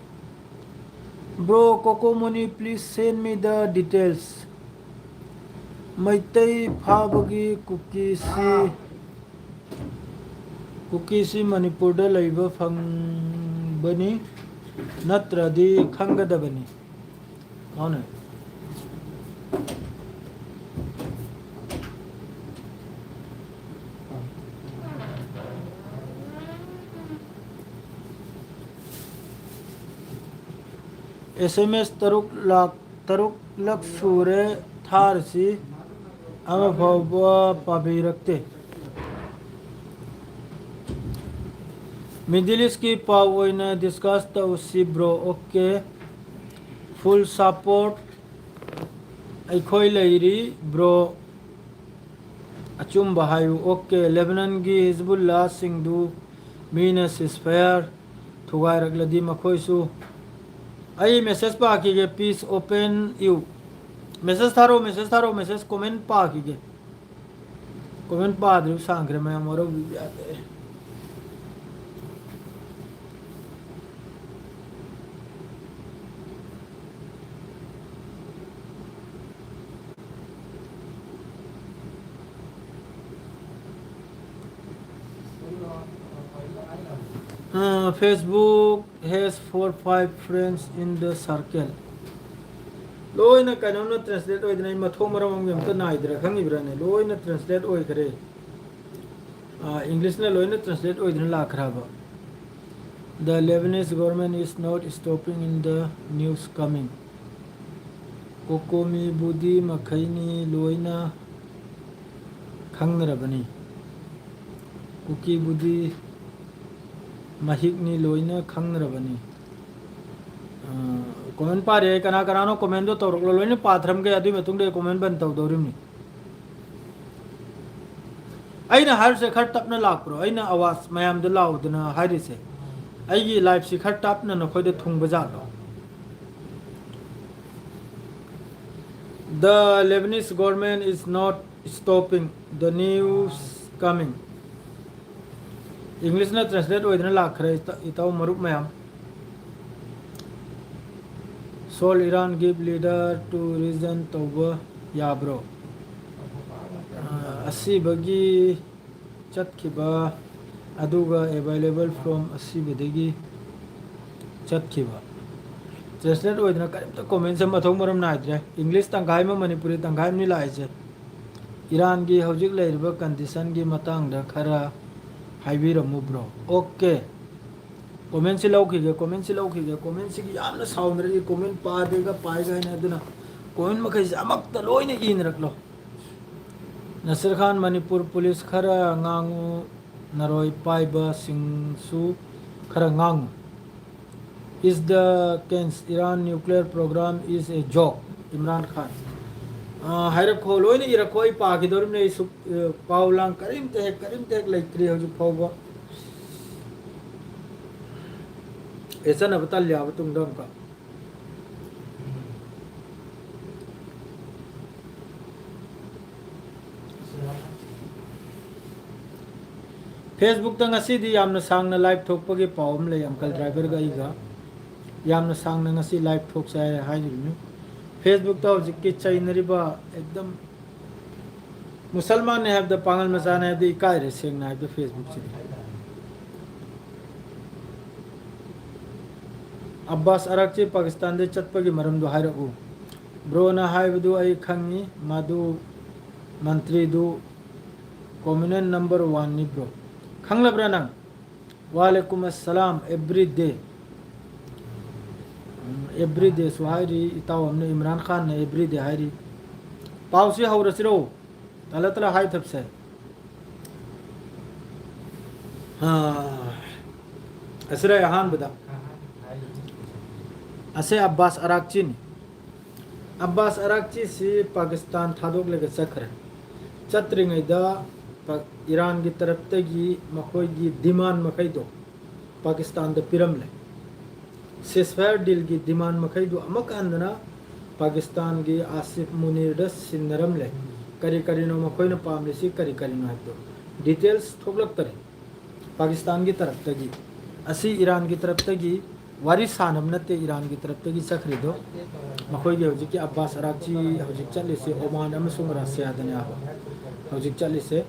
Bro Kokomoni, please send me the details. Meitei ꯐꯥꯕꯒꯤ ꯀꯨꯀꯤꯁꯤ, ꯀꯨꯀꯤꯁꯤ ꯃꯅꯤꯄꯨꯔꯗ ꯂꯩꯕ ꯐꯪꯕꯅꯤ, ꯅꯠꯇ꯭ꯔꯗꯤ ꯈꯪꯒꯗꯕꯅꯤ꯫ ꯃꯥꯅꯦ꯫ ꯑꯦꯁ ꯑꯦꯝ ꯑꯦꯁ ꯇꯔꯨꯛ ꯂꯥꯛ, ꯇꯔꯨꯛꯂꯛ ꯁꯨꯔꯦ ꯊꯥꯔꯤꯁꯤ, ꯑꯃ ꯐꯥꯎꯕ ꯄꯥꯕꯤꯔꯛꯇꯦ꯫ ꯃꯤꯗꯜ ꯏꯁꯀꯤ ꯄꯥꯎ ꯑꯣꯏꯅ ꯗꯤꯁꯀꯁ ꯇꯧꯁꯤ, ꯕ꯭ꯔꯣ꯫ ꯑꯣꯀꯦ, ꯐꯨꯜ ꯁꯄꯣꯔꯠ ꯑꯩꯈꯣꯏ ꯂꯩꯔꯤ, ꯕ꯭ꯔꯣ꯫ ꯑꯆꯨꯝꯕ ꯍꯥꯏꯌꯨ꯫ ꯑꯣꯀꯦ, ꯂꯦꯕꯅꯟꯒꯤ ꯍꯤꯖꯕꯨꯜꯂꯥꯁꯤꯡꯗꯨ ꯃꯤꯅ ꯁꯤꯁꯐꯌꯥꯔ ꯊꯨꯒꯥꯏꯔꯛꯂꯗꯤ ꯃꯈꯣꯏꯁꯨ꯫ ꯑꯩ ꯃꯦꯁꯦꯖ ꯄꯥꯈꯤꯒꯦ, please open you꯫ ꯃꯦꯁꯦꯖ ꯊꯥꯔꯛꯑꯣ, ꯃꯦꯁꯦꯖ ꯊꯥꯔꯛꯑꯣ, ꯃꯦꯁꯦꯖ, ꯀꯣꯃꯦꯟ ꯄꯥꯈꯤꯒꯦ꯫ ꯀꯣꯃꯦꯟ ꯄꯥꯗ꯭ꯔꯤꯕ ꯁꯥꯡꯈ꯭ꯔꯦ ꯃꯌꯥꯝ, ꯋꯥꯔꯧꯕꯤꯕ ꯌꯥꯗꯦ꯫ Uh, Facebook has four five friends in the circle. ꯂꯣꯏꯅ ꯀꯩꯅꯣꯝꯅ ꯇ꯭ꯔꯥꯟꯁꯂꯦꯠ ꯑꯣꯏꯗꯅ ꯑꯩ ꯃꯊꯣꯡ ꯃꯔꯝ ꯑꯃꯒꯤ ꯑꯝꯇ ꯅꯥꯏꯗ꯭ꯔꯥ ꯈꯪꯉꯤꯕ꯭ꯔꯥꯅꯦ? ꯂꯣꯏꯅ ꯇ꯭ꯔꯥꯟꯁꯂꯦꯠ ꯑꯣꯏꯈ꯭ꯔꯦ꯫ ꯑꯥ, ꯏꯪꯂꯤꯁꯅ ꯂꯣꯏꯅ ꯇ꯭ꯔꯥꯟꯁꯂꯦꯠ ꯑꯣꯏꯗꯅ ꯂꯥꯛꯈ꯭ꯔꯕ꯫ The Lebanese government is not stopping in the news coming. ꯀꯣꯀꯣꯃꯤ ꯕꯨꯗꯤ ꯃꯈꯩꯅꯤ ꯂꯣꯏꯅ ꯈꯪꯅꯔꯕꯅꯤ꯫ ꯀꯨꯀꯤ ꯕꯨꯗꯤ ꯃꯍꯤꯛꯅꯤ ꯂꯣꯏꯅ ꯈꯪꯅꯔꯕꯅꯤ꯫ ꯑ, ꯀꯣꯃꯦꯟ ꯄꯥꯔꯦ꯫ ꯀꯅꯥ ꯀꯅꯥꯅꯣ ꯀꯣꯃꯦꯟꯗꯣ ꯇꯧꯔꯛꯂꯣ꯫ ꯂꯣꯏꯅ ꯄꯥꯊꯔꯝꯒꯦ꯫ ꯑꯗꯨꯒꯤ ꯃꯇꯨꯡꯗ ꯑꯩ ꯀꯣꯃꯦꯟ ꯕꯟ ꯇꯧꯗꯧꯔꯤꯕꯅꯤ꯫ ꯑꯩꯅ ꯍꯥꯏꯔꯤꯁꯦ ꯈꯔ ꯇꯞꯅ ꯂꯥꯛꯄ꯭ꯔꯣ? ꯑꯩꯅ ꯑꯋꯥꯖ ꯃꯌꯥꯝꯗ ꯂꯥꯎꯗꯅ ꯍꯥꯏꯔꯤꯁꯦ, ꯑꯩꯒꯤ ꯂꯥꯏꯐꯁꯤ ꯈꯔ ꯇꯞꯅ ꯅꯈꯣꯏꯗ ꯊꯨꯡꯕ ꯖꯥꯠꯂꯣ? The Lebanese government is not stopping the news coming. English ꯅ translate ꯑꯣꯏꯗꯅ ꯂꯥꯛꯈ꯭ꯔꯦ, ꯏꯇ-, ꯏꯇꯥꯎ ꯃꯔꯨꯞ ꯃꯌꯥꯝ꯫ Should Iran give leader to resign ꯇꯧꯕ ꯌꯥꯕ꯭ꯔꯣ? ꯑ, ꯑꯁꯤꯕꯒꯤ ꯆꯠꯈꯤꯕ, ꯑꯗꯨꯒ available from ꯑꯁꯤꯕꯗꯒꯤ ꯆꯠꯈꯤꯕ꯫ Translate ꯑꯣꯏꯗꯅ ꯀꯔꯤꯝꯇ comment ꯁꯦ ꯃꯊꯧ ꯃꯔꯝ ꯅꯥꯏꯗ꯭ꯔꯦ꯫ English ꯇꯪꯈꯥꯏ ꯑꯃ, ꯃꯅꯤꯄꯨꯔꯤ ꯇꯪꯈꯥꯏ ꯑꯃꯅꯤ ꯂꯥꯛꯏꯁꯦ꯫ ꯏꯔꯥꯟꯒꯤ ꯍꯧꯖꯤꯛ ꯂꯩꯔꯤꯕ condition ꯒꯤ ꯃꯇꯥꯡꯗ ꯈꯔ ꯍꯥꯏꯕꯤꯔꯝꯃꯨ bro꯫ Okay꯫ Comment ꯁꯤ ꯂꯧꯈꯤꯒꯦ, comment ꯁꯤ ꯂꯧꯈꯤꯒꯦ꯫ Comment ꯁꯤꯒꯤ ꯌꯥꯝꯅ ꯁꯥꯎꯅꯔꯛꯏ, comment ꯄꯥꯗꯦꯒ ꯄꯥꯏꯒ ꯍꯥꯏꯅ꯫ ꯑꯗꯨꯅ comment ꯃꯈꯩꯁꯦ ꯑꯃꯛꯇ ꯂꯣꯏꯅ ꯏꯅꯔꯛꯂꯣ꯫ ꯅꯁꯤꯔ ꯈꯥꯟ, ꯃꯅꯤꯄꯨꯔ ꯄꯨꯂꯤꯁ ꯈꯔ ꯉꯥꯡꯉꯨ, ꯅꯔꯣꯏ ꯄꯥꯏꯕꯁꯤꯡꯁꯨ ꯈꯔ ꯉꯥꯡꯉꯨ꯫ Is the Ken's Iran nuclear program is a joke, Imran Khan꯫ ꯑꯥ, ꯍꯥꯏꯔꯛꯈꯣ, ꯂꯣꯏꯅ ꯏꯔꯛꯈꯣ, ꯑꯩ ꯄꯥꯈꯤꯗꯧꯔꯤꯕꯅꯦ꯫ ꯑꯩ ꯁꯨꯛ-, ꯑ, ꯄꯥꯎ ꯂꯥꯡ ꯀꯔꯤꯝꯇ ꯍꯦꯛ, ꯀꯔꯤꯝꯇ ꯍꯦꯛ ꯂꯩꯇ꯭ꯔꯤ ꯍꯧꯖꯤꯛ ꯐꯥꯎꯕ꯫ ꯑꯦ, ꯆꯠꯅꯕ ꯇꯜꯂꯤ ꯍꯥꯏꯕ ꯇꯨꯡꯗ ꯑꯃꯨꯛꯀ꯫ Facebook ꯇ ꯉꯁꯤꯗꯤ ꯌꯥꯝꯅ ꯁꯥꯡꯅ live ꯊꯣꯛꯄꯒꯤ ꯄꯥꯎ ꯑꯃ ꯂꯩ, uncle driver ꯒ ꯑꯩꯒ꯫ ꯌꯥꯝꯅ ꯁꯥꯡꯅ ꯉꯁꯤ live ꯊꯣꯛꯁꯦ ꯍꯥꯏ-, ꯍꯥꯏꯔꯤꯕꯅꯤ꯫ Facebook ꯇ ꯍꯧꯖꯤꯛꯀꯤ ꯆꯩꯅꯔꯤꯕ ꯑꯦꯛꯗꯝ ꯃꯨꯁꯜꯃꯥꯟꯅꯦ ꯍꯥꯏꯕꯗ, ꯄꯥꯉꯜ ꯃꯆꯥꯅꯦ ꯍꯥꯏꯕꯗ ꯏꯀꯥꯏꯔꯦ, ꯁꯦꯡꯅ ꯍꯥꯏꯕꯗ, Facebook ꯁꯤꯗꯤ꯫ ꯑꯕꯥꯁ ꯑꯔꯥꯛꯆꯤ ꯄꯥꯀꯤꯁꯇꯥꯟꯗ ꯆꯠꯄꯒꯤ ꯃꯔꯝꯗꯣ ꯍꯥꯏꯔꯛꯎ꯫ Bro ꯅ ꯍꯥꯏꯕꯗꯨ ꯑꯩ ꯈꯪꯉꯤ, ꯃꯗꯨ ꯃꯟꯇ꯭ꯔꯤꯗꯨ communal number one ꯅꯤ bro꯫ ꯈꯪꯂꯕ꯭ꯔꯥ ꯅꯪ? ꯋꯥꯂꯦꯀꯨꯝ ꯑꯁꯂꯥꯝ, every day꯫ ꯎꯝ, every day ꯁꯨ ꯍꯥꯏꯔꯤ, ꯏꯇꯥꯎ ꯑꯃꯅ ꯏꯝꯔꯥꯟ ꯈꯥꯟꯅ every day ꯍꯥꯏꯔꯤ꯫ ꯄꯥꯎꯁꯤ ꯍꯧꯔꯁꯤꯔꯣ? ꯇꯂ ꯇꯂ ꯍꯥꯏꯊꯕꯁꯦ꯫ ꯑꯥ, ꯑꯁꯤꯔ ꯑꯍꯥꯟꯕꯗ꯫ ꯑꯁꯦ ꯑꯕꯥꯁ ꯑꯔꯥꯛꯆꯤꯅꯤ꯫ ꯑꯕꯥꯁ ꯑꯔꯥꯛꯆꯤꯁꯤ ꯄꯥꯀꯤꯁꯇꯥꯟ ꯊꯥꯗꯣꯛꯂꯒ ꯆꯠꯈ꯭ꯔꯦ꯫ ꯆꯠꯇ꯭ꯔꯤꯉꯩꯗ ꯄ-, ꯏꯔꯥꯟꯒꯤ ꯇꯔꯞꯇꯒꯤ ꯃꯈꯣꯏꯒꯤ demand ꯃꯈꯩꯗꯣ ꯄꯥꯀꯤꯁꯇꯥꯟꯗ ꯄꯤꯔꯝꯂꯦ꯫ Ceasefire dealꯒꯤ demand ꯃꯈꯩꯗꯨ ꯑꯃꯨꯛ ꯍꯟꯗꯅ ꯄꯥꯀꯤꯁꯇꯥꯟꯒꯤ ꯑꯥꯁꯤꯐ ꯃꯨꯅꯤꯔꯗ ꯁꯤꯟꯅꯔꯝꯂꯦ꯫ ꯀꯔꯤ ꯀꯔꯤꯅꯣ ꯃꯈꯣꯏꯅ ꯄꯥꯝꯂꯤꯁꯤ, ꯀꯔꯤ ꯀꯔꯤꯅꯣ ꯍꯥꯏꯕꯗꯣ details ꯊꯣꯛꯂꯛꯇꯔꯤ꯫ ꯄꯥꯀꯤꯁꯇꯥꯟꯒꯤ ꯇꯔꯞꯇꯒꯤ, ꯑꯁꯤ ꯏꯔꯥꯟꯒꯤ ꯇꯔꯞꯇꯒꯤ ꯋꯥꯔꯤ ꯁꯥꯅꯕ ꯅꯠꯇꯦ, ꯏꯔꯥꯟꯒꯤ ꯇꯔꯞꯇꯒꯤ ꯆꯠꯈ꯭ꯔꯤꯗꯣ꯫ ꯃꯈꯣꯏꯒꯤ ꯍꯧꯖꯤꯛꯀꯤ ꯑꯕꯥꯁ ꯑꯔꯥꯛꯆꯤ ꯍꯧꯖꯤꯛ ꯆꯠꯂꯤꯁꯦ ꯑꯣꯃꯥꯟ ꯑꯃꯁꯨꯡ ꯔꯁꯤꯌꯥꯗꯅꯦ ꯍꯥꯏꯕ ꯍꯧꯖꯤꯛ ꯆꯠꯂꯤꯁꯦ꯫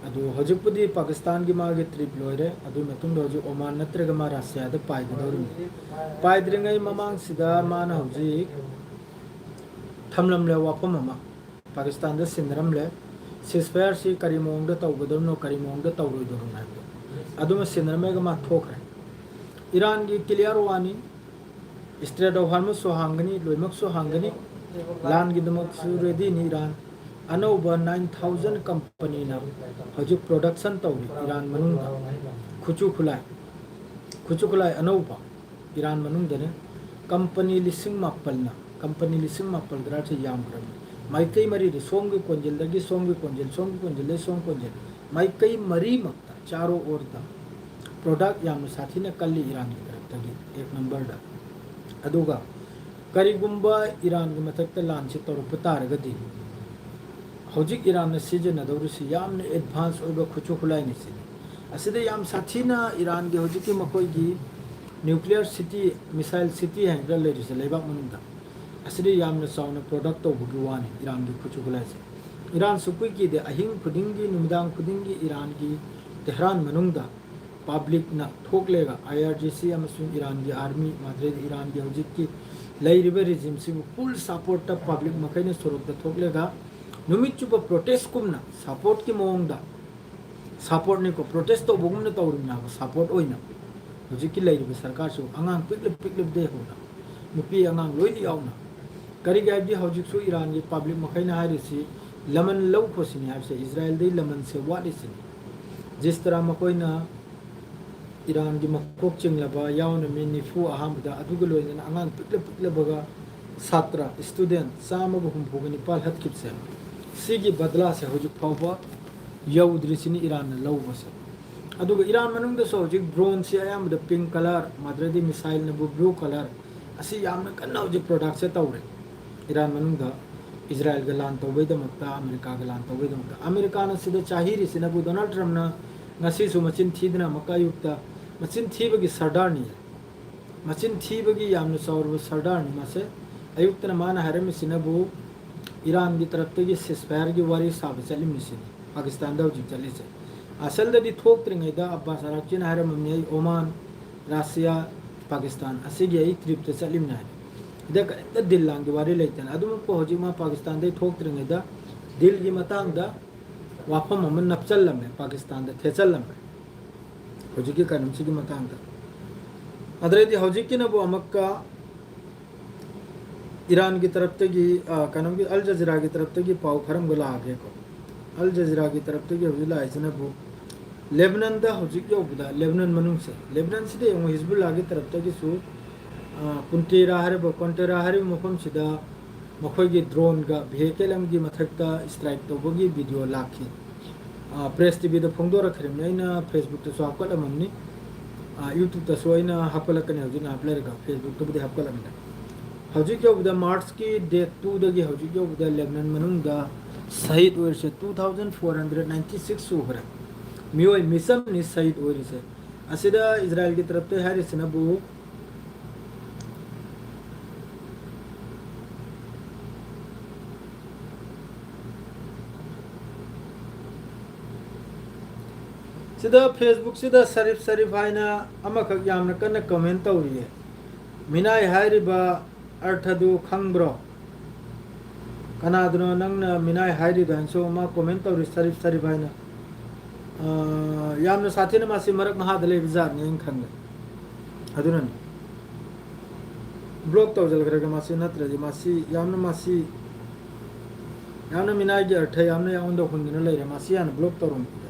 ꯑꯗꯨ ꯍꯧꯖꯤꯛꯄꯨꯗꯤ ꯄꯥꯀꯤꯁꯇꯥꯟꯒꯤ ꯃꯥꯒꯤ trip ꯂꯣꯏꯔꯦ꯫ ꯑꯗꯨꯒꯤ ꯃꯇꯨꯡꯗ ꯍꯧꯖꯤꯛ ꯑꯣꯃꯥꯟ ꯅꯠꯇ꯭ꯔꯒ ꯃꯥ ꯔꯁꯤꯌꯥꯗ ꯄꯥꯏꯒꯗꯧꯔꯤꯕꯅꯤ꯫ ꯄꯥꯏꯗ꯭ꯔꯤꯉꯩ ꯃꯃꯥꯡꯁꯤꯗ ꯃꯥꯅ ꯍꯧꯖꯤꯛ ꯊꯝꯂꯝꯂꯦ ꯋꯥꯐꯝ ꯑꯃ, ꯄꯥꯀꯤꯁꯇꯥꯟꯗ ꯁꯤꯟꯅꯔꯝꯂꯦ꯫ Ceasefireꯁꯤ ꯀꯔꯤ ꯃꯑꯣꯡꯗ ꯇꯧꯒꯗꯧꯔꯤꯅꯣ, ꯀꯔꯤ ꯃꯑꯣꯡꯗ ꯇꯧꯔꯣꯏꯗꯧꯔꯤꯅꯣ ꯍꯥꯏꯕꯗꯣ꯫ ꯑꯗꯨꯃ ꯁꯤꯟꯅꯔꯝꯃꯒ ꯃꯥ ꯊꯣꯛꯈ꯭ꯔꯦ꯫ ꯏꯔꯥꯟꯒꯤ clear ꯋꯥꯅꯤ, Strait of Hormuzꯁꯨ ꯍꯥꯡꯒꯅꯤ, ꯂꯣꯏꯅꯃꯛꯁꯨ ꯍꯥꯡꯒꯅꯤ, ꯂꯥꯟꯒꯤꯗꯃꯛꯁꯨ readyꯅꯤ ꯏꯔꯥꯟ꯫ ꯑꯅꯧꯕ nine thousand companyꯅ ꯍꯧꯖꯤꯛ production ꯇꯧꯔꯤ ꯏꯔꯥꯟ ꯃꯅꯨꯡꯗ꯫ ꯈꯨꯠꯁꯨ ꯈꯨꯠꯂꯥꯏ, ꯈꯨꯠꯁꯨ ꯈꯨꯠꯂꯥꯏ ꯑꯅꯧꯕ ꯏꯔꯥꯟ ꯃꯅꯨꯡꯗꯅꯦ꯫ Company ꯂꯤꯁꯤꯡ ꯃꯥꯄꯜꯅ, company ꯂꯤꯁꯤꯡ ꯃꯥꯄꯜ ꯗꯔꯥꯁꯦ ꯌꯥꯝꯈ꯭ꯔꯕꯅꯤ꯫ ꯃꯥꯏꯀꯩ ꯃꯔꯤꯗ, ꯁꯣꯝꯒꯤ ꯀꯣꯟꯖꯦꯜꯗꯒꯤ ꯁꯣꯝꯒꯤ ꯀꯣꯟꯖꯦꯜ, ꯁꯣꯝꯒꯤ ꯀꯣꯟꯖꯦꯜꯗꯒꯤ ꯁꯣꯝ ꯀꯣꯟꯖꯦꯜ, ꯃꯥꯏꯀꯩ ꯃꯔꯤꯃꯛꯇ ꯆꯥꯔꯣ ꯑꯣꯔꯗ product ꯌꯥꯝꯅ ꯁꯥꯊꯤꯅ ꯀꯜꯂꯤ ꯏꯔꯥꯟꯒꯤ ꯇꯔꯞꯇꯒꯤ ꯑꯦꯛ ꯅꯝꯕꯔꯗ꯫ ꯑꯗꯨꯒ ꯀꯔꯤꯒꯨꯝꯕ ꯏꯔꯥꯟꯒꯤ ꯃꯊꯛꯇ ꯂꯥꯟꯁꯤ ꯇꯧꯔꯛꯄ ꯇꯥꯔꯒꯗꯤ ꯍꯧꯖꯤꯛ ꯏꯔꯥꯟꯅ ꯁꯤꯖꯤꯟꯅꯗꯧꯔꯤꯁꯤ ꯌꯥꯝꯅ advance ꯑꯣꯏꯕ ꯈꯨꯠꯁꯨ ꯈꯨꯠꯂꯥꯏꯅꯤ ꯁꯤꯅꯤ꯫ ꯑꯁꯤꯗ ꯌꯥꯝ ꯁꯥꯊꯤꯅ ꯏꯔꯥꯟꯒꯤ ꯍꯧꯖꯤꯛꯀꯤ ꯃꯈꯣꯏꯒꯤ nuclear city, missile city ꯍꯥꯏꯅ ꯂꯩꯔꯤꯁꯦ ꯂꯩꯕꯥꯛ ꯃꯅꯨꯡꯗ, ꯑꯁꯤꯗ ꯌꯥꯝꯅ ꯆꯥꯎꯅ product ꯇꯧꯕꯒꯤ ꯋꯥꯅꯤ ꯏꯔꯥꯟꯒꯤ ꯈꯨꯠꯁꯨ ꯈꯨꯠꯂꯥꯏꯁꯦ꯫ ꯏꯔꯥꯟ ꯁꯨꯛꯀꯨꯏ ꯀꯤꯗꯦ꯫ ꯑꯍꯤꯡ ꯈꯨꯗꯤꯡꯒꯤ, ꯅꯨꯃꯤꯗꯥꯡ ꯈꯨꯗꯤꯡꯒꯤ ꯏꯔꯥꯟꯒꯤ ꯇꯦꯍꯔꯥꯟ ꯃꯅꯨꯡꯗ publicꯅ ꯊꯣꯛꯂꯦꯒ, I R G C ꯑꯃꯁꯨꯡ ꯏꯔꯥꯟꯒꯤ army, ꯃꯗꯨꯗꯩꯗꯤ ꯏꯔꯥꯟꯒꯤ ꯍꯧꯖꯤꯛꯀꯤ ꯂꯩꯔꯤꯕ regimeꯁꯤꯕꯨ full supportꯇ public ꯃꯈꯩꯅ ꯁꯣꯔꯣꯛꯇ ꯊꯣꯛꯂꯒ ꯅꯨꯃꯤꯠ ꯆꯨꯞꯄ protestꯀꯨꯝꯅ supportꯀꯤ ꯃꯑꯣꯡꯗ, supportꯅꯤꯀꯣ, protest ꯇꯧꯕꯒꯨꯝꯅ ꯇꯧꯔꯤꯕꯅꯦꯕ support ꯑꯣꯏꯅ꯫ ꯍꯧꯖꯤꯛꯀꯤ ꯂꯩꯔꯤꯕ ꯁꯔꯀꯥꯔꯁꯨ ꯑꯉꯥꯡ ꯄꯤꯛꯂ ꯄꯤꯛꯂꯕꯗꯩ ꯍꯧꯅ, ꯅꯨꯄꯤ ꯑꯉꯥꯡ ꯂꯣꯏꯅ ꯌꯥꯎꯅ꯫ ꯀꯔꯤꯒꯤ ꯍꯥꯏꯕꯗꯤ ꯍꯧꯖꯤꯛꯁꯨ ꯏꯔꯥꯟꯒꯤ public ꯃꯈꯩꯅ ꯍꯥꯏꯔꯤꯁꯤ ꯂꯃꯟ ꯂꯧꯈꯣꯁꯤꯅꯤ ꯍꯥꯏꯕꯁꯦ, ꯏꯖꯔꯥꯏꯜꯗꯩ ꯂꯃꯟꯁꯦ ꯋꯥꯠꯂꯤꯁꯤꯅꯤ꯫ ꯖꯤꯁ ꯇꯔꯥ ꯃꯈꯣꯏꯅ ꯏꯔꯥꯟꯒꯤ ꯃꯀꯣꯛ ꯆꯤꯡꯂꯕ ꯌꯥꯎꯅ ꯃꯤ ꯅꯤꯐꯨ ꯑꯍꯥꯟꯕꯗ, ꯑꯗꯨꯒ ꯂꯣꯏꯅꯅ ꯑꯉꯥꯡ ꯄꯤꯛꯂ ꯄꯤꯛꯂꯕꯒ ꯁꯥꯇ꯭ꯔ, student ꯆꯥꯝꯃꯒ ꯍꯨꯝꯐꯨꯒ ꯅꯤꯄꯥꯜ ꯍꯥꯠꯈꯤꯕꯁꯦ, ꯁꯤꯒꯤ ꯕꯗꯂꯥꯁꯦ ꯍꯧꯖꯤꯛ ꯐꯥꯎꯕ ꯌꯧꯗ꯭ꯔꯤꯁꯤꯅꯤ ꯏꯔꯥꯟꯅ ꯂꯧꯕꯁꯦ꯫ ꯑꯗꯨꯒ ꯏꯔꯥꯟ ꯃꯅꯨꯡꯗꯁꯨ ꯍꯧꯖꯤꯛ drone ꯁꯤ ꯑꯌꯥꯝꯕꯗ pink colour, ꯃꯗꯨꯗꯩꯗꯤ missile ꯅꯕꯨ blue colour, ꯑꯁꯤ ꯌꯥꯝꯅ ꯀꯟꯅ ꯍꯧꯖꯤꯛ product ꯁꯦ ꯇꯧꯔꯦ꯫ ꯏꯔꯥꯟ ꯃꯅꯨꯡꯗ ꯏꯖꯔꯥꯏꯜꯒ ꯂꯥꯟ ꯇꯧꯕꯩꯗꯃꯛꯇ, ꯑꯃꯦꯔꯤꯀꯥꯒ ꯂꯥꯟ ꯇꯧꯕꯩꯗꯃꯛꯇ꯫ ꯑꯃꯦꯔꯤꯀꯥꯅ ꯁꯤꯗ ꯆꯥꯍꯤꯔꯤꯁꯤꯅꯕꯨ ꯗꯣꯅꯥꯜꯗ ꯇ꯭ꯔꯝꯞꯅ ꯉꯁꯤꯁꯨ ꯃꯆꯤꯟ ꯊꯤꯗꯅ ꯑꯃꯨꯛꯀ ꯑꯌꯨꯛꯇ, ꯃꯆꯤꯟ ꯊꯤꯕꯒꯤ ꯁꯔꯗꯥꯔꯅꯤ꯫ ꯃꯆꯤꯟ ꯊꯤꯕꯒꯤ ꯌꯥꯝꯅ ꯆꯥꯎꯔꯕ ꯁꯔꯗꯥꯔꯅꯤ ꯃꯥꯁꯦ꯫ ꯑꯌꯨꯛꯇꯅ ꯃꯥꯅ ꯍꯥꯏꯔꯝꯃꯤꯁꯤꯅꯕꯨ ꯏꯔꯥꯟꯒꯤ ꯇꯔꯞꯇꯒꯤ ceasefire ꯒꯤ ꯋꯥꯔꯤ ꯁꯥꯕ ꯆꯠꯂꯤꯝꯃꯤꯁꯤꯅꯤ, ꯄꯥꯀꯤꯁꯇꯥꯟꯗ ꯍꯧꯖꯤꯛ ꯆꯠꯂꯤꯁꯦ꯫ ꯑꯁꯜꯗꯗꯤ ꯊꯣꯛꯇ꯭ꯔꯤꯉꯩꯗ ꯑꯕꯥꯁ ꯑꯔꯥꯛꯆꯤꯅ ꯍꯥꯏꯔꯝꯃꯝꯅꯤ, "ꯑꯩ ꯑꯣꯃꯥꯟ, ꯔꯁꯤꯌꯥ, ꯄꯥꯀꯤꯁꯇꯥꯟ ꯑꯁꯤꯒꯤ ꯑꯩ trip ꯇ ꯆꯠꯂꯤꯝꯅꯤ" ꯍꯥꯏꯅ꯫ ꯁꯤꯗ ꯀꯔꯤꯝꯇ deal ꯂꯥꯡꯒꯤ ꯋꯥꯔꯤ ꯂꯩꯇꯅ꯫ ꯑꯗꯨꯃꯛꯄꯨ ꯍꯧꯖꯤꯛ ꯃꯥ ꯄꯥꯀꯤꯁꯇꯥꯟꯗꯩ ꯊꯣꯛꯇ꯭ꯔꯤꯉꯩꯗ deal ꯒꯤ ꯃꯇꯥꯡꯗ ꯋꯥꯐꯝ ꯑꯃ ꯅꯞꯆꯜꯂꯝꯃꯦ, ꯄꯥꯀꯤꯁꯇꯥꯟꯗ ꯊꯦꯠꯆꯜꯂꯝꯃꯦ꯫ ꯍꯧꯖꯤꯛꯀꯤ ꯀꯩꯅꯣꯁꯤꯒꯤ ꯃꯇꯥꯡꯗ꯫ ꯑꯗꯨꯗꯩꯗꯤ ꯍꯧꯖꯤꯛꯀꯤꯅꯕꯨ ꯑꯃꯨꯛꯀ ꯏꯔꯥꯟꯒꯤ ꯇꯔꯞꯇꯒꯤ, ꯑ, ꯀꯩꯅꯣꯒꯤ ꯑꯜ ꯖꯖꯤꯔꯥꯒꯤ ꯇꯔꯞꯇꯒꯤ ꯄꯥꯎ ꯈꯔ ꯑꯃꯒ ꯂꯥꯛꯑꯒꯦꯀꯣ꯫ ꯑꯜ ꯖꯖꯤꯔꯥꯒꯤ ꯇꯔꯞꯇꯒꯤ ꯍꯧꯖꯤꯛ ꯂꯥꯛꯏꯁꯤꯅꯕꯨ ꯂꯦꯕꯅꯟꯗ ꯍꯧꯖꯤꯛ ꯌꯧꯕꯗ, ꯂꯦꯕꯅꯟ ꯃꯅꯨꯡꯁꯦ, ꯂꯦꯕꯅꯟꯁꯤꯗ ꯌꯦꯡꯉꯨ, ꯍꯤꯖꯕꯨꯜꯂꯥꯒꯤ ꯇꯔꯞꯇꯒꯤꯁꯨ, ꯑ, ꯄꯨꯟꯇꯦꯔꯥ ꯍꯥꯏꯔꯤꯕ, ꯀꯣꯟꯇꯦꯔꯥ ꯍꯥꯏꯔꯤꯕ ꯃꯐꯝꯁꯤꯗ ꯃꯈꯣꯏꯒꯤ drone ꯒ vehicle ꯑꯃꯒꯤ ꯃꯊꯛꯇ strike ꯇꯧꯕꯒꯤ video ꯂꯥꯛꯈꯤ꯫ ꯑ, Press T V ꯗ ꯐꯣꯡꯗꯣꯔꯛꯈ꯭ꯔꯤꯕꯅꯤ, ꯑꯩꯅ Facebook ꯇꯁꯨ ꯍꯥꯞꯀꯠꯂꯝꯃꯕꯅꯤ, ꯑ, YouTube ꯇꯁꯨ ꯑꯩꯅ ꯍꯥꯞꯀꯠꯂꯛꯀꯅꯤ, ꯍꯧꯖꯤꯛ ꯉꯥꯏꯍꯥꯛ ꯂꯩꯔꯒ Facebook ꯇꯕꯨꯗꯤ ꯍꯥꯞꯀꯠꯂꯝꯃꯤꯅꯦ꯫ ꯍꯧꯖꯤꯛ ꯌꯧꯕꯗ, March ꯀꯤ date two ꯗꯒꯤ ꯍꯧꯖꯤꯛ ꯌꯧꯕꯗ ꯂꯦꯕꯅꯟ ꯃꯅꯨꯡꯗ ꯁꯍꯤꯗ ꯑꯣꯏꯔꯤꯁꯦ two thousand four hundred ninety six ꯁꯨꯈ꯭ꯔꯦ꯫ ꯃꯤꯑꯣꯏ ꯃꯤꯆꯝꯅꯤ ꯁꯍꯤꯗ ꯑꯣꯏꯔꯤꯁꯦ꯫ ꯑꯁꯤꯗ ꯏꯖꯔꯥꯏꯜꯒꯤ ꯇꯔꯞꯇ ꯍꯥꯏꯔꯤꯁꯤꯅꯕꯨ, ꯁꯤꯗ Facebook ꯁꯤꯗ ꯁꯔꯤꯐ ꯁꯔꯤꯐ ꯍꯥꯏꯅ ꯑꯃꯈꯛ ꯌꯥꯝꯅ ꯀꯟꯅ comment ꯇꯧꯔꯤꯌꯦ꯫ ꯃꯤꯅꯥꯏ ꯍꯥꯏꯔꯤꯕ ꯑꯔꯊꯗꯨ ꯈꯪꯕ꯭ꯔꯣ? ꯀꯅꯥꯗꯅꯣ ꯅꯪꯅ ꯃꯤꯅꯥꯏ ꯍꯥꯏꯔꯤꯗꯣ ꯍꯥꯏꯅꯁꯨ ꯑꯃ comment ꯇꯧꯔꯤ, ꯁꯔꯤꯐ ꯁꯔꯤꯐ ꯍꯥꯏꯅ꯫ ꯑꯥ, ꯌꯥꯝꯅ ꯁꯥꯊꯤꯅ ꯃꯥꯁꯤ ꯃꯔꯛ ꯃꯍꯥꯗ ꯂꯩꯕ ꯖꯥꯠꯅꯤ ꯑꯩꯅ ꯈꯟꯕꯗ꯫ ꯑꯗꯨꯅꯅꯤ꯫ Block ꯇꯧꯁꯤꯟꯈ꯭ꯔꯒꯦ ꯃꯥꯁꯤ, ꯅꯠꯇ꯭ꯔꯗꯤ ꯃꯥꯁꯤ ꯌꯥꯝꯅ, ꯃꯥꯁꯤ ꯌꯥꯝꯅ ꯃꯤꯅꯥꯏꯒꯤ ꯑꯔꯊ ꯌꯥꯝꯅ ꯑꯩꯉꯣꯟꯗ ꯍꯨꯟꯗꯨꯅ ꯂꯩꯔꯦ꯫ ꯃꯥꯁꯤ ꯍꯥꯟꯅ block ꯇꯧꯔꯝꯈꯤꯒꯦ꯫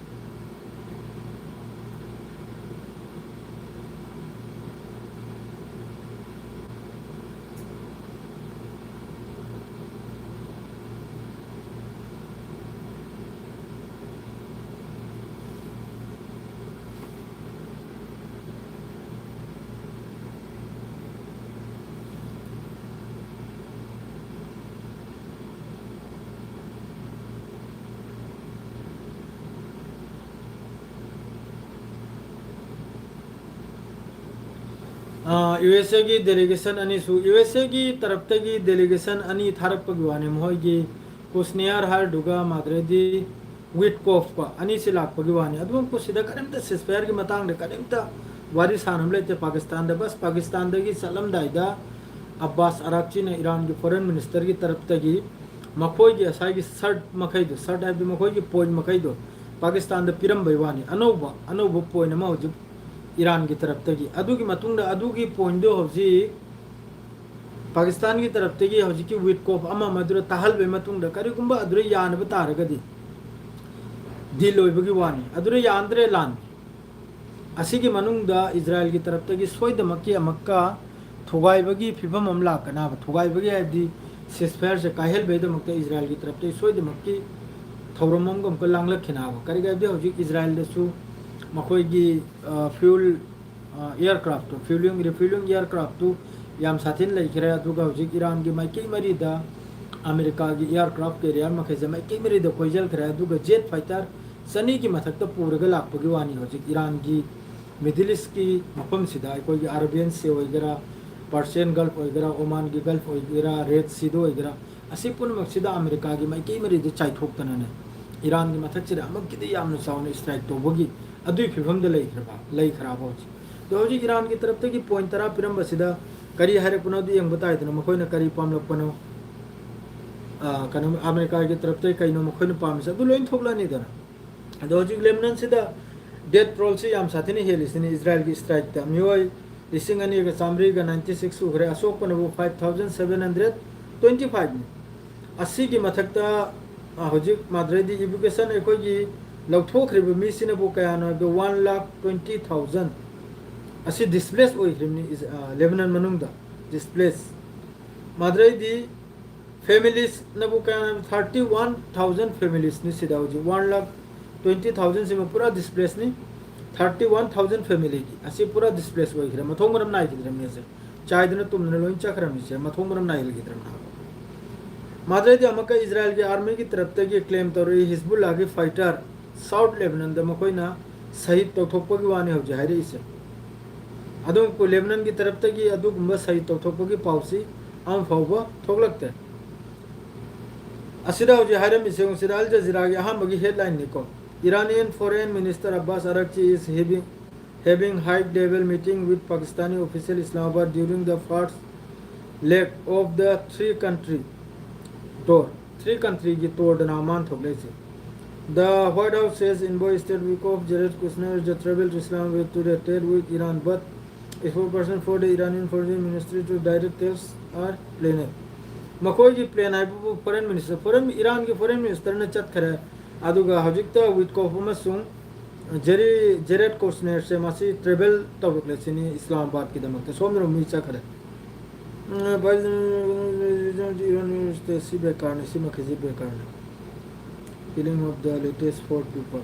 ꯌꯨ ꯑꯦꯁ ꯑꯦꯒꯤ ꯗꯦꯂꯤꯒꯦꯁꯟ ꯑꯅꯤꯁꯨ, ꯌꯨ ꯑꯦꯁ ꯑꯦꯒꯤ ꯇꯔꯞꯇꯒꯤ ꯗꯦꯂꯤꯒꯦꯁꯟ ꯑꯅꯤ ꯊꯥꯔꯛꯄꯒꯤ ꯋꯥꯅꯤ, ꯃꯈꯣꯏꯒꯤ ꯀꯨꯁꯅꯤꯌꯥꯔ ꯍꯥꯏꯔꯗꯨꯒ ꯃꯥꯗ꯭ꯔꯦꯗꯤ ꯋꯤꯠꯀꯣꯐꯀ ꯑꯅꯤꯁꯤ ꯂꯥꯛꯄꯒꯤ ꯋꯥꯅꯤ꯫ ꯑꯗꯨꯃꯛꯄꯨ ꯁꯤꯗ ꯀꯔꯤꯝꯇ ꯁꯤꯁꯐꯥꯌꯔꯒꯤ ꯃꯇꯥꯡꯗ ꯀꯔꯤꯝꯇ ꯋꯥꯔꯤ ꯁꯥꯟꯅꯕ ꯂꯩꯇꯦ꯫ ꯄꯥꯀꯤꯁꯇꯥꯟꯗ ꯕꯁ ꯄꯥꯀꯤꯁꯇꯥꯟꯗꯒꯤ ꯆꯠꯂꯝꯗꯥꯏꯗ ꯑꯕꯥꯁ ꯑꯔꯥꯛꯆꯤꯅ ꯏꯔꯥꯟꯒꯤ ꯐꯣꯔꯦꯟ ꯃꯤꯅꯤꯁꯇꯔꯒꯤ ꯇꯔꯞꯇꯒꯤ ꯃꯈꯣꯏꯒꯤ ꯉꯁꯥꯏꯒꯤ ꯁꯔꯠ ꯃꯈꯩꯗꯣ, ꯁꯔꯠ ꯍꯥꯏꯕꯗꯤ ꯃꯈꯣꯏꯒꯤ ꯄꯣꯏꯟ ꯃꯈꯩꯗꯣ ꯄꯥꯀꯤꯁꯇꯥꯟꯗ ꯄꯤꯔꯝꯕꯩ ꯋꯥꯅꯤ꯫ ꯑꯅꯧꯕ ꯑꯅꯧꯕ ꯄꯣꯏꯟ ꯑꯃ ꯍꯧꯖꯤꯛ ꯏꯔꯥꯟꯒꯤ ꯇꯔꯞꯇꯒꯤ, ꯑꯗꯨꯒꯤ ꯃꯇꯨꯡꯗ ꯑꯗꯨꯒꯤ ꯄꯣꯏꯟꯗꯣ ꯍꯧꯖꯤꯛ ꯄꯥꯀꯤꯁꯇꯥꯟꯒꯤ ꯇꯔꯞꯇꯒꯤ ꯍꯧꯖꯤꯛꯀꯤ ꯋꯤꯠꯀꯣꯐ ꯑꯃ ꯑꯃꯗꯨꯗ ꯇꯥꯍꯜꯕꯩ ꯃꯇꯨꯡꯗ ꯀꯔꯤꯒꯨꯝꯕ ꯑꯗꯨꯗ ꯌꯥꯅꯕ ꯇꯥꯔꯒꯗꯤ ꯗꯤꯜ ꯑꯣꯏꯕꯒꯤ ꯋꯥꯅꯤ꯫ ꯑꯗꯨꯗ ꯌꯥꯟꯗ꯭ꯔꯦ, ꯂꯥꯟ꯫ ꯑꯁꯤꯒꯤ ꯃꯅꯨꯡꯗ ꯏꯖꯔꯥꯌꯦꯜꯒꯤ ꯇꯔꯞꯇꯒꯤ ꯁꯣꯏꯗꯃꯛꯀꯤ ꯑꯃꯨꯛꯀ ꯊꯨꯒꯥꯏꯕꯒꯤ ꯐꯤꯕꯝ ꯑꯃ ꯂꯥꯛꯀꯅꯕ, ꯊꯨꯒꯥꯏꯕꯒꯤ ꯍꯥꯏꯕꯗꯤ ꯁꯤꯁꯐꯥꯌꯔꯁꯦ ꯀꯥꯏꯍꯟꯕꯒꯤꯗꯃꯛꯇ ꯏꯖꯔꯥꯌꯦꯜꯒꯤ ꯇꯔꯞꯇꯒꯤ ꯁꯣꯏꯗꯃꯛꯀꯤ ꯊꯧꯔꯝ ꯑꯃꯒ ꯑꯃꯨꯛꯀ ꯂꯥꯡꯂꯛꯈꯤꯅꯕ꯫ ꯀꯔꯤꯒꯤ ꯍꯥꯏꯕꯗꯤ ꯍꯧꯖꯤꯛ ꯏꯖꯔꯥꯌꯦꯜꯗꯁꯨ ꯃꯈꯣꯏꯒꯤ ꯐ꯭ꯌꯨꯜ, ꯑꯦꯌꯥꯔꯀ꯭ꯔꯥꯐꯇꯣ, ꯐ꯭ꯌꯨꯂꯤꯡ ꯔꯤꯐ꯭ꯌꯨꯂꯤꯡ ꯑꯦꯌꯥꯔꯀ꯭ꯔꯥꯐꯇꯨ ꯌꯥꯝ ꯁꯥꯊꯤꯅ ꯂꯩꯈ꯭ꯔꯦ꯫ ꯑꯗꯨꯒ ꯍꯧꯖꯤꯛ ꯏꯔꯥꯟꯒꯤ ꯃꯥꯏꯀꯩ ꯃꯔꯤꯗ ꯑꯃꯦꯔꯤꯀꯥꯒꯤ ꯑꯦꯌꯥꯔꯀ꯭ꯔꯥꯐ ꯀꯦꯔꯤꯌꯔ ꯃꯈꯩꯁꯦ ꯃꯥꯏꯀꯩ ꯃꯔꯤꯗ ꯀꯣꯏꯁꯤꯟꯈ꯭ꯔꯦ꯫ ꯑꯗꯨꯒ ꯖꯦꯠ ꯐꯥꯏꯇꯔ ꯆꯅꯤꯒꯤ ꯃꯊꯛꯇ ꯄꯨꯔꯒ ꯂꯥꯛꯄꯒꯤ ꯋꯥꯅꯤ꯫ ꯍꯧꯖꯤꯛ ꯏꯔꯥꯟꯒꯤ ꯃꯤꯗꯜ ꯏꯁꯀꯤ ꯃꯐꯝꯁꯤꯗ, ꯑꯩꯈꯣꯏꯒꯤ ꯑꯔꯥꯕꯤꯌꯟ ꯁꯤ ꯑꯣꯏꯒꯦꯔꯥ, ꯄꯥꯔꯁꯤꯌꯟ ꯒꯜꯐ ꯑꯣꯏꯒꯦꯔꯥ, ꯑꯣꯃꯥꯟꯒꯤ ꯒꯜꯐ ꯑꯣꯏꯒꯦꯔꯥ, ꯔꯦꯗ ꯁꯤꯗ ꯑꯣꯏꯒꯦꯔꯥ, ꯑꯁꯤ ꯄꯨꯝꯅꯃꯛꯁꯤꯗ ꯑꯃꯦꯔꯤꯀꯥꯒꯤ ꯃꯥꯏꯀꯩ ꯃꯔꯤꯗ ꯆꯥꯏꯊꯣꯛꯇꯅꯅꯦ, ꯏꯔꯥꯟꯒꯤ ꯃꯊꯛꯁꯤꯗ ꯑꯃꯨꯛꯀꯤꯗꯤ ꯌꯥꯝꯅ ꯆꯥꯎꯅ ꯏꯁꯇ꯭ꯔꯥꯏꯛ ꯇꯧꯕꯒꯤ ꯑꯗꯨꯒꯤ ꯐꯤꯕꯝꯗ ꯂꯩꯈ꯭ꯔꯕ, ꯂꯩꯈ꯭ꯔꯕ ꯍꯧꯖꯤꯛ꯫ ꯑꯗꯣ ꯍꯧꯖꯤꯛ ꯏꯔꯥꯟꯒꯤ ꯇꯔꯞꯇꯒꯤ ꯄꯣꯏꯟ ꯇꯔꯥ ꯄꯤꯔꯝꯕꯁꯤꯗ ꯀꯔꯤ ꯍꯥꯏꯔꯛꯄꯅꯣ ꯑꯗꯨ ꯌꯦꯡꯕ ꯇꯥꯏꯗꯅ, ꯃꯈꯣꯏꯅ ꯀꯔꯤ ꯄꯥꯝꯂꯛꯄꯅꯣ, ꯑ, ꯀꯩꯅꯣ, ꯑꯃꯦꯔꯤꯀꯥꯒꯤ ꯇꯔꯞꯇꯒꯤ ꯀꯩꯅꯣ ꯃꯈꯣꯏꯅ ꯄꯥꯝꯃꯤꯁꯦ, ꯑꯗꯨ ꯂꯣꯏ ꯊꯣꯛꯂꯛꯑꯅꯤꯗꯅ꯫ ꯑꯗꯣ ꯍꯧꯖꯤꯛ ꯂꯦꯕꯅꯟꯁꯤꯗ ꯗꯦꯠ ꯇꯣꯜꯁꯤ ꯌꯥꯝ ꯁꯥꯊꯤꯅ ꯍꯦꯜꯂꯤꯁꯤꯅꯤ ꯏꯖꯔꯥꯌꯦꯜꯒꯤ ꯏꯁꯇ꯭ꯔꯥꯏꯛꯇ꯫ ꯃꯤꯑꯣꯏ ꯂꯤꯁꯤꯡ ꯑꯅꯤꯒ ꯆꯥꯃꯔꯤꯒ ꯅꯥꯏꯟꯇꯤ ꯁꯤꯛꯁ ꯁꯨꯈ꯭ꯔꯦ, ꯑꯁꯣꯛꯄꯅꯕꯨ five thousand seven hundred twenty ꯐꯥꯏꯚꯅꯤ꯫ ꯑꯁꯤꯒꯤ ꯃꯊꯛꯇ, ꯑ, ꯍꯧꯖꯤꯛ ꯃꯥꯗ꯭ꯔꯦꯗꯤ ꯏꯚꯤꯀ꯭ꯌꯨꯑꯦꯁꯟ ꯑꯩꯈꯣꯏꯒꯤ ꯂꯧꯊꯣꯛꯈ꯭ꯔꯤꯕ ꯃꯤꯁꯤꯅꯕꯨ ꯀꯌꯥꯅꯣ ꯍꯥꯏꯕꯗ ꯋꯥꯟ ꯂꯥꯈ ꯇ꯭ꯋꯦꯟꯇꯤ ꯊꯥꯎꯖꯟ ꯑꯁꯤ ꯗꯤꯁꯄ꯭ꯂꯦꯁ ꯑꯣꯏꯈ꯭ꯔꯤꯕꯅꯤ ꯏꯖ-, ꯑ, ꯂꯦꯕꯅꯟ ꯃꯅꯨꯡꯗ꯫ ꯗꯤꯁꯄ꯭ꯂꯦꯁ ꯃꯥꯗ꯭ꯔꯦꯗꯤ ꯐꯦꯃꯤꯂꯤꯁꯅꯕꯨ ꯀꯌꯥꯅꯣ ꯍꯥꯏꯕꯗ ꯊꯥꯔꯇꯤ ꯋꯥꯟ ꯊꯥꯎꯖꯟ ꯐꯦꯃꯤꯂꯤꯁꯅꯤ ꯁꯤꯗ ꯍꯧꯖꯤꯛ ꯋꯥꯟ ꯂꯥꯈ ꯇ꯭ꯋꯦꯟꯇꯤ ꯊꯥꯎꯖꯟꯁꯤꯃ ꯄꯨꯔꯥ ꯗꯤꯁꯄ꯭ꯂꯦꯁꯅꯤ꯫ ꯊꯥꯔꯇꯤ ꯋꯥꯟ ꯊꯥꯎꯖꯟ ꯐꯦꯃꯤꯂꯤꯒꯤ ꯑꯁꯤ ꯄꯨꯔꯥ ꯗꯤꯁꯄ꯭ꯂꯦꯁ ꯑꯣꯏꯈ꯭ꯔꯦ, ꯃꯊꯣꯡ ꯃꯔꯝ ꯅꯥꯏꯈꯤꯗ꯭ꯔꯕꯅꯤ꯫ ꯑꯁꯦ ꯆꯥꯏꯗꯅ ꯇꯨꯝꯗꯅ ꯂꯣꯏ ꯆꯠꯈ꯭ꯔꯕꯅꯤ꯫ ꯁꯦ ꯃꯊꯣꯡ ꯃꯔꯝ ꯅꯥꯏꯍꯜꯈꯤꯗ꯭ꯔꯕꯅꯤ꯫ ꯃꯥꯗ꯭ꯔꯦꯗꯤ ꯑꯃꯨꯛꯀ ꯏꯖꯔꯥꯌꯦꯜꯒꯤ ꯑꯥꯔꯃꯤꯒꯤ ꯇꯔꯞꯇꯒꯤ ꯀ꯭ꯂꯦꯝ ꯇꯧꯔꯛꯏ, ꯍꯤꯖꯕꯨꯜꯂꯥꯒꯤ ꯐꯥꯏꯇꯔ ꯁꯥꯎꯠ ꯂꯦꯕꯅꯟꯗ ꯃꯈꯣꯏꯅ ꯁꯍꯤꯗ ꯇꯧꯊꯣꯛꯄꯒꯤ ꯋꯥꯅꯤ ꯍꯧꯖꯤꯛ ꯍꯥꯏꯔꯛꯏꯁꯦ꯫ ꯑꯗꯨꯕꯨ ꯂꯦꯕꯅꯟꯒꯤ ꯇꯔꯞꯇꯒꯤ ꯑꯗꯨꯒꯨꯝꯕ ꯁꯍꯤ ꯇꯧꯊꯣꯛꯄꯒꯤ ꯄꯥꯎꯁꯤ ꯑꯃ ꯐꯥꯎꯕ ꯊꯣꯛꯂꯛꯇꯦ꯫ ꯑꯁꯤꯗ ꯍꯧꯖꯤꯛ ꯍꯥꯏꯔꯝꯃꯤꯁꯦ ꯌꯦꯡꯉꯨ, ꯁꯤꯗ ꯑꯜ ꯖꯖꯤꯔꯥꯒꯤ ꯑꯍꯥꯟꯕꯒꯤ ꯍꯦꯗꯂꯥꯏꯟꯅꯤꯀꯣ, "Iranian Foreign Minister Abbas Araghchi is having, having high level meeting with Pakistani official Islamabad during the first leg of the three country tour." Three countryꯒꯤ tourꯗꯅ ꯃꯥꯅ ꯊꯣꯛꯂꯛꯏꯁꯦ꯫ "The White House says envoy State Witkoff Jared Kushner the travel to Islamabad to the deal with Iran, but spokesperson for the Iranian Foreign Ministry to direct talks are planned." ꯃꯈꯣꯏꯒꯤ plan ꯍꯥꯏꯕꯕꯨ foreign minister, foreign, ꯏꯔꯥꯟꯒꯤ foreign ministerꯅ ꯆꯠꯈ꯭ꯔꯦ꯫ ꯑꯗꯨꯒ ꯍꯧꯖꯤꯛꯇ ꯋꯤꯠꯀꯣꯐ ꯑꯃꯁꯨꯡ Jerry, ꯖꯦꯔꯦꯠ ꯀꯣꯁꯅꯦꯔꯁꯦ ꯃꯁꯤ travel ꯇꯧꯔꯛꯂꯦ ꯁꯤꯅꯤ ꯏꯁꯂꯥꯃꯥꯕꯥꯗꯀꯤꯗꯃꯛꯇ꯫ ꯁꯣꯝꯗꯅ ꯃꯤ ꯆꯠꯈ꯭ꯔꯦ꯫ ꯁꯤ ꯕꯦꯀꯥꯔꯅꯤ, ꯁꯤ ꯃꯈꯩꯁꯤ ꯕꯦꯀꯥꯔꯅꯤ꯫ Killing of the latest four people.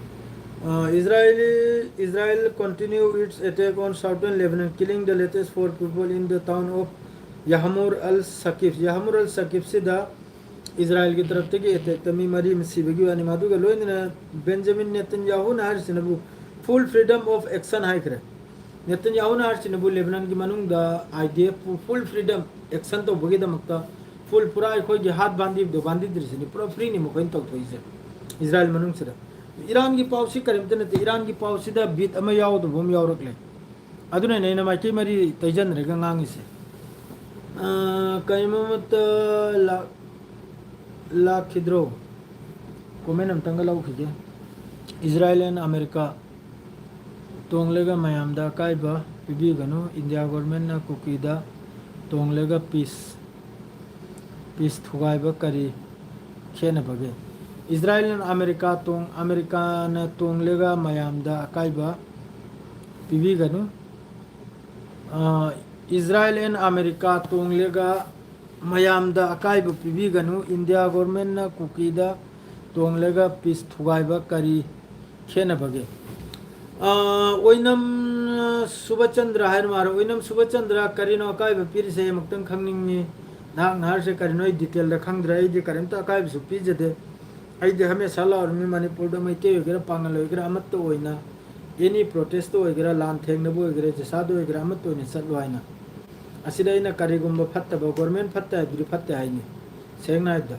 Uh, Israeli, Israel continue its attack on southern Lebanon, killing the latest four people in the town of Yahmur al-Saqif. ꯌꯥꯍꯃꯨꯔ ꯑꯜ ꯁꯀꯤꯐꯁꯤꯗ ꯏꯖꯔꯥꯌꯦꯜꯒꯤ ꯇꯔꯞꯇꯒꯤ ꯑꯦꯇꯦꯛꯇ ꯃꯤ ꯃꯔꯤ ꯑꯃ ꯁꯤꯕꯒꯤ ꯋꯥꯅꯤ꯫ ꯃꯗꯨꯒ ꯂꯣꯏꯅꯅ Benjamin ꯅꯦꯇꯟꯌꯥꯍꯨꯅ ꯍꯥꯏꯔꯤꯁꯤꯅꯕꯨ full freedom of action ꯍꯥꯏꯈ꯭ꯔꯦ꯫ ꯅꯦꯇꯟꯌꯥꯍꯨꯅ ꯍꯥꯏꯔꯤꯁꯤꯅꯕꯨ ꯂꯦꯕꯅꯟꯒꯤ ꯃꯅꯨꯡꯗ I D ꯑꯦꯐꯄꯨ full freedom action ꯇꯧꯕꯒꯤꯗꯃꯛꯇ full ꯄꯨꯔꯥ ꯑꯩꯈꯣꯏꯒꯤ ꯍꯥꯠ ꯕꯥꯟꯗꯤꯗꯣ ꯕꯥꯟꯗꯤꯗ꯭ꯔꯤꯁꯤꯅꯤ, ꯄꯨꯔꯥ freeꯅꯤ ꯃꯈꯣꯏꯅ ꯇꯧꯊꯣꯛꯏꯁꯦ ꯏꯖꯔꯥꯌꯦꯜ ꯃꯅꯨꯡꯁꯤꯗ꯫ ꯏꯔꯥꯟꯒꯤ ꯄꯥꯎꯁꯤ ꯀꯔꯤꯝꯇ ꯅꯠꯇꯦ, ꯏꯔꯥꯟꯒꯤ ꯄꯥꯎꯁꯤꯗ ꯕꯤꯠ ꯑꯃ ꯌꯥꯎꯗꯕ ꯑꯃ ꯌꯥꯎꯔꯛꯂꯦ꯫ ꯑꯗꯨꯅꯅꯦ ꯑꯩꯅ ꯃꯥꯏꯀꯩ ꯃꯔꯤ ꯇꯩꯖꯟꯅꯔꯒ ꯉꯥꯡꯉꯤꯁꯦ꯫ ꯑ, ꯀꯔꯤꯒꯨꯝꯕ ꯑꯃꯠꯇ ꯂꯥꯛ-, ꯂꯥꯛꯈꯤꯗ꯭ꯔꯣ? Comment ꯑꯝꯇꯪꯒ ꯂꯧꯈꯤꯒꯦ꯫ Israel and America ꯇꯣꯡꯂꯒ ꯃꯌꯥꯝꯗ ꯑꯀꯥꯏꯕ ꯄꯤꯕꯤꯒꯅꯨ꯫ India governmentꯅ ꯀꯨꯀꯤꯗ ꯇꯣꯡꯂꯒ peace, peace ꯊꯨꯒꯥꯏꯕ ꯀꯔꯤ ꯈꯦꯠꯅꯕꯒꯦ? Israel and America ꯇꯣꯡ-, ꯑꯃꯦꯔꯤꯀꯥꯅ ꯇꯣꯡꯂꯒ ꯃꯌꯥꯝꯗ ꯑꯀꯥꯏꯕ ꯄꯤꯕꯤꯒꯅꯨ꯫ ꯑ, Israel and America ꯇꯣꯡꯂꯒ ꯃꯌꯥꯝꯗ ꯑꯀꯥꯏꯕ ꯄꯤꯕꯤꯒꯅꯨ꯫ India governmentꯅ ꯀꯨꯀꯤꯗ ꯇꯣꯡꯂꯒ peace ꯊꯨꯒꯥꯏꯕ ꯀꯔꯤ ꯈꯦꯠꯅꯕꯒꯦ? ꯑ, ꯑꯣꯏꯅꯝ ꯁꯨꯕꯆꯟꯗ꯭ꯔ ꯍꯥꯏꯔ ꯃꯥꯜꯂꯦ꯫ ꯑꯣꯏꯅꯝ ꯁꯨꯕꯆꯟꯗ꯭ꯔ, ꯀꯔꯤꯅꯣ ꯑꯀꯥꯏꯕ ꯄꯤꯔꯤꯁꯦ? ꯑꯃꯨꯛꯇꯪ ꯈꯪꯅꯤꯡꯉꯤ꯫ ꯅꯍꯥꯛꯅ ꯍꯥꯏꯔꯤꯁꯦ ꯀꯔꯤꯅꯣ? ꯑꯩ detailꯗ ꯈꯪꯗ꯭ꯔꯦ꯫ ꯑꯩꯗꯤ ꯀꯔꯤꯝꯇ ꯑꯀꯥꯏꯕꯁꯨ ꯄꯤꯖꯗꯦ꯫ ꯑꯩꯗꯤ ꯍꯃꯦꯁꯥ ꯂꯥꯎꯔꯤꯃꯤ, ꯃꯅꯤꯄꯨꯔꯗ ꯃꯩꯇꯩ ꯑꯣꯏꯒꯦꯔꯥ, ꯄꯥꯉꯜ ꯑꯣꯏꯒꯦꯔꯥ, ꯑꯃꯠꯇ ꯑꯣꯏꯅ ꯑꯦꯅꯤ ꯄ꯭ꯔꯣꯇꯦꯁꯇ ꯑꯣꯏꯒꯦꯔꯥ, ꯂꯥꯟ ꯊꯦꯡꯅꯕ ꯑꯣꯏꯒꯦꯔꯥ, ꯖꯦꯁꯥꯗ ꯑꯣꯏꯒꯦꯔꯥ, ꯑꯃꯠꯇ ꯑꯣꯏꯅ ꯆꯠꯂꯣ ꯍꯥꯏꯅ꯫ ꯑꯁꯤꯗ ꯑꯩꯅ ꯀꯔꯤꯒꯨꯝꯕ ꯐꯠꯇꯕ, ꯒꯣꯔꯃꯦꯟ ꯐꯠꯇꯦ ꯍꯥꯏꯕꯗꯨꯗꯤ ꯐꯠꯇꯦ ꯍꯥꯏꯅꯤ꯫ ꯁꯦꯡꯅ ꯍꯥꯏꯕꯗ,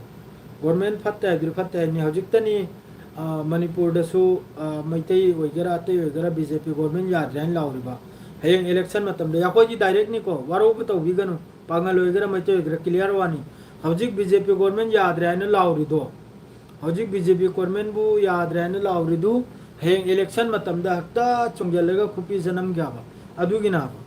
ꯒꯣꯔꯃꯦꯟ ꯐꯠꯇꯦ ꯍꯥꯏꯕꯗꯨꯗꯤ ꯐꯠꯇꯦ ꯍꯥꯏꯅꯤ꯫ ꯍꯧꯖꯤꯛꯇꯅꯤ, ꯑ, ꯃꯅꯤꯄꯨꯔꯗꯁꯨ, ꯑ, ꯃꯩꯇꯩ ꯑꯣꯏꯒꯦꯔꯥ, ꯑꯇꯩ ꯑꯣꯏꯒꯦꯔꯥ, ꯕꯤ ꯖꯦ ꯄꯤ ꯒꯣꯔꯃꯦꯟ ꯌꯥꯗ꯭ꯔꯦ ꯍꯥꯏꯅ ꯂꯥꯎꯔꯤꯕ꯫ ꯍꯌꯦꯡ ꯏꯂꯦꯛꯁꯟ ꯃꯇꯝꯗ ꯑꯩꯈꯣꯏꯗꯤ ꯗꯥꯏꯔꯦꯛꯅꯤꯀꯣ, ꯋꯥꯔꯧꯕ ꯇꯧꯕꯤꯒꯅꯨ꯫ ꯄꯥꯉꯜ ꯑꯣꯏꯒꯦꯔꯥ, ꯃꯩꯇꯩ ꯑꯣꯏꯒꯦꯔꯥ, ꯀ꯭ꯂꯤꯌꯥꯔ ꯋꯥꯅꯤ꯫ ꯍꯧꯖꯤꯛ ꯕꯤ ꯖꯦ ꯄꯤ ꯒꯣꯔꯃꯦꯟ ꯌꯥꯗ꯭ꯔꯦ ꯍꯥꯏꯅ ꯂꯥꯎꯔꯤꯗꯣ, ꯍꯧꯖꯤꯛ ꯕꯤ ꯖꯦ ꯄꯤ ꯒꯣꯔꯃꯦꯟꯕꯨ ꯌꯥꯗ꯭ꯔꯦ ꯍꯥꯏꯅ ꯂꯥꯎꯔꯤꯗꯨ, ꯍꯌꯦꯡ ꯏꯂꯦꯛꯁꯟ ꯃꯇꯝꯗ ꯍꯦꯛꯇ ꯆꯣꯡꯁꯤꯜꯂꯒ ꯈꯨꯄꯤ ꯆꯅꯝꯒꯦ ꯍꯥꯏꯕ, ꯑꯗꯨꯒꯤꯅ ꯍꯥꯏꯕ꯫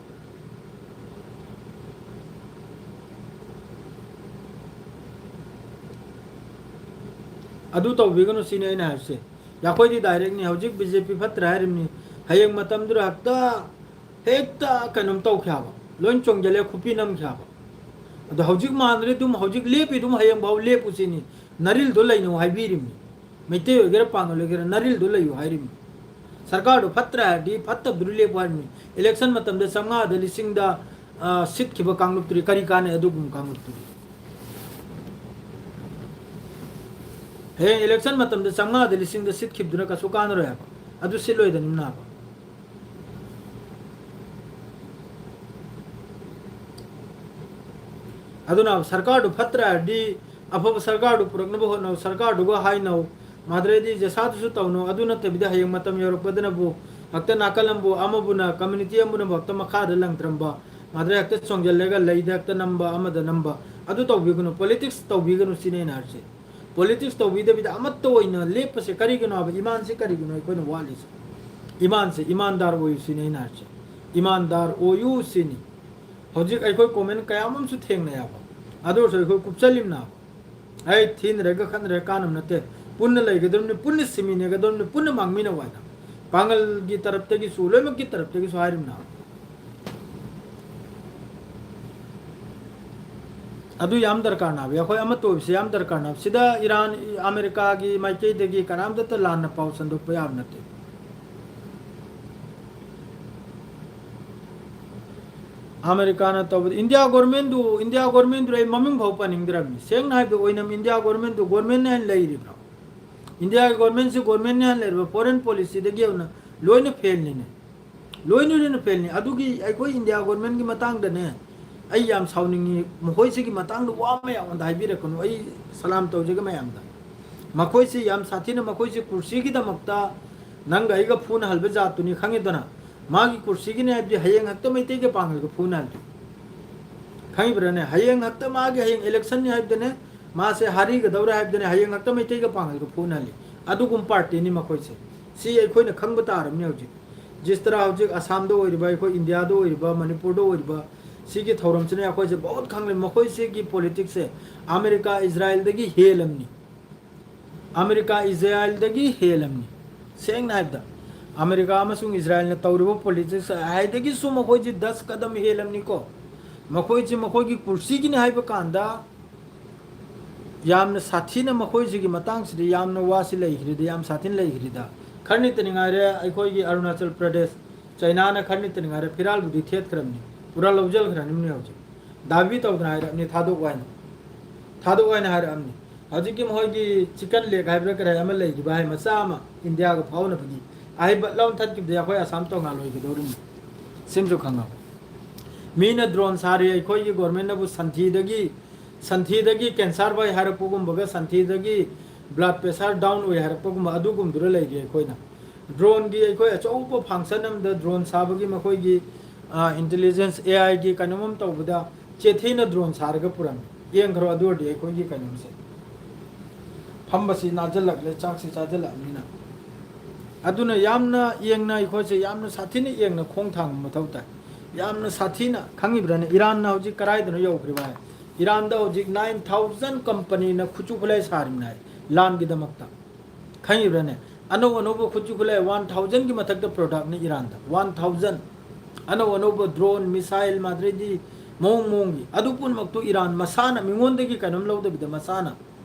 ꯑꯗꯨ ꯇꯧꯕꯤꯒꯅꯨ ꯁꯤꯅꯤ ꯑꯩꯅ ꯍꯥꯏꯕꯁꯦ꯫ ꯑꯩꯈꯣꯏꯗꯤ ꯗꯥꯏꯔꯦꯛꯅꯤ꯫ ꯍꯧꯖꯤꯛ ꯕꯤ ꯖꯦ ꯄꯤ ꯐꯠꯇ꯭ꯔꯦ ꯍꯥꯏꯔꯤꯕꯅꯤ, ꯍꯌꯦꯡ ꯃꯇꯝꯗꯨꯗ ꯍꯦꯛꯇ, ꯍꯦꯛꯇ ꯀꯩꯅꯣꯝ ꯇꯧꯈꯤ ꯍꯥꯏꯕ, ꯂꯣꯏ ꯆꯣꯡꯁꯤꯜꯂꯦ, ꯈꯨꯄꯤ ꯅꯝꯈꯤ ꯍꯥꯏꯕ꯫ ꯑꯗꯣ ꯍꯧꯖꯤꯛ ꯃꯥꯟꯅꯔꯦ ꯑꯗꯨꯝ, ꯍꯧꯖꯤꯛ ꯂꯦꯞꯄꯤ ꯑꯗꯨꯝ, ꯍꯌꯦꯡ ꯐꯥꯎ ꯂꯦꯞꯄꯨ ꯁꯤꯅꯤ꯫ ꯅꯔꯤꯜꯗꯣ ꯂꯩꯅꯧ ꯍꯥꯏꯕꯤꯔꯤꯕꯅꯤ꯫ ꯃꯩꯇꯩ ꯑꯣꯏꯒꯦꯔꯥ, ꯄꯥꯉꯜ ꯑꯣꯏꯒꯦꯔꯥ, ꯅꯔꯤꯜꯗꯣ ꯂꯩꯌꯨ ꯍꯥꯏꯔꯤꯕꯅꯤ꯫ ꯁꯔꯀꯥꯔꯗꯣ ꯐꯠꯇ꯭ꯔꯦ ꯍꯥꯏꯔꯗꯤ ꯐꯠꯇꯕꯗꯨꯗ ꯂꯦꯞꯄꯨ ꯍꯥꯏꯔꯤꯕꯅꯤ꯫ ꯏꯂꯦꯛꯁꯟ ꯃꯇꯝꯗ ꯆꯥꯝꯃꯉꯥꯗ ꯂꯤꯁꯤꯡꯗ, ꯑ, ꯁꯤꯠꯈꯤꯕ ꯀꯥꯡꯂꯨꯞꯇꯨꯗꯤ ꯀꯔꯤ ꯀꯥꯟꯅꯩ? ꯑꯗꯨꯒꯨꯝꯕ ꯀꯥꯡꯂꯨꯞꯇꯨꯗꯤ ꯍꯌꯦꯡ ꯏꯂꯦꯛꯁꯟ ꯃꯇꯝꯗ ꯆꯥꯝꯃꯉꯥꯗ ꯂꯤꯁꯤꯡꯗ ꯁꯤꯠꯈꯤꯕꯗꯨꯅ ꯀꯩꯁꯨ ꯀꯥꯟꯅꯔꯣꯏ ꯍꯥꯏꯕ꯫ ꯑꯗꯨ ꯁꯤꯠꯂꯣꯏꯗꯅꯤꯅ ꯍꯥꯏꯕ꯫ ꯑꯗꯨꯅ ꯁꯔꯀꯥꯔꯗꯨ ꯐꯠꯇ꯭ꯔꯦ ꯍꯥꯏꯔꯗꯤ ꯑꯐꯕ ꯁꯔꯀꯥꯔꯗꯨ ꯄꯨꯔꯛꯅꯕ ꯍꯣꯠꯅꯧ, ꯁꯔꯀꯥꯔꯗꯨꯒ ꯍꯥꯏꯅꯧ꯫ ꯃꯥꯗ꯭ꯔꯦꯗꯤ ꯖꯦꯁꯥꯗꯨꯁꯨ ꯇꯧꯅꯧ꯫ ꯑꯗꯨ ꯅꯠꯇꯕꯤꯗ ꯍꯌꯦꯡ ꯃꯇꯝ ꯌꯧꯔꯛꯄꯗꯅꯕꯨ ꯍꯦꯛꯇ ꯅꯥꯀꯜ ꯑꯃꯕꯨ, ꯑꯃꯕꯨꯅ, ꯀꯝꯃ꯭ꯌꯨꯅꯤꯇꯤ ꯑꯃꯕꯨꯅ ꯍꯦꯛꯇ ꯃꯈꯥꯗ ꯂꯪꯊꯔꯝꯕ, ꯃꯥꯗ꯭ꯔꯦ ꯍꯦꯛꯇ ꯆꯣꯡꯁꯤꯜꯂꯒ ꯂꯩꯗ ꯍꯦꯛꯇ ꯅꯝꯕ, ꯑꯃꯗ ꯅꯝꯕ, ꯑꯗꯨ ꯇꯧꯕꯤꯒꯅꯨ꯫ ꯄꯣꯂꯤꯇꯤꯛꯁ ꯇꯧꯕꯤꯒꯅꯨ ꯁꯤꯅꯤ ꯑꯩꯅ ꯍꯥꯏꯔꯤꯁꯦ꯫ ꯄꯣꯂꯤꯇꯤꯛꯁ ꯇꯧꯕꯤꯗꯕꯤꯗ ꯑꯃꯠꯇ ꯑꯣꯏꯅ ꯂꯦꯞꯄꯁꯦ ꯀꯔꯤꯒꯤꯅꯣ ꯍꯥꯏꯕ, ꯏꯃꯥꯟꯁꯦ ꯀꯔꯤꯒꯤꯅꯣ ꯑꯩꯈꯣꯏꯅ ꯋꯥꯠꯂꯤꯁꯦ? ꯏꯃꯥꯟꯁꯦ, ꯏꯃꯥꯟꯗꯥꯔ ꯑꯣꯏꯌꯨ ꯁꯤꯅꯤ ꯑꯩꯅ ꯍꯥꯏꯔꯤꯁꯦ꯫ ꯏꯃꯥꯟꯗꯥꯔ ꯑꯣꯏꯌꯨ ꯁꯤꯅꯤ꯫ ꯍꯧꯖꯤꯛ ꯑꯩꯈꯣꯏ ꯀꯣꯃꯦꯟ ꯀꯌꯥ ꯑꯃꯁꯨ ꯊꯦꯡꯅꯩ ꯍꯥꯏꯕ, ꯑꯗꯨ ꯑꯣꯏꯔꯁꯨ ꯑꯩꯈꯣꯏ ꯀꯨꯞꯆꯜꯂꯤꯝꯅ ꯍꯥꯏꯕ꯫ ꯑꯩ ꯊꯤꯅꯔꯒ ꯈꯠꯅꯔꯒ ꯀꯥꯟꯅꯕ ꯅꯠꯇꯦ꯫ ꯄꯨꯟꯅ ꯂꯩꯒꯗꯕꯅꯤ, ꯄꯨꯟꯅ ꯁꯤꯃꯤꯟꯅꯒꯗꯕꯅꯤ, ꯄꯨꯟꯅ ꯃꯥꯡꯃꯤꯟꯅꯧ ꯍꯥꯏꯅ꯫ ꯄꯥꯡꯒꯜꯒꯤ ꯇꯔꯞꯇꯒꯤꯁꯨ, ꯂꯣꯏꯅꯃꯛꯀꯤ ꯇꯔꯞꯇꯒꯤꯁꯨ ꯍꯥꯏꯔꯤꯝꯅ ꯍꯥꯏꯕ꯫ ꯑꯗꯨ ꯌꯥꯝ ꯗꯔꯀꯥꯔꯅꯦ ꯍꯥꯏꯕ, ꯑꯩꯈꯣꯏ ꯑꯃꯠꯇ ꯑꯣꯏꯕꯁꯦ ꯌꯥꯝ ꯗꯔꯀꯥꯔꯅꯦ ꯍꯥꯏꯕ꯫ ꯁꯤꯗ ꯏꯔꯥꯟ, ꯑꯃꯦꯔꯤꯀꯥꯒꯤ ꯃꯥꯏꯀꯩꯗꯒꯤ ꯀꯅꯥꯝꯇꯇ ꯂꯥꯟꯅ ꯄꯥꯎ ꯁꯟꯗꯣꯛꯄ ꯌꯥꯕ ꯅꯠꯇꯦ꯫ ꯑꯃꯦꯔꯤꯀꯥꯅ ꯇꯧꯕꯗ, ꯏꯟꯗꯤꯌꯥ ꯒꯣꯔꯃꯦꯟꯗꯨ, ꯏꯟꯗꯤꯌꯥ ꯒꯣꯔꯃꯦꯟꯗꯨ ꯑꯩ ꯃꯃꯤꯡ ꯐꯥꯎ ꯄꯟꯅꯤꯡꯗ꯭ꯔꯕꯅꯤ꯫ ꯁꯦꯡꯅ ꯍꯥꯏꯕꯗ, ꯑꯣꯏꯅꯝ ꯏꯟꯗꯤꯌꯥ ꯒꯣꯔꯃꯦꯟꯗꯨ ꯒꯣꯔꯃꯦꯟꯅ ꯍꯦꯟꯅ ꯂꯩꯔꯤꯕ꯭ꯔꯣ? ꯏꯟꯗꯤꯌꯥꯒꯤ ꯒꯣꯔꯃꯦꯟꯁꯤ ꯒꯣꯔꯃꯦꯟꯅ ꯍꯦꯟꯅ ꯂꯩꯔꯤꯕ꯭ꯔꯣ? ꯐꯣꯔꯦꯟ ꯄꯣꯂꯤꯁꯤꯗꯒꯤ ꯍꯧꯅ ꯂꯣꯏꯅ ꯐꯦꯜꯅꯤꯅꯦ꯫ ꯂꯣꯏꯅ ꯂꯣꯏꯅ ꯐꯦꯜꯅꯤ꯫ ꯑꯗꯨꯒꯤ ꯑꯩꯈꯣꯏ ꯏꯟꯗꯤꯌꯥ ꯒꯣꯔꯃꯦꯟꯒꯤ ꯃꯇꯥꯡꯗꯅꯦ, ꯑꯩ ꯌꯥꯝ ꯁꯥꯎꯅꯤꯡꯉꯤ꯫ ꯃꯈꯣꯏꯁꯤꯒꯤ ꯃꯇꯥꯡꯗ ꯋꯥ ꯃꯌꯥꯝ ꯑꯃꯗ ꯍꯥꯏꯕꯤꯔꯛꯀꯅꯨ꯫ ꯑꯩ ꯁꯂꯥꯝ ꯇꯧꯖꯒꯦ ꯃꯌꯥꯝꯗ꯫ ꯃꯈꯣꯏꯁꯤ ꯌꯥꯝ ꯁꯥꯊꯤꯅ, ꯃꯈꯣꯏꯁꯤ ꯀꯨꯔꯁꯤꯒꯤꯗꯃꯛꯇ ꯅꯪꯒ ꯑꯩꯒ ꯐꯨꯅꯍꯜꯕ ꯖꯥꯠꯇꯨꯅꯤ, ꯈꯪꯉꯤꯗꯅ? ꯃꯥꯒꯤ ꯀꯨꯔꯁꯤꯒꯤꯅꯤ ꯍꯥꯏꯕꯗꯤ ꯍꯌꯦꯡ ꯍꯦꯛꯇ ꯃꯩꯇꯩꯒ ꯄꯥꯡꯒꯜꯒ ꯐꯨꯅꯍꯜꯂꯤ꯫ ꯈꯪꯉꯤꯕ꯭ꯔꯥꯅꯦ? ꯍꯌꯦꯡ ꯍꯦꯛꯇ ꯃꯥꯒꯤ ꯍꯌꯦꯡ ꯏꯂꯦꯛꯁꯟꯅꯤ ꯍꯥꯏꯕꯗꯅꯦ, ꯃꯥꯁꯦ ꯍꯥꯔꯤꯒꯗꯧꯔꯦ ꯍꯥꯏꯕꯗꯅꯦ, ꯍꯌꯦꯡ ꯍꯦꯛꯇ ꯃꯩꯇꯩꯒ ꯄꯥꯡꯒꯜꯒ ꯐꯨꯅꯍꯜꯂꯤ꯫ ꯑꯗꯨꯒꯨꯝꯕ ꯄꯥꯔꯇꯤꯅꯤ ꯃꯈꯣꯏꯁꯦ꯫ ꯁꯤ ꯑꯩꯈꯣꯏꯅ ꯈꯪꯕ ꯇꯥꯔꯕꯅꯤ ꯍꯧꯖꯤꯛ꯫ ꯖꯤꯁ ꯇꯔꯥ ꯍꯧꯖꯤꯛ ꯑꯁꯥꯝꯗ ꯑꯣꯏꯔꯤꯕ, ꯑꯩꯈꯣꯏ ꯏꯟꯗꯤꯌꯥꯗ ꯑꯣꯏꯔꯤꯕ, ꯃꯅꯤꯄꯨꯔꯗ ꯑꯣꯏꯔꯤꯕ, ꯁꯤꯒꯤ ꯊꯧꯔꯝꯁꯤꯅ ꯑꯩꯈꯣꯏꯁꯦ ꯕꯍꯨꯠ ꯈꯪꯂꯦ꯫ ꯃꯈꯣꯏꯁꯤꯒꯤ ꯄꯣꯂꯤꯇꯤꯛꯁꯁꯦ ꯑꯃꯦꯔꯤꯀꯥ ꯏꯖꯔꯥꯏꯜꯗꯒꯤ ꯍꯦꯜꯂꯝꯅꯤ꯫ ꯑꯃꯦꯔꯤꯀꯥ ꯏꯖꯔꯥꯏꯜꯗꯒꯤ ꯍꯦꯜꯂꯝꯅꯤ꯫ ꯁꯦꯡꯅ ꯍꯥꯏꯕꯗ, ꯑꯃꯦꯔꯤꯀꯥ ꯑꯃꯁꯨꯡ ꯏꯖꯔꯥꯏꯜꯅ ꯇꯧꯔꯤꯕ ꯄꯣꯂꯤꯇꯤꯛꯁ ꯍꯥꯏꯗꯒꯤꯁꯨ ꯃꯈꯣꯏꯁꯤ ꯗꯁ ꯀꯗꯝ ꯍꯦꯜꯂꯝꯅꯤꯀꯣ꯫ ꯃꯈꯣꯏꯁꯤ ꯃꯈꯣꯏꯒꯤ ꯀꯨꯔꯁꯤꯒꯤꯅꯤ ꯍꯥꯏꯕ ꯀꯥꯟꯗ ꯌꯥꯝꯅ ꯁꯥꯊꯤꯅ ꯃꯈꯣꯏꯁꯤꯒꯤ ꯃꯇꯥꯡꯁꯤꯗ ꯌꯥꯝꯅ ꯋꯥꯁꯤ ꯂꯩꯈ꯭ꯔꯤꯗ, ꯌꯥꯝ ꯁꯥꯊꯤꯅ ꯂꯩꯈ꯭ꯔꯤꯗ꯫ ꯈꯔꯅꯤꯇꯅꯤ ꯉꯥꯏꯔꯦ ꯑꯩꯈꯣꯏꯒꯤ ꯑꯔꯨꯅꯥꯆꯜ ꯄ꯭ꯔꯗꯦꯁ, ꯆꯩꯅꯥꯅ ꯈꯔꯅꯤꯇꯅꯤ ꯉꯥꯏꯔꯦ ꯐꯤꯔꯥꯜꯕꯨꯗꯤ ꯊꯦꯠꯈ꯭ꯔꯕꯅꯤ, ꯄꯨꯔꯥ ꯂꯧꯁꯤꯟꯈ꯭ꯔꯅꯤꯕꯅꯤ ꯍꯧꯖꯤꯛ꯫ ꯗꯥꯕꯤ ꯇꯧꯗꯅ ꯍꯥꯏꯔꯛꯑꯕꯅꯤ, ꯊꯥꯗꯣꯛꯑꯣ ꯍꯥꯏꯅ, ꯊꯥꯗꯣꯛꯑꯣ ꯍꯥꯏꯅ ꯍꯥꯏꯔꯛꯑꯕꯅꯤ꯫ ꯍꯧꯖꯤꯛꯀꯤ ꯃꯈꯣꯏꯒꯤ ꯆꯤꯀꯟ ꯂꯦꯛ ꯍꯥꯏꯕ꯭ꯔꯥ ꯀꯔꯤ ꯑꯃ ꯂꯩꯔꯤꯕ ꯍꯥꯏ ꯃꯆꯥ ꯑꯃ ꯏꯟꯗꯤꯌꯥꯒ ꯐꯥꯎꯅꯕꯒꯤ ꯑꯍꯩꯕ ꯂꯧ ꯊꯠꯈꯤꯕꯗ ꯑꯩꯈꯣꯏ ꯑꯁꯥꯝ ꯇꯣꯉꯥꯟ ꯂꯣꯏꯒꯗꯧꯔꯤꯕꯅꯤ꯫ ꯁꯤꯃꯁꯨ ꯈꯪꯉꯣ꯫ ꯃꯤꯅ ꯗ꯭ꯔꯣꯟ ꯁꯥꯔꯤ, ꯑꯩꯈꯣꯏꯒꯤ ꯒꯣꯔꯃꯦꯟꯅꯕꯨ ꯁꯟꯊꯤꯗꯒꯤ, ꯁꯟꯊꯤꯗꯒꯤ ꯀꯦꯟꯁꯔ ꯐꯩ ꯍꯥꯏꯔꯛꯄꯒꯨꯝꯕꯒ ꯁꯟꯊꯤꯗꯒꯤ ꯕ꯭ꯂꯗ ꯄ꯭ꯔꯦꯁꯔ ꯗꯥꯎꯟ ꯑꯣꯏ ꯍꯥꯏꯔꯛꯄꯒꯨꯝꯕ ꯑꯗꯨꯒꯨꯝꯗꯨꯗ ꯂꯩꯔꯤ ꯑꯩꯈꯣꯏꯅ꯫ ꯗ꯭ꯔꯣꯟꯒꯤ ꯑꯩꯈꯣꯏ ꯑꯆꯧꯕ ꯐꯪꯁꯟ ꯑꯃꯗ ꯗ꯭ꯔꯣꯟ ꯁꯥꯕꯒꯤ ꯃꯈꯣꯏꯒꯤ, ꯑ, ꯏꯟꯇꯦꯂꯤꯖꯦꯟꯁ, ꯑꯦ ꯑꯥꯏꯒꯤ ꯀꯩꯅꯣꯝ ꯑꯃ ꯇꯧꯕꯗ ꯆꯦꯊꯤꯅ ꯗ꯭ꯔꯣꯟ ꯁꯥꯔꯒ ꯄꯨꯔꯝꯃꯤ꯫ ꯌꯦꯡꯈ꯭ꯔꯣ ꯑꯗꯨ ꯑꯣꯏꯔꯗꯤ ꯑꯩꯈꯣꯏꯒꯤ ꯀꯩꯅꯣꯝꯁꯦ꯫ ꯐꯝꯕꯁꯤ ꯅꯥꯟꯁꯤꯜꯂꯛꯂꯦ, ꯆꯥꯛꯁꯤ ꯆꯥꯁꯤꯜꯂꯛꯑꯕꯅꯤꯅ꯫ ꯑꯗꯨꯅ ꯌꯥꯝꯅ ꯌꯦꯡꯅ ꯑꯩꯈꯣꯏꯁꯦ ꯌꯥꯝꯅ ꯁꯥꯊꯤꯅ ꯌꯦꯡꯅ ꯈꯣꯡ ꯊꯥꯡꯕ ꯃꯊꯧ ꯇꯥꯏ꯫ ꯌꯥꯝꯅ ꯁꯥꯊꯤꯅ, ꯈꯪꯉꯤꯕ꯭ꯔꯥꯅꯦ? ꯏꯔꯥꯟꯅ ꯍꯧꯖꯤꯛ ꯀꯗꯥꯏꯗꯅꯣ ꯌꯧꯈ꯭ꯔꯤꯕ ꯍꯥꯏ? ꯏꯔꯥꯟꯗ ꯍꯧꯖꯤꯛ ꯅꯥꯏꯟ ꯊꯥꯎꯖꯟ ꯀꯝꯄꯅꯤꯅ ꯈꯨꯠꯁꯨ ꯈꯨꯠꯂꯥꯏ ꯁꯥꯔꯤꯕꯅꯤ ꯍꯥꯏ, ꯂꯥꯟꯒꯤꯗꯃꯛꯇ꯫ ꯈꯪꯉꯤꯕ꯭ꯔꯥꯅꯦ? ꯑꯅꯧ ꯑꯅꯧꯕ ꯈꯨꯠꯁꯨ ꯈꯨꯠꯂꯥꯏ ꯋꯥꯟ ꯊꯥꯎꯖꯟꯒꯤ ꯃꯊꯛꯇ ꯄ꯭ꯔꯣꯗꯛꯅꯤ ꯏꯔꯥꯟꯗ, ꯋꯥꯟ ꯊꯥꯎꯖꯟ꯫ ꯑꯅꯧ ꯑꯅꯧꯕ ꯗ꯭ꯔꯣꯟ, ꯃꯤꯁꯥꯏꯜ, ꯃꯥꯗ꯭ꯔꯩꯗꯤ ꯃꯑꯣꯡ ꯃꯑꯣꯡꯒꯤ꯫ ꯑꯗꯨ ꯄꯨꯝꯅꯃꯛꯇꯨ ꯏꯔꯥꯟ ꯃꯁꯥꯅ ꯃꯤꯉꯣꯟꯗꯒꯤ ꯀꯩꯅꯣꯝ ꯂꯧꯗꯕꯤꯗ ꯃꯁꯥꯅ꯫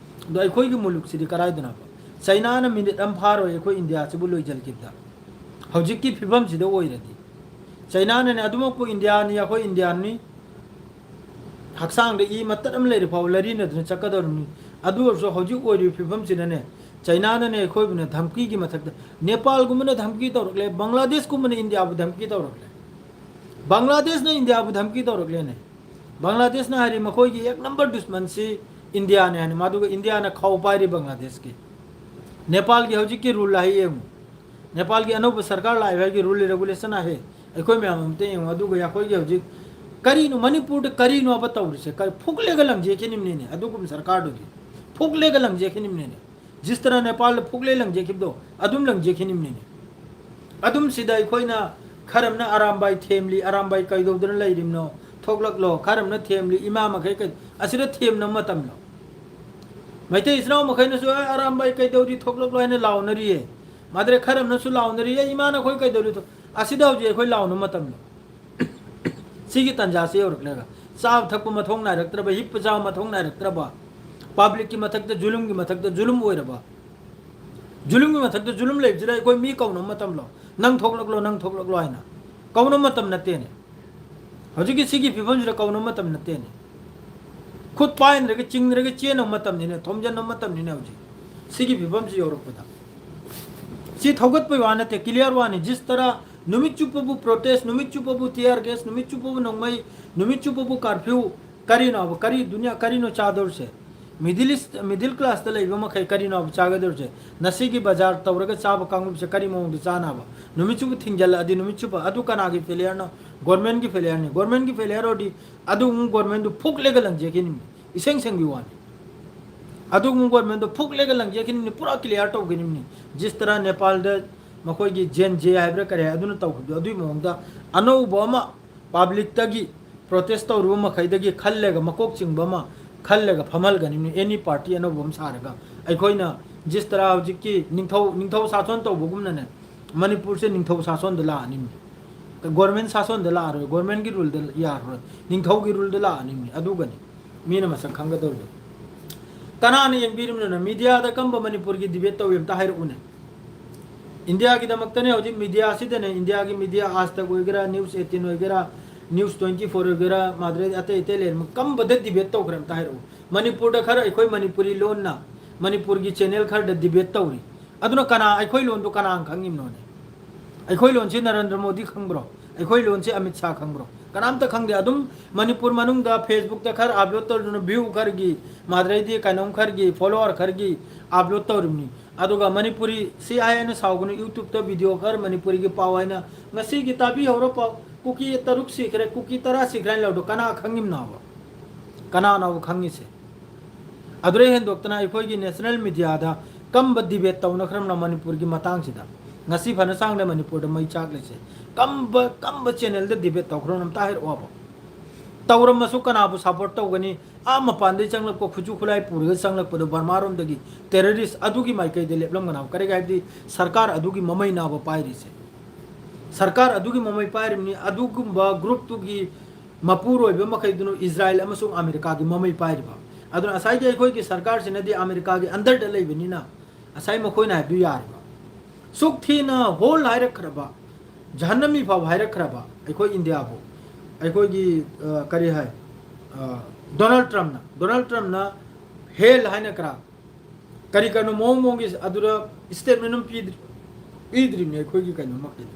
ꯑꯗꯣ ꯑꯩꯈꯣꯏꯒꯤ ꯃꯨꯂꯨꯛꯁꯤꯗꯤ ꯀꯗꯥꯏꯗꯅꯣꯕ? ꯆꯩꯅꯥꯅ ꯃꯤꯅꯤꯠ ꯑꯃ ꯐꯥꯔꯣꯏ ꯑꯩꯈꯣꯏ ꯏꯟꯗꯤꯌꯥꯁꯤꯕꯨ ꯂꯣꯏꯁꯤꯟꯈꯤꯕꯗ꯫ ꯍꯧꯖꯤꯛꯀꯤ ꯐꯤꯕꯝꯁꯤꯗ ꯑꯣꯏꯔꯗꯤ꯫ ꯆꯩꯅꯥꯅꯅꯦ ꯑꯗꯨꯃꯛꯄꯨ ꯏꯟꯗꯤꯌꯥꯅꯤ, ꯑꯩꯈꯣꯏ ꯏꯟꯗꯤꯌꯥꯅꯤ꯫ ꯍꯛꯆꯥꯡꯗ ꯏ ꯃꯇꯠ ꯑꯃ ꯂꯩꯔꯤ ꯐꯥꯎꯕ ꯂꯥꯏꯔꯤꯅꯗꯨꯅ ꯆꯠꯀꯗꯧꯔꯤꯕꯅꯤ꯫ ꯑꯗꯨ ꯑꯣꯏꯔꯁꯨ ꯍꯧꯖꯤꯛ ꯑꯣꯏꯔꯤꯕ ꯐꯤꯕꯝꯁꯤꯗꯅꯦ, ꯆꯩꯅꯥꯅꯅꯦ ꯑꯩꯈꯣꯏꯕꯨꯅ ꯙꯝꯀꯤꯒꯤ ꯃꯊꯛꯇ, ꯅꯦꯄꯥꯜꯒꯨꯝꯕꯅ ꯙꯝꯀꯤ ꯇꯧꯔꯛꯂꯦ, ꯕꯪꯒ꯭ꯂꯥꯗꯦꯁꯀꯨꯝꯕꯅ ꯏꯟꯗꯤꯌꯥꯕꯨ ꯙꯝꯀꯤ ꯇꯧꯔꯛꯂꯦ꯫ ꯕꯪꯒ꯭ꯂꯥꯗꯦꯁꯅ ꯏꯟꯗꯤꯌꯥꯕꯨ ꯙꯝꯀꯤ ꯇꯧꯔꯛꯂꯦꯅꯦ꯫ ꯕꯪꯒ꯭ꯂꯥꯗꯦꯁꯅ ꯍꯥꯏꯔꯤ ꯃꯈꯣꯏꯒꯤ ꯑꯦꯛ ꯅꯝꯕꯔ ꯗꯨꯁꯃꯟꯁꯤ ꯏꯟꯗꯤꯌꯥꯅꯦ ꯍꯥꯏꯅ, ꯃꯗꯨꯒ ꯏꯟꯗꯤꯌꯥꯅ ꯈꯥꯎ ꯄꯥꯏꯔꯤ ꯕꯪꯒ꯭ꯂꯥꯗꯦꯁꯀꯤ꯫ ꯅꯦꯄꯥꯜꯒꯤ ꯍꯧꯖꯤꯛꯀꯤ ꯔꯨꯜ ꯍꯥꯏ ꯌꯦꯡꯉꯨ, ꯅꯦꯄꯥꯜꯒꯤ ꯑꯅꯧꯕ ꯁꯔꯀꯥꯔ ꯂꯥꯛꯏꯕ ꯍꯥꯏꯒꯤ ꯔꯨꯜ ꯔꯦꯒꯨꯂꯦꯁꯟ ꯍꯥꯏ, ꯑꯩꯈꯣꯏ ꯃꯌꯥꯝ ꯑꯝꯇ ꯌꯦꯡꯉꯨ꯫ ꯑꯗꯨꯒ ꯑꯩꯈꯣꯏꯒꯤ ꯍꯧꯖꯤꯛ ꯀꯔꯤꯅꯣ ꯃꯅꯤꯄꯨꯔꯗ ꯀꯔꯤꯅꯣꯕ ꯇꯧꯔꯤꯁꯦ? ꯀꯔꯤ ꯐꯨꯛꯂꯦꯒ ꯂꯪꯖꯦꯛꯈꯤꯅꯤꯝꯅꯦꯅꯦ ꯑꯗꯨꯒꯨꯝꯕ ꯁꯔꯀꯥꯔꯗꯨꯗꯤ, ꯐꯨꯛꯂꯦꯒ ꯂꯪꯖꯦꯛꯈꯤꯅꯤꯝꯅꯦꯅꯦ꯫ ꯖꯤꯁ ꯇꯔꯥ ꯅꯦꯄꯥꯜꯗ ꯐꯨꯛꯂꯦ ꯂꯪꯖꯦꯛꯈꯤꯕꯗꯣ ꯑꯗꯨꯝ ꯂꯪꯖꯦꯛꯈꯤꯅꯤꯝꯅꯦꯅꯦ꯫ ꯑꯗꯨꯝ ꯁꯤꯗ ꯑꯩꯈꯣꯏꯅ ꯈꯔꯝꯅ ꯑꯔꯥꯝꯕꯥꯏ ꯊꯦꯝꯂꯤ, ꯑꯔꯥꯝꯕꯥꯏ ꯀꯩꯗꯧꯗꯅ ꯂꯩꯔꯤꯕꯅꯣ? ꯊꯣꯛꯂꯛꯂꯣ꯫ ꯈꯔꯝꯅ ꯊꯦꯝꯂꯤ, ꯏꯃꯥ ꯃꯈꯩ ꯀꯩ-, ꯑꯁꯤꯗ ꯊꯦꯝꯅꯕ ꯃꯇꯝꯂꯣ? ꯃꯩꯇꯩ ꯏꯆꯤꯟ ꯏꯅꯥꯎ ꯃꯈꯩꯅꯁꯨ "ꯑꯦ, ꯑꯔꯥꯝꯕꯥꯏ ꯀꯩꯗꯧꯔꯤ, ꯊꯣꯛꯂꯛꯂꯣ" ꯍꯥꯏꯅ ꯂꯥꯎꯅꯔꯤꯌꯦ꯫ ꯃꯥꯗ꯭ꯔꯦ ꯈꯔꯝꯅꯁꯨ ꯂꯥꯎꯅꯔꯤꯌꯦ, "ꯏꯃꯥ ꯅꯈꯣꯏ ꯀꯩꯗꯧꯔꯤ?" ꯊꯣꯛ-, ꯑꯁꯤꯗ ꯍꯧꯖꯤꯛ ꯑꯩꯈꯣꯏ ꯂꯥꯎꯅꯕ ꯃꯇꯝꯂꯣ? ꯁꯤꯒꯤ ꯇꯥꯟꯖꯥꯁꯤ ꯌꯧꯔꯛꯂꯒ ꯆꯥꯕ ꯊꯛꯄ ꯃꯊꯧ ꯅꯥꯏꯔꯛꯇ꯭ꯔꯕ, ꯍꯤꯞꯄ ꯆꯥꯕ ꯃꯊꯧ ꯅꯥꯏꯔꯛꯇ꯭ꯔꯕ, ꯄꯕ꯭ꯂꯤꯛꯀꯤ ꯃꯊꯛꯇ ꯖꯨꯂꯨꯝꯒꯤ ꯃꯊꯛꯇ ꯖꯨꯂꯨꯝ ꯑꯣꯏꯔꯕ, ꯖꯨꯂꯨꯝꯒꯤ ꯃꯊꯛꯇ ꯖꯨꯂꯨꯝ ꯂꯩꯕꯁꯤꯗ ꯑꯩꯈꯣꯏ ꯃꯤ ꯀꯧꯅꯕ ꯃꯇꯝꯂꯣ? "ꯅꯪ ꯊꯣꯛꯂꯛꯂꯣ, ꯅꯪ ꯊꯣꯛꯂꯛꯂꯣ" ꯍꯥꯏꯅ ꯀꯧꯅꯕ ꯃꯇꯝ ꯅꯠꯇꯦꯅꯦ꯫ ꯍꯧꯖꯤꯛꯀꯤ ꯁꯤꯒꯤ ꯐꯤꯕꯝꯁꯤꯗ ꯀꯧꯅꯕ ꯃꯇꯝ ꯅꯠꯇꯦꯅꯦ꯫ ꯈꯨꯠ ꯄꯥꯏꯅꯔꯒ ꯆꯤꯡꯅꯔꯒ ꯆꯦꯟꯅꯕ ꯃꯇꯝꯅꯤꯅꯦ, ꯊꯣꯝꯖꯤꯟꯅꯕ ꯃꯇꯝꯅꯤꯅꯦ ꯍꯧꯖꯤꯛ ꯁꯤꯒꯤ ꯐꯤꯕꯝꯁꯤ ꯌꯧꯔꯛꯄꯗ꯫ ꯁꯤ ꯊꯧꯒꯠꯄꯩ ꯋꯥ ꯅꯠꯇꯦ, ꯀ꯭ꯂꯤꯌꯥꯔ ꯋꯥꯅꯤ꯫ ꯖꯤꯁ ꯇꯔꯥ ꯅꯨꯃꯤꯠ ꯆꯨꯞꯄꯕꯨ ꯄ꯭ꯔꯣꯇꯦꯁ, ꯅꯨꯃꯤꯠ ꯆꯨꯞꯄꯕꯨ ꯇꯤꯌꯥꯔ ꯒꯦꯁ, ꯅꯨꯃꯤꯠ ꯆꯨꯞꯄꯕꯨ ꯅꯣꯡꯃꯩ, ꯅꯨꯃꯤꯠ ꯆꯨꯞꯄꯕꯨ ꯀꯥꯔꯐ꯭ꯌꯨ, ꯀꯔꯤꯅꯣꯕ? ꯀꯔꯤ ꯗꯨꯅꯤꯌꯥ, ꯀꯔꯤꯅꯣ ꯆꯥꯗꯧꯔꯤꯁꯦ? ꯃꯤꯗꯜ ꯏꯁ, ꯃꯤꯗꯜ ꯀ꯭ꯂꯥꯁꯇ ꯂꯩꯕ ꯃꯈꯩ ꯀꯔꯤꯅꯣꯕ ꯆꯥꯒꯗꯧꯔꯤꯁꯦ? ꯉꯁꯤꯒꯤ ꯕꯖꯥꯔ ꯇꯧꯔꯒ ꯆꯥꯕ ꯀꯥꯡꯂꯨꯞꯁꯦ ꯀꯔꯤ ꯃꯑꯣꯡꯗ ꯆꯥꯅꯕ? ꯅꯨꯃꯤꯠ ꯆꯨꯞꯄ ꯊꯤꯡꯖꯤꯜꯂꯛꯑꯗꯤ ꯅꯨꯃꯤꯠ ꯆꯨꯞꯄ ꯑꯗꯨ ꯀꯅꯥꯒꯤ ꯐꯦꯂꯤꯌꯔꯅꯣ? ꯒꯣꯔꯃꯦꯟꯒꯤ ꯐꯦꯂꯤꯌꯔꯅꯤ꯫ ꯒꯣꯔꯃꯦꯟꯒꯤ ꯐꯦꯂꯤꯌꯔ ꯑꯣꯏꯔꯗꯤ ꯑꯗꯨꯒꯨꯝꯕ ꯒꯣꯔꯃꯦꯟꯗꯨ ꯐꯨꯛꯂꯒ ꯂꯪꯖꯈꯤꯅꯤ꯫ ꯏꯁꯦꯡ ꯁꯦꯡꯕꯤ ꯋꯥꯅꯤ꯫ ꯑꯗꯨꯒꯨꯝꯕ ꯒꯣꯔꯃꯦꯟꯗꯣ ꯐꯨꯛꯂꯒ ꯂꯪꯖꯈꯤꯅꯤꯕꯅꯤ, ꯄꯨꯔꯥ ꯀ꯭ꯂꯤꯌꯥꯔ ꯇꯧꯈꯤꯅꯤꯕꯅꯤ꯫ ꯖꯤꯁ ꯇꯔꯥ ꯅꯦꯄꯥꯜꯗ ꯃꯈꯣꯏꯒꯤ ꯖꯦꯟ ꯖꯦ ꯍꯥꯏꯕ꯭ꯔꯥ ꯀꯔꯤ ꯍꯥꯏ, ꯑꯗꯨꯅ ꯇꯧꯈꯤꯕꯗꯣ, ꯑꯗꯨꯒꯤ ꯃꯑꯣꯡꯗ ꯑꯅꯧꯕ ꯑꯃ ꯄꯕ꯭ꯂꯤꯛꯇꯒꯤ, ꯄ꯭ꯔꯣꯇꯦꯁ ꯇꯧꯔꯤꯕ ꯃꯈꯩꯗꯒꯤ ꯈꯜꯂꯒ, ꯃꯀꯣꯛ ꯆꯤꯡꯕ ꯑꯃ ꯈꯜꯂꯒ ꯐꯝꯍꯜꯒꯅꯤꯕꯅꯤ꯫ ꯑꯦꯅꯤ ꯄꯥꯔꯇꯤ ꯑꯅꯧꯕ ꯑꯃ ꯁꯥꯔꯒ ꯑꯩꯈꯣꯏꯅ ꯖꯤꯁ ꯇꯔꯥ ꯍꯧꯖꯤꯛꯀꯤ ꯅꯤꯡꯊꯧ, ꯅꯤꯡꯊꯧ ꯁꯥꯁꯣꯟ ꯇꯧꯕꯒꯨꯝꯅꯅꯦ, ꯃꯅꯤꯄꯨꯔꯁꯦ ꯅꯤꯡꯊꯧ ꯁꯥꯁꯣꯟꯗ ꯂꯥꯛꯑꯅꯤꯕꯅꯤ꯫ ꯒꯣꯔꯃꯦꯟ ꯁꯥꯁꯣꯟꯗ ꯂꯥꯛꯑꯔꯣꯏ, ꯒꯣꯔꯃꯦꯟꯒꯤ ꯔꯨꯜꯗ ꯌꯥꯔꯔꯣꯏ, ꯅꯤꯡꯊꯧꯒꯤ ꯔꯨꯜꯗ ꯂꯥꯛꯑꯅꯤꯕꯅꯤ꯫ ꯑꯗꯨꯒꯅꯤ ꯃꯤꯅ ꯃꯁꯛ ꯈꯪꯒꯗꯧꯔꯤꯗꯣ꯫ ꯀꯅꯥꯅ ꯌꯦꯡꯕꯤꯔꯤꯕꯅꯣ? ꯃꯤꯗꯤꯌꯥꯗ ꯀꯝꯕ ꯃꯅꯤꯄꯨꯔꯒꯤ ꯗꯤꯕꯦꯠ ꯇꯧꯏ ꯑꯝꯇ ꯍꯥꯏꯔꯛꯎꯅꯦ꯫ ꯏꯟꯗꯤꯌꯥꯒꯤꯗꯃꯛꯇꯅꯦ ꯍꯧꯖꯤꯛ ꯃꯤꯗꯤꯌꯥꯁꯤꯗꯅꯦ, ꯏꯟꯗꯤꯌꯥꯒꯤ ꯃꯤꯗꯤꯌꯥ ꯑꯥꯖ ꯇꯛ ꯑꯣꯏꯒꯦꯔꯥ, ꯅ꯭ꯌꯨꯁ ꯑꯩꯠꯇꯤꯟ ꯑꯣꯏꯒꯦꯔꯥ, ꯅ꯭ꯌꯨꯁ ꯇ꯭ꯋꯦꯟꯇꯤ ꯐꯣꯔ ꯑꯣꯏꯒꯦꯔꯥ, ꯃꯥꯗ꯭ꯔꯦ ꯑꯇꯩ ꯑꯇꯩ ꯂꯩꯔꯝꯕ ꯀꯝꯕꯗ ꯗꯤꯕꯦꯠ ꯇꯧꯈ꯭ꯔꯦ ꯑꯝꯇ ꯍꯥꯏꯔꯛꯎ꯫ ꯃꯅꯤꯄꯨꯔꯗ ꯈꯔ ꯑꯩꯈꯣꯏ ꯃꯅꯤꯄꯨꯔꯤ ꯂꯣꯟꯅ ꯃꯅꯤꯄꯨꯔꯒꯤ ꯆꯦꯅꯦꯜ ꯈꯔꯗ ꯗꯤꯕꯦꯠ ꯇꯧꯔꯤ꯫ ꯑꯗꯨꯅ ꯀꯅꯥ, ꯑꯩꯈꯣꯏ ꯂꯣꯟꯗꯣ ꯀꯅꯥꯅ ꯈꯪꯉꯤꯕꯅꯣꯅꯦ? ꯑꯩꯈꯣꯏ ꯂꯣꯟꯁꯤ ꯅꯔꯦꯟꯗ꯭ꯔ ꯃꯣꯗꯤ ꯈꯪꯕ꯭ꯔꯣ? ꯑꯩꯈꯣꯏ ꯂꯣꯟꯁꯤ ꯑꯃꯤꯠ ꯁꯥ ꯈꯪꯕ꯭ꯔꯣ? ꯀꯅꯥꯝꯇ ꯈꯪꯗꯦ꯫ ꯑꯗꯨꯝ ꯃꯅꯤꯄꯨꯔ ꯃꯅꯨꯡꯗ ꯐꯦꯁꯕꯨꯛꯇ ꯈꯔ ꯑꯞꯂꯣꯗ ꯇꯧꯗꯨꯅ ꯚ꯭ꯌꯨ ꯈꯔꯒꯤ, ꯃꯥꯗ꯭ꯔꯩꯗꯤ ꯀꯩꯅꯣꯝ ꯈꯔꯒꯤ, ꯐꯣꯂꯣꯋꯔ ꯈꯔꯒꯤ ꯑꯞꯂꯣꯗ ꯇꯧꯔꯤꯕꯅꯤ꯫ ꯑꯗꯨꯒ ꯃꯅꯤꯄꯨꯔꯤ ꯁꯤ ꯍꯥꯏ ꯍꯥꯏꯅ ꯁꯥꯎꯒꯅꯨ, ꯌꯨꯇ꯭ꯌꯨꯕꯇ ꯚꯤꯗꯤꯑꯣ ꯈꯔ ꯃꯅꯤꯄꯨꯔꯤꯒꯤ ꯄꯥꯎ ꯍꯥꯏꯅ ꯉꯁꯤꯒꯤ ꯇꯥꯕꯤꯍꯧꯔ ꯄꯥꯎ, ꯀꯨꯀꯤ ꯇꯔꯨꯛ ꯁꯤꯈ꯭ꯔꯦ, ꯀꯨꯀꯤ ꯇꯔꯥ ꯁꯤꯈ꯭ꯔꯦ ꯍꯥꯏꯅ ꯂꯧꯗꯣ ꯀꯅꯥ ꯈꯪꯉꯤꯕꯅꯣꯕ? ꯀꯅꯥꯅꯣꯕ ꯈꯪꯉꯤꯁꯦ? ꯑꯗꯨꯗꯩ ꯍꯦꯟꯗꯣꯛꯇꯅ ꯑꯩꯈꯣꯏꯒꯤ ꯅꯦꯁꯅꯦꯜ ꯃꯤꯗꯤꯌꯥꯗ ꯀꯝꯕ ꯗꯤꯕꯦꯠ ꯇꯧꯅꯈ꯭ꯔꯕꯅꯣ ꯃꯅꯤꯄꯨꯔꯒꯤ ꯃꯇꯥꯡꯁꯤꯗ? ꯉꯁꯤ ꯐꯅ ꯁꯥꯡꯅ ꯃꯅꯤꯄꯨꯔꯗ ꯃꯩ ꯆꯥꯛꯂꯤꯁꯦ ꯀꯝꯕ, ꯀꯝꯕ ꯆꯦꯅꯦꯜꯗ ꯗꯤꯕꯦꯠ ꯇꯧꯈ꯭ꯔꯕꯅꯣ ꯑꯝꯇ ꯍꯥꯏꯔꯛꯑꯣꯕ꯫ ꯇꯧꯔꯝꯃꯁꯨ ꯀꯅꯥꯕꯨ ꯁꯄꯣꯔꯠ ꯇꯧꯒꯅꯤ? ꯑꯥ ꯃꯄꯥꯟꯗꯒꯤ ꯆꯪꯂꯛꯄ ꯈꯨꯠꯁꯨ ꯈꯨꯠꯂꯥꯏ ꯄꯨꯔꯒ ꯆꯪꯂꯛꯄꯗꯣ ꯕꯔꯃꯥꯔꯣꯝꯗꯒꯤ ꯇꯦꯔꯣꯔꯤꯁ ꯑꯗꯨꯒꯤ ꯃꯥꯏꯀꯩꯗ ꯂꯦꯞꯂꯝꯒꯅꯕ? ꯀꯔꯤꯒꯤ ꯍꯥꯏꯕꯗꯤ ꯁꯔꯀꯥꯔ ꯑꯗꯨꯒꯤ ꯃꯃꯩꯅꯥꯕ ꯄꯥꯏꯔꯤꯁꯦ꯫ ꯁꯔꯀꯥꯔ ꯑꯗꯨꯒꯤ ꯃꯃꯩ ꯄꯥꯏꯔꯤꯕꯅꯤ꯫ ꯑꯗꯨꯒꯨꯝꯕ ꯒ꯭ꯔꯨꯞꯇꯨꯒꯤ ꯃꯄꯨꯔꯣꯏꯕ ꯃꯈꯩꯗꯨꯅ ꯏꯖꯔꯥꯏꯜ ꯑꯃꯁꯨꯡ ꯑꯃꯦꯔꯤꯀꯥꯒꯤ ꯃꯃꯩ ꯄꯥꯏꯔꯤꯕ꯫ ꯑꯗꯨꯅ ꯉꯁꯥꯏꯒꯤ ꯑꯩꯈꯣꯏꯒꯤ ꯁꯔꯀꯥꯔꯁꯤꯅꯗꯤ ꯑꯃꯦꯔꯤꯀꯥꯒꯤ ꯑꯟꯗꯔꯗ ꯂꯩꯕꯅꯤꯅ ꯉꯁꯥꯏ ꯃꯈꯣꯏꯅ ꯍꯥꯏꯕꯗꯨ ꯌꯥꯔꯤꯕ꯫ ꯁꯨꯛ ꯊꯤꯅ ꯍꯣꯜ ꯍꯥꯏꯔꯛꯈ꯭ꯔꯕ, ꯖꯍꯟꯅꯃꯤ ꯐꯥꯎꯕ ꯍꯥꯏꯔꯛꯈ꯭ꯔꯕ ꯑꯩꯈꯣꯏ ꯏꯟꯗꯤꯌꯥꯕꯨ, ꯑꯩꯈꯣꯏꯒꯤ, ꯑ, ꯀꯔꯤ ꯍꯥꯏ, ꯑ, ꯗꯣꯅꯥꯜꯗ ꯇ꯭ꯔꯝꯞꯅ, ꯗꯣꯅꯥꯜꯗ ꯇ꯭ꯔꯝꯞꯅ ꯍꯦꯜ ꯍꯥꯏꯅ ꯀꯔꯥ ꯀꯔꯤ ꯀꯔꯤꯅꯣ ꯃꯑꯣꯡ ꯃꯑꯣꯡꯒꯤ ꯑꯗꯨꯗ ꯁ꯭ꯇꯦꯠꯃꯦꯟ ꯑꯃ ꯄꯤꯗ꯭ꯔꯤ-, ꯄꯤꯗ꯭ꯔꯤꯕꯅꯦ ꯑꯩꯈꯣꯏꯒꯤ ꯀꯩꯅꯣꯃꯛꯇꯗꯤ꯫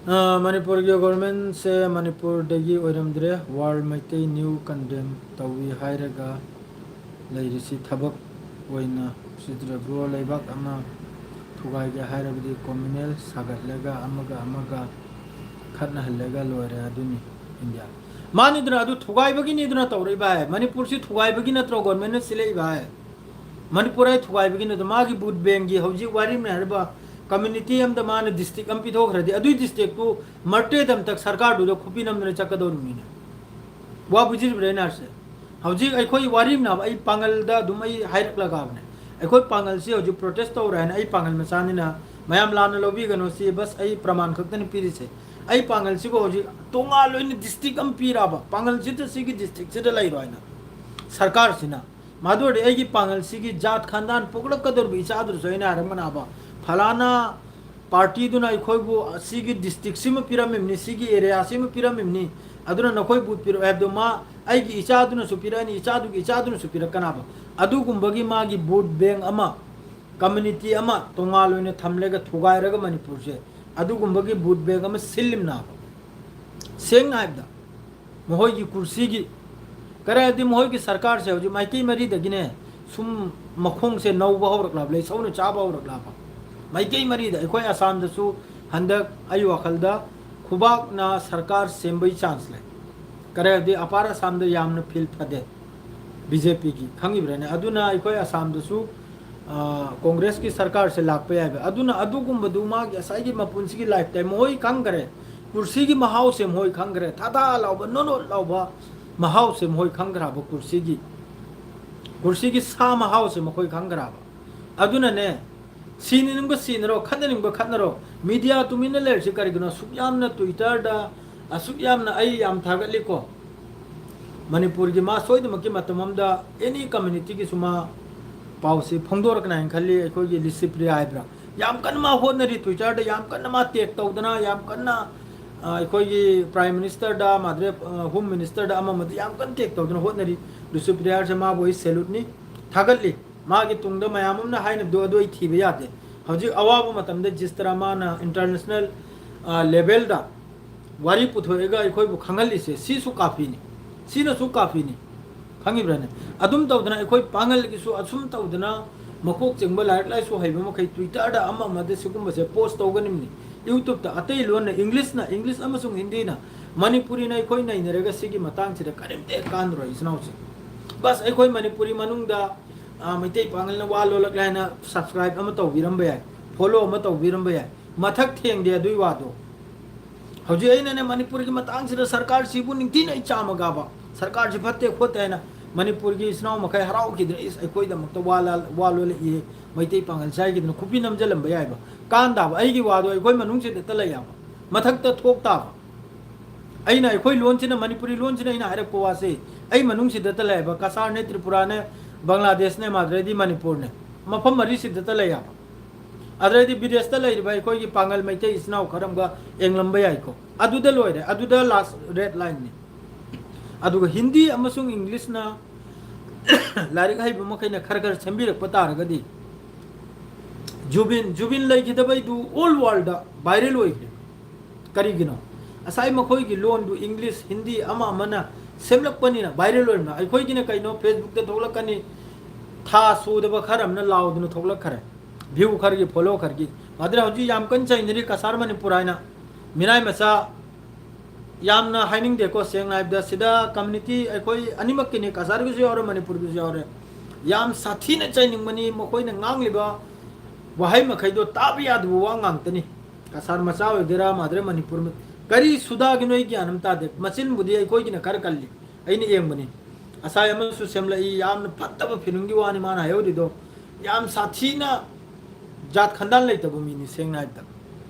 ꯑ, ꯃꯅꯤꯄꯨꯔꯒꯤ ꯒꯣꯔꯃꯦꯟꯁꯦ ꯃꯅꯤꯄꯨꯔꯗꯒꯤ ꯑꯣꯏꯔꯝꯗ꯭ꯔꯦ꯫ ꯋꯥꯔꯜ ꯃꯩꯇꯩ ꯅ꯭ꯌꯨ ꯀꯟꯗꯦꯝ ꯇꯧꯏ ꯍꯥꯏꯔꯒ ꯂꯩꯔꯤꯁꯤ ꯊꯕꯛ ꯑꯣꯏꯅ ꯎꯁꯤꯠꯇ꯭ꯔꯕ꯭ꯔꯣ? ꯂꯩꯕꯥꯛ ꯑꯃ ꯊꯨꯒꯥꯏꯒꯦ ꯍꯥꯏꯔꯕꯗꯤ ꯀꯣꯃꯤꯅꯦꯜ ꯁꯥꯒꯠꯂꯒ ꯑꯃꯒ ꯑꯃꯒ ꯈꯠꯅꯍꯜꯂꯒ ꯂꯣꯏꯔꯦ꯫ ꯑꯗꯨꯅꯤ ꯏꯟꯗꯤꯌꯥ꯫ ꯃꯥꯅꯤꯗꯅ, ꯑꯗꯨ ꯊꯨꯒꯥꯏꯕꯒꯤꯅꯤꯗꯅ ꯇꯧꯔꯛꯏꯕ ꯍꯥꯏ꯫ ꯃꯅꯤꯄꯨꯔꯁꯤ ꯊꯨꯒꯥꯏꯕꯒꯤ ꯅꯠꯇ꯭ꯔꯣ ꯒꯣꯔꯃꯦꯟꯅ ꯁꯤꯜꯂꯛꯏꯕ ꯍꯥꯏ? ꯃꯅꯤꯄꯨꯔ ꯑꯩ ꯊꯨꯒꯥꯏꯕꯒꯤ ꯅꯠꯇ꯭ꯔꯣ? ꯃꯥꯒꯤ ꯚꯣꯠ ꯕꯦꯡꯒꯤ ꯍꯧꯖꯤꯛ ꯋꯥꯔꯤꯝꯅ ꯍꯥꯏꯔꯤꯕ ꯀꯝꯃ꯭ꯌꯨꯅꯤꯇꯤ ꯑꯃꯗ ꯃꯥꯅ ꯗꯤꯁꯇ꯭ꯔꯤꯛ ꯑꯃ ꯄꯤꯊꯣꯛꯈ꯭ꯔꯗꯤ ꯑꯗꯨꯏ ꯗꯤꯁꯇ꯭ꯔꯤꯛꯇꯨ ꯃꯔꯇꯦꯗ ꯑꯃꯇꯛ ꯁꯔꯀꯥꯔꯗꯨꯗ ꯈꯨꯄꯤ ꯅꯝꯗꯅ ꯆꯠꯀꯗꯧꯔꯤꯕꯅꯤꯅꯦ꯫ ꯋꯥ ꯕꯨꯖꯤꯔꯤꯕ꯭ꯔꯥ ꯑꯩꯅ ꯍꯥꯏꯔꯤꯁꯦ? ꯍꯧꯖꯤꯛ ꯑꯩꯈꯣꯏ ꯋꯥꯔꯤꯝꯅꯕ ꯑꯩ ꯄꯥꯡꯒꯜꯗ ꯑꯗꯨꯝ ꯑꯩ ꯍꯥꯏꯔꯛꯂꯒꯕꯅꯦ꯫ ꯑꯩꯈꯣꯏ ꯄꯥꯡꯒꯜꯁꯤ ꯍꯧꯖꯤꯛ ꯄ꯭ꯔꯣꯇꯦꯁ ꯇꯧꯔꯦ ꯍꯥꯏꯅ ꯑꯩ ꯄꯥꯡꯒꯜ ꯃꯆꯥꯅꯤꯅ ꯃꯌꯥꯝ ꯂꯥꯟꯅ ꯂꯧꯕꯤꯒꯅꯨ꯫ ꯁꯤ ꯕꯁ ꯑꯩ ꯄ꯭ꯔꯃꯥꯟ ꯈꯛꯇꯅꯤ ꯄꯤꯔꯤꯁꯦ꯫ ꯑꯩ ꯄꯥꯡꯒꯜꯁꯤꯕꯨ ꯍꯧꯖꯤꯛ ꯇꯣꯉꯥꯟ ꯂꯣꯏꯅ ꯗꯤꯁꯇ꯭ꯔꯤꯛ ꯑꯃ ꯄꯤꯔꯛꯑꯕ, ꯄꯥꯡꯒꯜꯁꯤꯗ ꯁꯤꯒꯤ ꯗꯤꯁꯇ꯭ꯔꯤꯛꯁꯤꯗ ꯂꯩꯔꯣ ꯍꯥꯏꯅ ꯁꯔꯀꯥꯔꯁꯤꯅ꯫ ꯃꯗꯨ ꯑꯣꯏꯔꯗꯤ ꯑꯩꯒꯤ ꯄꯥꯡꯒꯜꯁꯤꯒꯤ ꯖꯥꯠ ꯈꯥꯟꯗꯥꯟ ꯄꯣꯛꯂꯛꯀꯗꯧꯔꯤꯕ ꯏꯆꯥꯗꯨꯗꯁꯨ ꯑꯩꯅ ꯍꯥꯏꯔꯝꯒꯅꯕ, ꯐꯂꯥꯅ ꯄꯥꯔꯇꯤꯗꯨꯅ ꯑꯩꯈꯣꯏꯕꯨ ꯁꯤꯒꯤ ꯗꯤꯁꯇ꯭ꯔꯤꯛꯁꯤꯃ ꯄꯤꯔꯝꯃꯤꯕꯅꯤ, ꯁꯤꯒꯤ ꯑꯦꯔꯤꯌꯥꯁꯤꯃ ꯄꯤꯔꯝꯃꯤꯕꯅꯤ, ꯑꯗꯨꯅ ꯅꯈꯣꯏ ꯚꯣꯠ ꯄꯤꯔꯛꯑꯣ ꯍꯥꯏꯕꯗꯣ ꯃꯥ ꯑꯩꯒꯤ ꯏꯆꯥꯗꯨꯅꯁꯨ ꯄꯤꯔꯛꯑꯅꯤ, ꯏꯆꯥꯗꯨꯒꯤ ꯏꯆꯥꯗꯨꯅꯁꯨ ꯄꯤꯔꯛꯀꯅꯕ꯫ ꯑꯗꯨꯒꯨꯝꯕꯒꯤ ꯃꯥꯒꯤ ꯚꯣꯠ ꯕꯦꯡ ꯑꯃ, ꯀꯝꯃ꯭ꯌꯨꯅꯤꯇꯤ ꯑꯃ ꯇꯣꯉꯥꯟ ꯑꯣꯏꯅ ꯊꯝꯂꯒ ꯊꯨꯒꯥꯏꯔꯒ ꯃꯅꯤꯄꯨꯔꯁꯦ ꯑꯗꯨꯒꯨꯝꯕꯒꯤ ꯚꯣꯠ ꯕꯦꯡ ꯑꯃ ꯁꯤꯜꯂꯤꯝꯅꯕ꯫ ꯁꯦꯡꯅ ꯍꯥꯏꯕꯗ, ꯃꯈꯣꯏꯒꯤ ꯀꯨꯔꯁꯤꯒꯤ, ꯀꯔꯤ ꯍꯥꯏꯗꯤ ꯃꯈꯣꯏꯒꯤ ꯁꯔꯀꯥꯔꯁꯦ ꯍꯧꯖꯤꯛ ꯃꯥꯏꯀꯩ ꯃꯔꯤꯗꯒꯤꯅꯦ ꯁꯨꯝ ꯃꯈꯣꯡꯁꯦ ꯅꯧꯕ ꯍꯧꯔꯛꯂꯕ, ꯂꯩꯁꯧꯅ ꯆꯥꯕ ꯍꯧꯔꯛꯂꯕ꯫ ꯃꯥꯏꯀꯩ ꯃꯔꯤꯗ ꯑꯩꯈꯣꯏ ꯑꯁꯥꯝꯗꯁꯨ ꯍꯟꯗꯛ ꯑꯩ ꯋꯥꯈꯜꯗ ꯈꯨꯕꯥꯛꯅ ꯁꯔꯀꯥꯔ ꯁꯦꯝꯕꯩ ꯆꯥꯟꯁ ꯂꯩ꯫ ꯀꯔꯤ ꯍꯥꯏꯗꯤ ꯑꯄꯥꯔ ꯑꯁꯥꯝꯗ ꯌꯥꯝꯅ ꯐꯤꯜ ꯐꯗꯦ ꯕꯤ ꯖꯦ ꯄꯤꯒꯤ, ꯈꯪꯉꯤꯕ꯭ꯔꯥꯅꯦ? ꯑꯗꯨꯅ ꯑꯩꯈꯣꯏ ꯑꯁꯥꯝꯗꯁꯨ, ꯑ, ꯀꯣꯡꯒ꯭ꯔꯦꯁꯀꯤ ꯁꯔꯀꯥꯔꯁꯦ ꯂꯥꯛꯄ ꯌꯥꯏꯕ꯫ ꯑꯗꯨꯅ ꯑꯗꯨꯒꯨꯝꯕꯗꯨ ꯃꯥꯒꯤ ꯉꯁꯥꯏꯒꯤ ꯃꯄꯨꯟꯁꯤꯒꯤ ꯂꯥꯏꯐ ꯇꯥꯏꯝ ꯃꯈꯣꯏ ꯈꯪꯈ꯭ꯔꯦ, ꯀꯨꯔꯁꯤꯒꯤ ꯃꯍꯥꯎꯁꯦ ꯃꯈꯣꯏ ꯈꯪꯈ꯭ꯔꯦ, ꯊꯥ ꯊꯥ ꯂꯥꯎꯕ ꯅꯣꯠ ꯅꯣꯠ ꯂꯥꯎꯕ ꯃꯍꯥꯎꯁꯦ ꯃꯈꯣꯏ ꯈꯪꯈ꯭ꯔꯕ, ꯀꯨꯔꯁꯤꯒꯤ, ꯀꯨꯔꯁꯤꯒꯤ ꯁꯥ ꯃꯍꯥꯎꯁꯦ ꯃꯈꯣꯏ ꯈꯪꯈ꯭ꯔꯕ꯫ ꯑꯗꯨꯅꯅꯦ, ꯁꯤꯅꯅꯤꯡꯕ ꯁꯤꯅꯔꯣ, ꯈꯠꯅꯅꯤꯡꯕ ꯈꯠꯅꯔꯣ, ꯃꯤꯗꯤꯌꯥ ꯇꯨꯃꯤꯟꯅ ꯂꯩꯔꯤꯁꯤ ꯀꯔꯤꯒꯤꯅꯣ? ꯑꯁꯨꯛ ꯌꯥꯝꯅ ꯇ꯭ꯋꯤꯇꯔꯗ, ꯑꯁꯨꯛ ꯌꯥꯝꯅ, ꯑꯩ ꯌꯥꯝ ꯊꯥꯒꯠꯂꯤꯀꯣ, ꯃꯅꯤꯄꯨꯔꯒꯤ ꯃꯥ ꯁꯣꯏꯗꯃꯛꯀꯤ ꯃꯇꯝ ꯑꯃꯗ ꯑꯦꯅꯤ ꯀꯝꯃ꯭ꯌꯨꯅꯤꯇꯤꯒꯤꯁꯨ ꯃꯥ ꯄꯥꯎꯁꯤ ꯐꯣꯡꯗꯣꯔꯛꯀꯅꯤ ꯍꯥꯏꯅ ꯈꯜꯂꯤ꯫ ꯑꯩꯈꯣꯏꯒꯤ ꯂꯤꯁꯤꯄ꯭ꯔꯤꯌꯥ ꯍꯥꯏꯕ꯭ꯔꯥ, ꯌꯥꯝ ꯀꯟꯅ ꯃꯥ ꯍꯣꯠꯅꯔꯤ, ꯇ꯭ꯋꯤꯇꯔꯗ ꯌꯥꯝ ꯀꯟꯅ ꯃꯥ ꯇꯦꯛ ꯇꯧꯗꯅ, ꯌꯥꯝ ꯀꯟꯅ, ꯑ, ꯑꯩꯈꯣꯏꯒꯤ ꯄ꯭ꯔꯥꯏꯝ ꯃꯤꯅꯤꯁꯇꯔꯗ, ꯃꯥꯗ꯭ꯔꯦ, ꯑ, ꯍꯣꯝ ꯃꯤꯅꯤꯁꯇꯔꯗ, ꯑꯃ ꯑꯃꯗ ꯌꯥꯝ ꯀꯟꯅ ꯇꯦꯛ ꯇꯧꯗꯅ ꯍꯣꯠꯅꯔꯤ꯫ ꯂꯤꯁꯤꯄ꯭ꯔꯤꯌꯥꯁꯦ ꯃꯥꯕꯨ ꯑꯩ ꯁꯦꯂꯨꯠꯅꯤ, ꯊꯥꯒꯠꯂꯤ꯫ ꯃꯥꯒꯤ ꯇꯨꯡꯗ ꯃꯌꯥꯝ ꯑꯃꯅ ꯍꯥꯏꯅꯕꯗꯣ ꯑꯗꯨ ꯑꯩ ꯊꯤꯕ ꯌꯥꯗꯦ꯫ ꯍꯧꯖꯤꯛ ꯑꯋꯥꯕ ꯃꯇꯝꯗ ꯖꯤꯁ ꯇꯔꯥ ꯃꯥꯅ ꯏꯟꯇꯔꯅꯦꯁꯅꯦꯜ, ꯑ, ꯂꯦꯚꯦꯜꯗ ꯋꯥꯔꯤ ꯄꯨꯊꯣꯛꯑꯒ ꯑꯩꯈꯣꯏꯕꯨ ꯈꯪꯍꯜꯂꯤꯁꯦ, ꯁꯤꯁꯨ ꯀꯥꯐꯤꯅꯤ, ꯁꯤꯅꯁꯨ ꯀꯥꯐꯤꯅꯤ꯫ ꯈꯪꯉꯤꯕ꯭ꯔꯥꯅꯦ? ꯑꯗꯨꯝ ꯇꯧꯗꯅ ꯑꯩꯈꯣꯏ ꯄꯥꯡꯒꯜꯒꯤꯁꯨ ꯑꯁꯨꯝ ꯇꯧꯗꯅ ꯃꯀꯣꯛ ꯆꯤꯡꯕ ꯂꯥꯏꯔꯤꯛ ꯂꯥꯏꯁꯨ ꯍꯩꯕ ꯃꯈꯩ ꯇ꯭ꯋꯤꯇꯔꯗ ꯑꯃ ꯑꯃꯗ ꯁꯤꯒꯨꯝꯕꯁꯦ ꯄꯣꯁ ꯇꯧꯒꯅꯤꯕꯅꯤ꯫ ꯌꯨꯇ꯭ꯌꯨꯕꯇ ꯑꯇꯩ ꯂꯣꯟꯅ, ꯏꯪꯂꯤꯁꯅ, ꯏꯪꯂꯤꯁ ꯑꯃꯁꯨꯡ ꯍꯤꯟꯗꯤꯅ, ꯃꯅꯤꯄꯨꯔꯤꯅ ꯑꯩꯈꯣꯏ ꯅꯩꯅꯔꯒ ꯁꯤꯒꯤ ꯃꯇꯥꯡꯁꯤꯗ ꯀꯔꯤꯝꯇ ꯍꯦꯛ ꯀꯥꯟꯅꯔꯣꯏ, ꯏꯆꯤꯟ ꯏꯅꯥꯎꯁꯦ꯫ ꯕꯁ ꯑꯩꯈꯣꯏ ꯃꯅꯤꯄꯨꯔꯤ ꯃꯅꯨꯡꯗ, ꯑ, ꯃꯩꯇꯩ ꯄꯥꯡꯒꯜꯅ ꯋꯥ ꯂꯣꯜꯂꯛꯂꯦ ꯍꯥꯏꯅ ꯁꯕꯁꯀ꯭ꯔꯥꯏꯕ ꯑꯃ ꯇꯧꯕꯤꯔꯝꯕ ꯌꯥꯏ, ꯐꯣꯂꯣ ꯑꯃ ꯇꯧꯕꯤꯔꯝꯕ ꯌꯥꯏ, ꯃꯊꯛ ꯊꯦꯡꯗꯦ ꯑꯗꯨꯏ ꯋꯥꯗꯣ꯫ ꯍꯧꯖꯤꯛ ꯑꯩꯅꯅꯦ ꯃꯅꯤꯄꯨꯔꯒꯤ ꯃꯇꯥꯡꯁꯤꯗ ꯁꯔꯀꯥꯔꯁꯤꯕꯨ ꯅꯤꯡꯊꯤꯅ ꯑꯩ ꯆꯥꯝꯃ ꯀꯥꯕ, ꯁꯔꯀꯥꯔꯁꯤ ꯐꯠꯇꯦ ꯈꯣꯠꯇꯦ ꯍꯥꯏꯅ ꯃꯅꯤꯄꯨꯔꯒꯤ ꯏꯆꯤꯟ ꯏꯅꯥꯎ ꯃꯈꯩ ꯍꯔꯥꯎꯈꯤꯗꯅ, "ꯏꯁ, ꯑꯩꯈꯣꯏꯗꯃꯛꯇ ꯋꯥ ꯂꯥ-, ꯋꯥ ꯂꯣꯜꯂꯛꯏ, ꯃꯩꯇꯩ ꯄꯥꯡꯒꯜ ꯆꯥꯏꯈꯤꯗꯅ" ꯈꯨꯕꯤ ꯅꯝꯖꯜꯂꯝꯕ ꯌꯥꯏꯕ꯫ ꯀꯥꯟꯗꯕ ꯑꯩꯒꯤ ꯋꯥꯗꯣ ꯑꯩꯈꯣꯏ ꯃꯅꯨꯡꯁꯤꯗꯇ ꯂꯩ ꯌꯥꯕ, ꯃꯊꯛꯇ ꯊꯣꯛ ꯇꯥꯕ꯫ ꯑꯩꯅ ꯑꯩꯈꯣꯏ ꯂꯣꯟꯁꯤꯅ, ꯃꯅꯤꯄꯨꯔꯤ ꯂꯣꯟꯁꯤꯅ ꯑꯩꯅ ꯍꯥꯏꯔꯛꯄ ꯋꯥꯁꯦ ꯑꯩ ꯃꯅꯨꯡꯁꯤꯗꯇ ꯂꯩ ꯍꯥꯏꯕ꯫ ꯀꯁꯥꯔꯅꯦ, ꯇ꯭ꯔꯤꯄꯨꯔꯥꯅꯦ, ꯕꯪꯒ꯭ꯂꯥꯗꯦꯁꯅꯦ, ꯃꯥꯗ꯭ꯔꯗꯤ ꯃꯅꯤꯄꯨꯔꯅꯦ, ꯃꯐꯝ ꯃꯔꯤꯁꯤꯗꯇ ꯂꯩ ꯍꯥꯏꯕ꯫ ꯑꯗꯨꯗꯩꯗꯤ ꯕꯤꯗꯦꯁꯇ ꯂꯩꯔꯤꯕ ꯑꯩꯈꯣꯏꯒꯤ ꯄꯥꯡꯒꯜ ꯃꯩꯇꯩ ꯏꯆꯤꯟ ꯏꯅꯥꯎ ꯈꯔ ꯑꯃꯒ ꯌꯦꯡꯂꯝꯕ ꯌꯥꯏꯀꯣ꯫ ꯑꯗꯨꯗ ꯂꯣꯏꯔꯦ, ꯑꯗꯨꯗ ꯂꯥꯁ ꯔꯦꯗ ꯂꯥꯏꯟꯅꯤ꯫ ꯑꯗꯨꯒ ꯍꯤꯟꯗꯤ ꯑꯃꯁꯨꯡ ꯏꯪꯂꯤꯁꯅ ꯂꯥꯏꯔꯤꯛ ꯍꯩꯕ ꯃꯈꯩꯅ ꯈꯔ ꯈꯔ ꯁꯦꯝꯕꯤꯔꯛꯄ ꯇꯥꯔꯒꯗꯤ, ꯖꯨꯕꯤꯟ, ꯖꯨꯕꯤꯟ ꯂꯩꯈꯤꯗꯕꯩꯗꯨ ꯑꯣꯜ ꯋꯥꯔꯜꯗ ꯚꯥꯏꯔꯦꯜ ꯑꯣꯏꯈ꯭ꯔꯦ꯫ ꯀꯔꯤꯒꯤꯅꯣ? ꯉꯁꯥꯏ ꯃꯈꯣꯏꯒꯤ ꯂꯣꯟꯗꯨ ꯏꯪꯂꯤꯁ, ꯍꯤꯟꯗꯤ ꯑꯃ ꯑꯃꯅ ꯁꯦꯝꯂꯛꯄꯅꯤꯅ ꯚꯥꯏꯔꯦꯜ ꯑꯣꯏꯔꯝꯃꯦ꯫ ꯑꯩꯈꯣꯏꯒꯤꯅ ꯀꯩꯅꯣ, ꯐꯦꯁꯕꯨꯛꯇ ꯊꯣꯛꯂꯛꯀꯅꯤ, ꯊꯥ ꯁꯨꯗꯕ ꯈꯔ ꯑꯃꯅ ꯂꯥꯎꯗꯨꯅ ꯊꯣꯛꯂꯛꯈ꯭ꯔꯦ, ꯚ꯭ꯌꯨ ꯈꯔꯒꯤ, ꯐꯣꯂꯣ ꯈꯔꯒꯤ꯫ ꯃꯥꯗ꯭ꯔꯦ ꯍꯧꯖꯤꯛ ꯌꯥꯝ ꯀꯟꯅ ꯆꯩꯅꯔꯤ ꯀꯁꯥꯔ ꯃꯅꯤꯄꯨꯔ ꯍꯥꯏꯅ꯫ ꯃꯤꯔꯥꯏ ꯃꯆꯥ ꯌꯥꯝꯅ ꯍꯥꯏꯅꯤꯡꯗꯦꯀꯣ, ꯁꯦꯡꯅ ꯍꯥꯏꯕꯗ꯫ ꯁꯤꯗ ꯀꯝꯃ꯭ꯌꯨꯅꯤꯇꯤ ꯑꯩꯈꯣꯏ ꯑꯅꯤꯃꯛꯀꯤꯅꯤ, ꯀꯁꯥꯔꯒꯤꯁꯨ ꯌꯥꯎꯔꯦ, ꯃꯅꯤꯄꯨꯔꯒꯤꯁꯨ ꯌꯥꯎꯔꯦ꯫ ꯌꯥꯝ ꯁꯥꯊꯤꯅ ꯆꯩꯅꯤꯡꯕꯅꯤ, ꯃꯈꯣꯏꯅ ꯉꯥꯡꯂꯤꯕ ꯋꯥꯍꯩ ꯃꯈꯩꯗꯣ ꯇꯥꯕ ꯌꯥꯗꯕ ꯋꯥ ꯉꯥꯛꯇꯅꯤ꯫ ꯀꯁꯥꯔ ꯃꯆꯥ ꯑꯣꯏꯒꯦꯔꯥ, ꯃꯥꯗ꯭ꯔꯦ ꯃꯅꯤꯄꯨꯔ ꯃ-, ꯀꯔꯤ ꯁꯨꯗꯥꯒꯤꯅꯣ ꯑꯩ ꯒ꯭ꯌꯥꯟ ꯑꯃ ꯇꯥꯗꯦ꯫ ꯃꯆꯤꯟꯕꯨꯗꯤ ꯑꯩꯈꯣꯏꯒꯤꯅ ꯈꯔ ꯀꯜꯂꯤ, ꯑꯩꯅ ꯌꯦꯡꯕꯅꯤ꯫ ꯉꯁꯥꯏ ꯑꯃꯁꯨ ꯁꯦꯝꯂꯛꯏ, ꯌꯥꯝꯅ ꯐꯠꯇꯕ ꯐꯤꯂꯝꯒꯤ ꯋꯥꯅꯤ ꯃꯥꯅ ꯍꯥꯏꯍꯧꯔꯤꯗꯣ꯫ ꯌꯥꯝ ꯁꯥꯊꯤꯅ ꯖꯥꯠ ꯈꯟꯗꯥꯟ ꯂꯩꯇꯕ ꯃꯤꯅꯤ, ꯁꯦꯡꯅ ꯍꯥꯏꯕꯗ꯫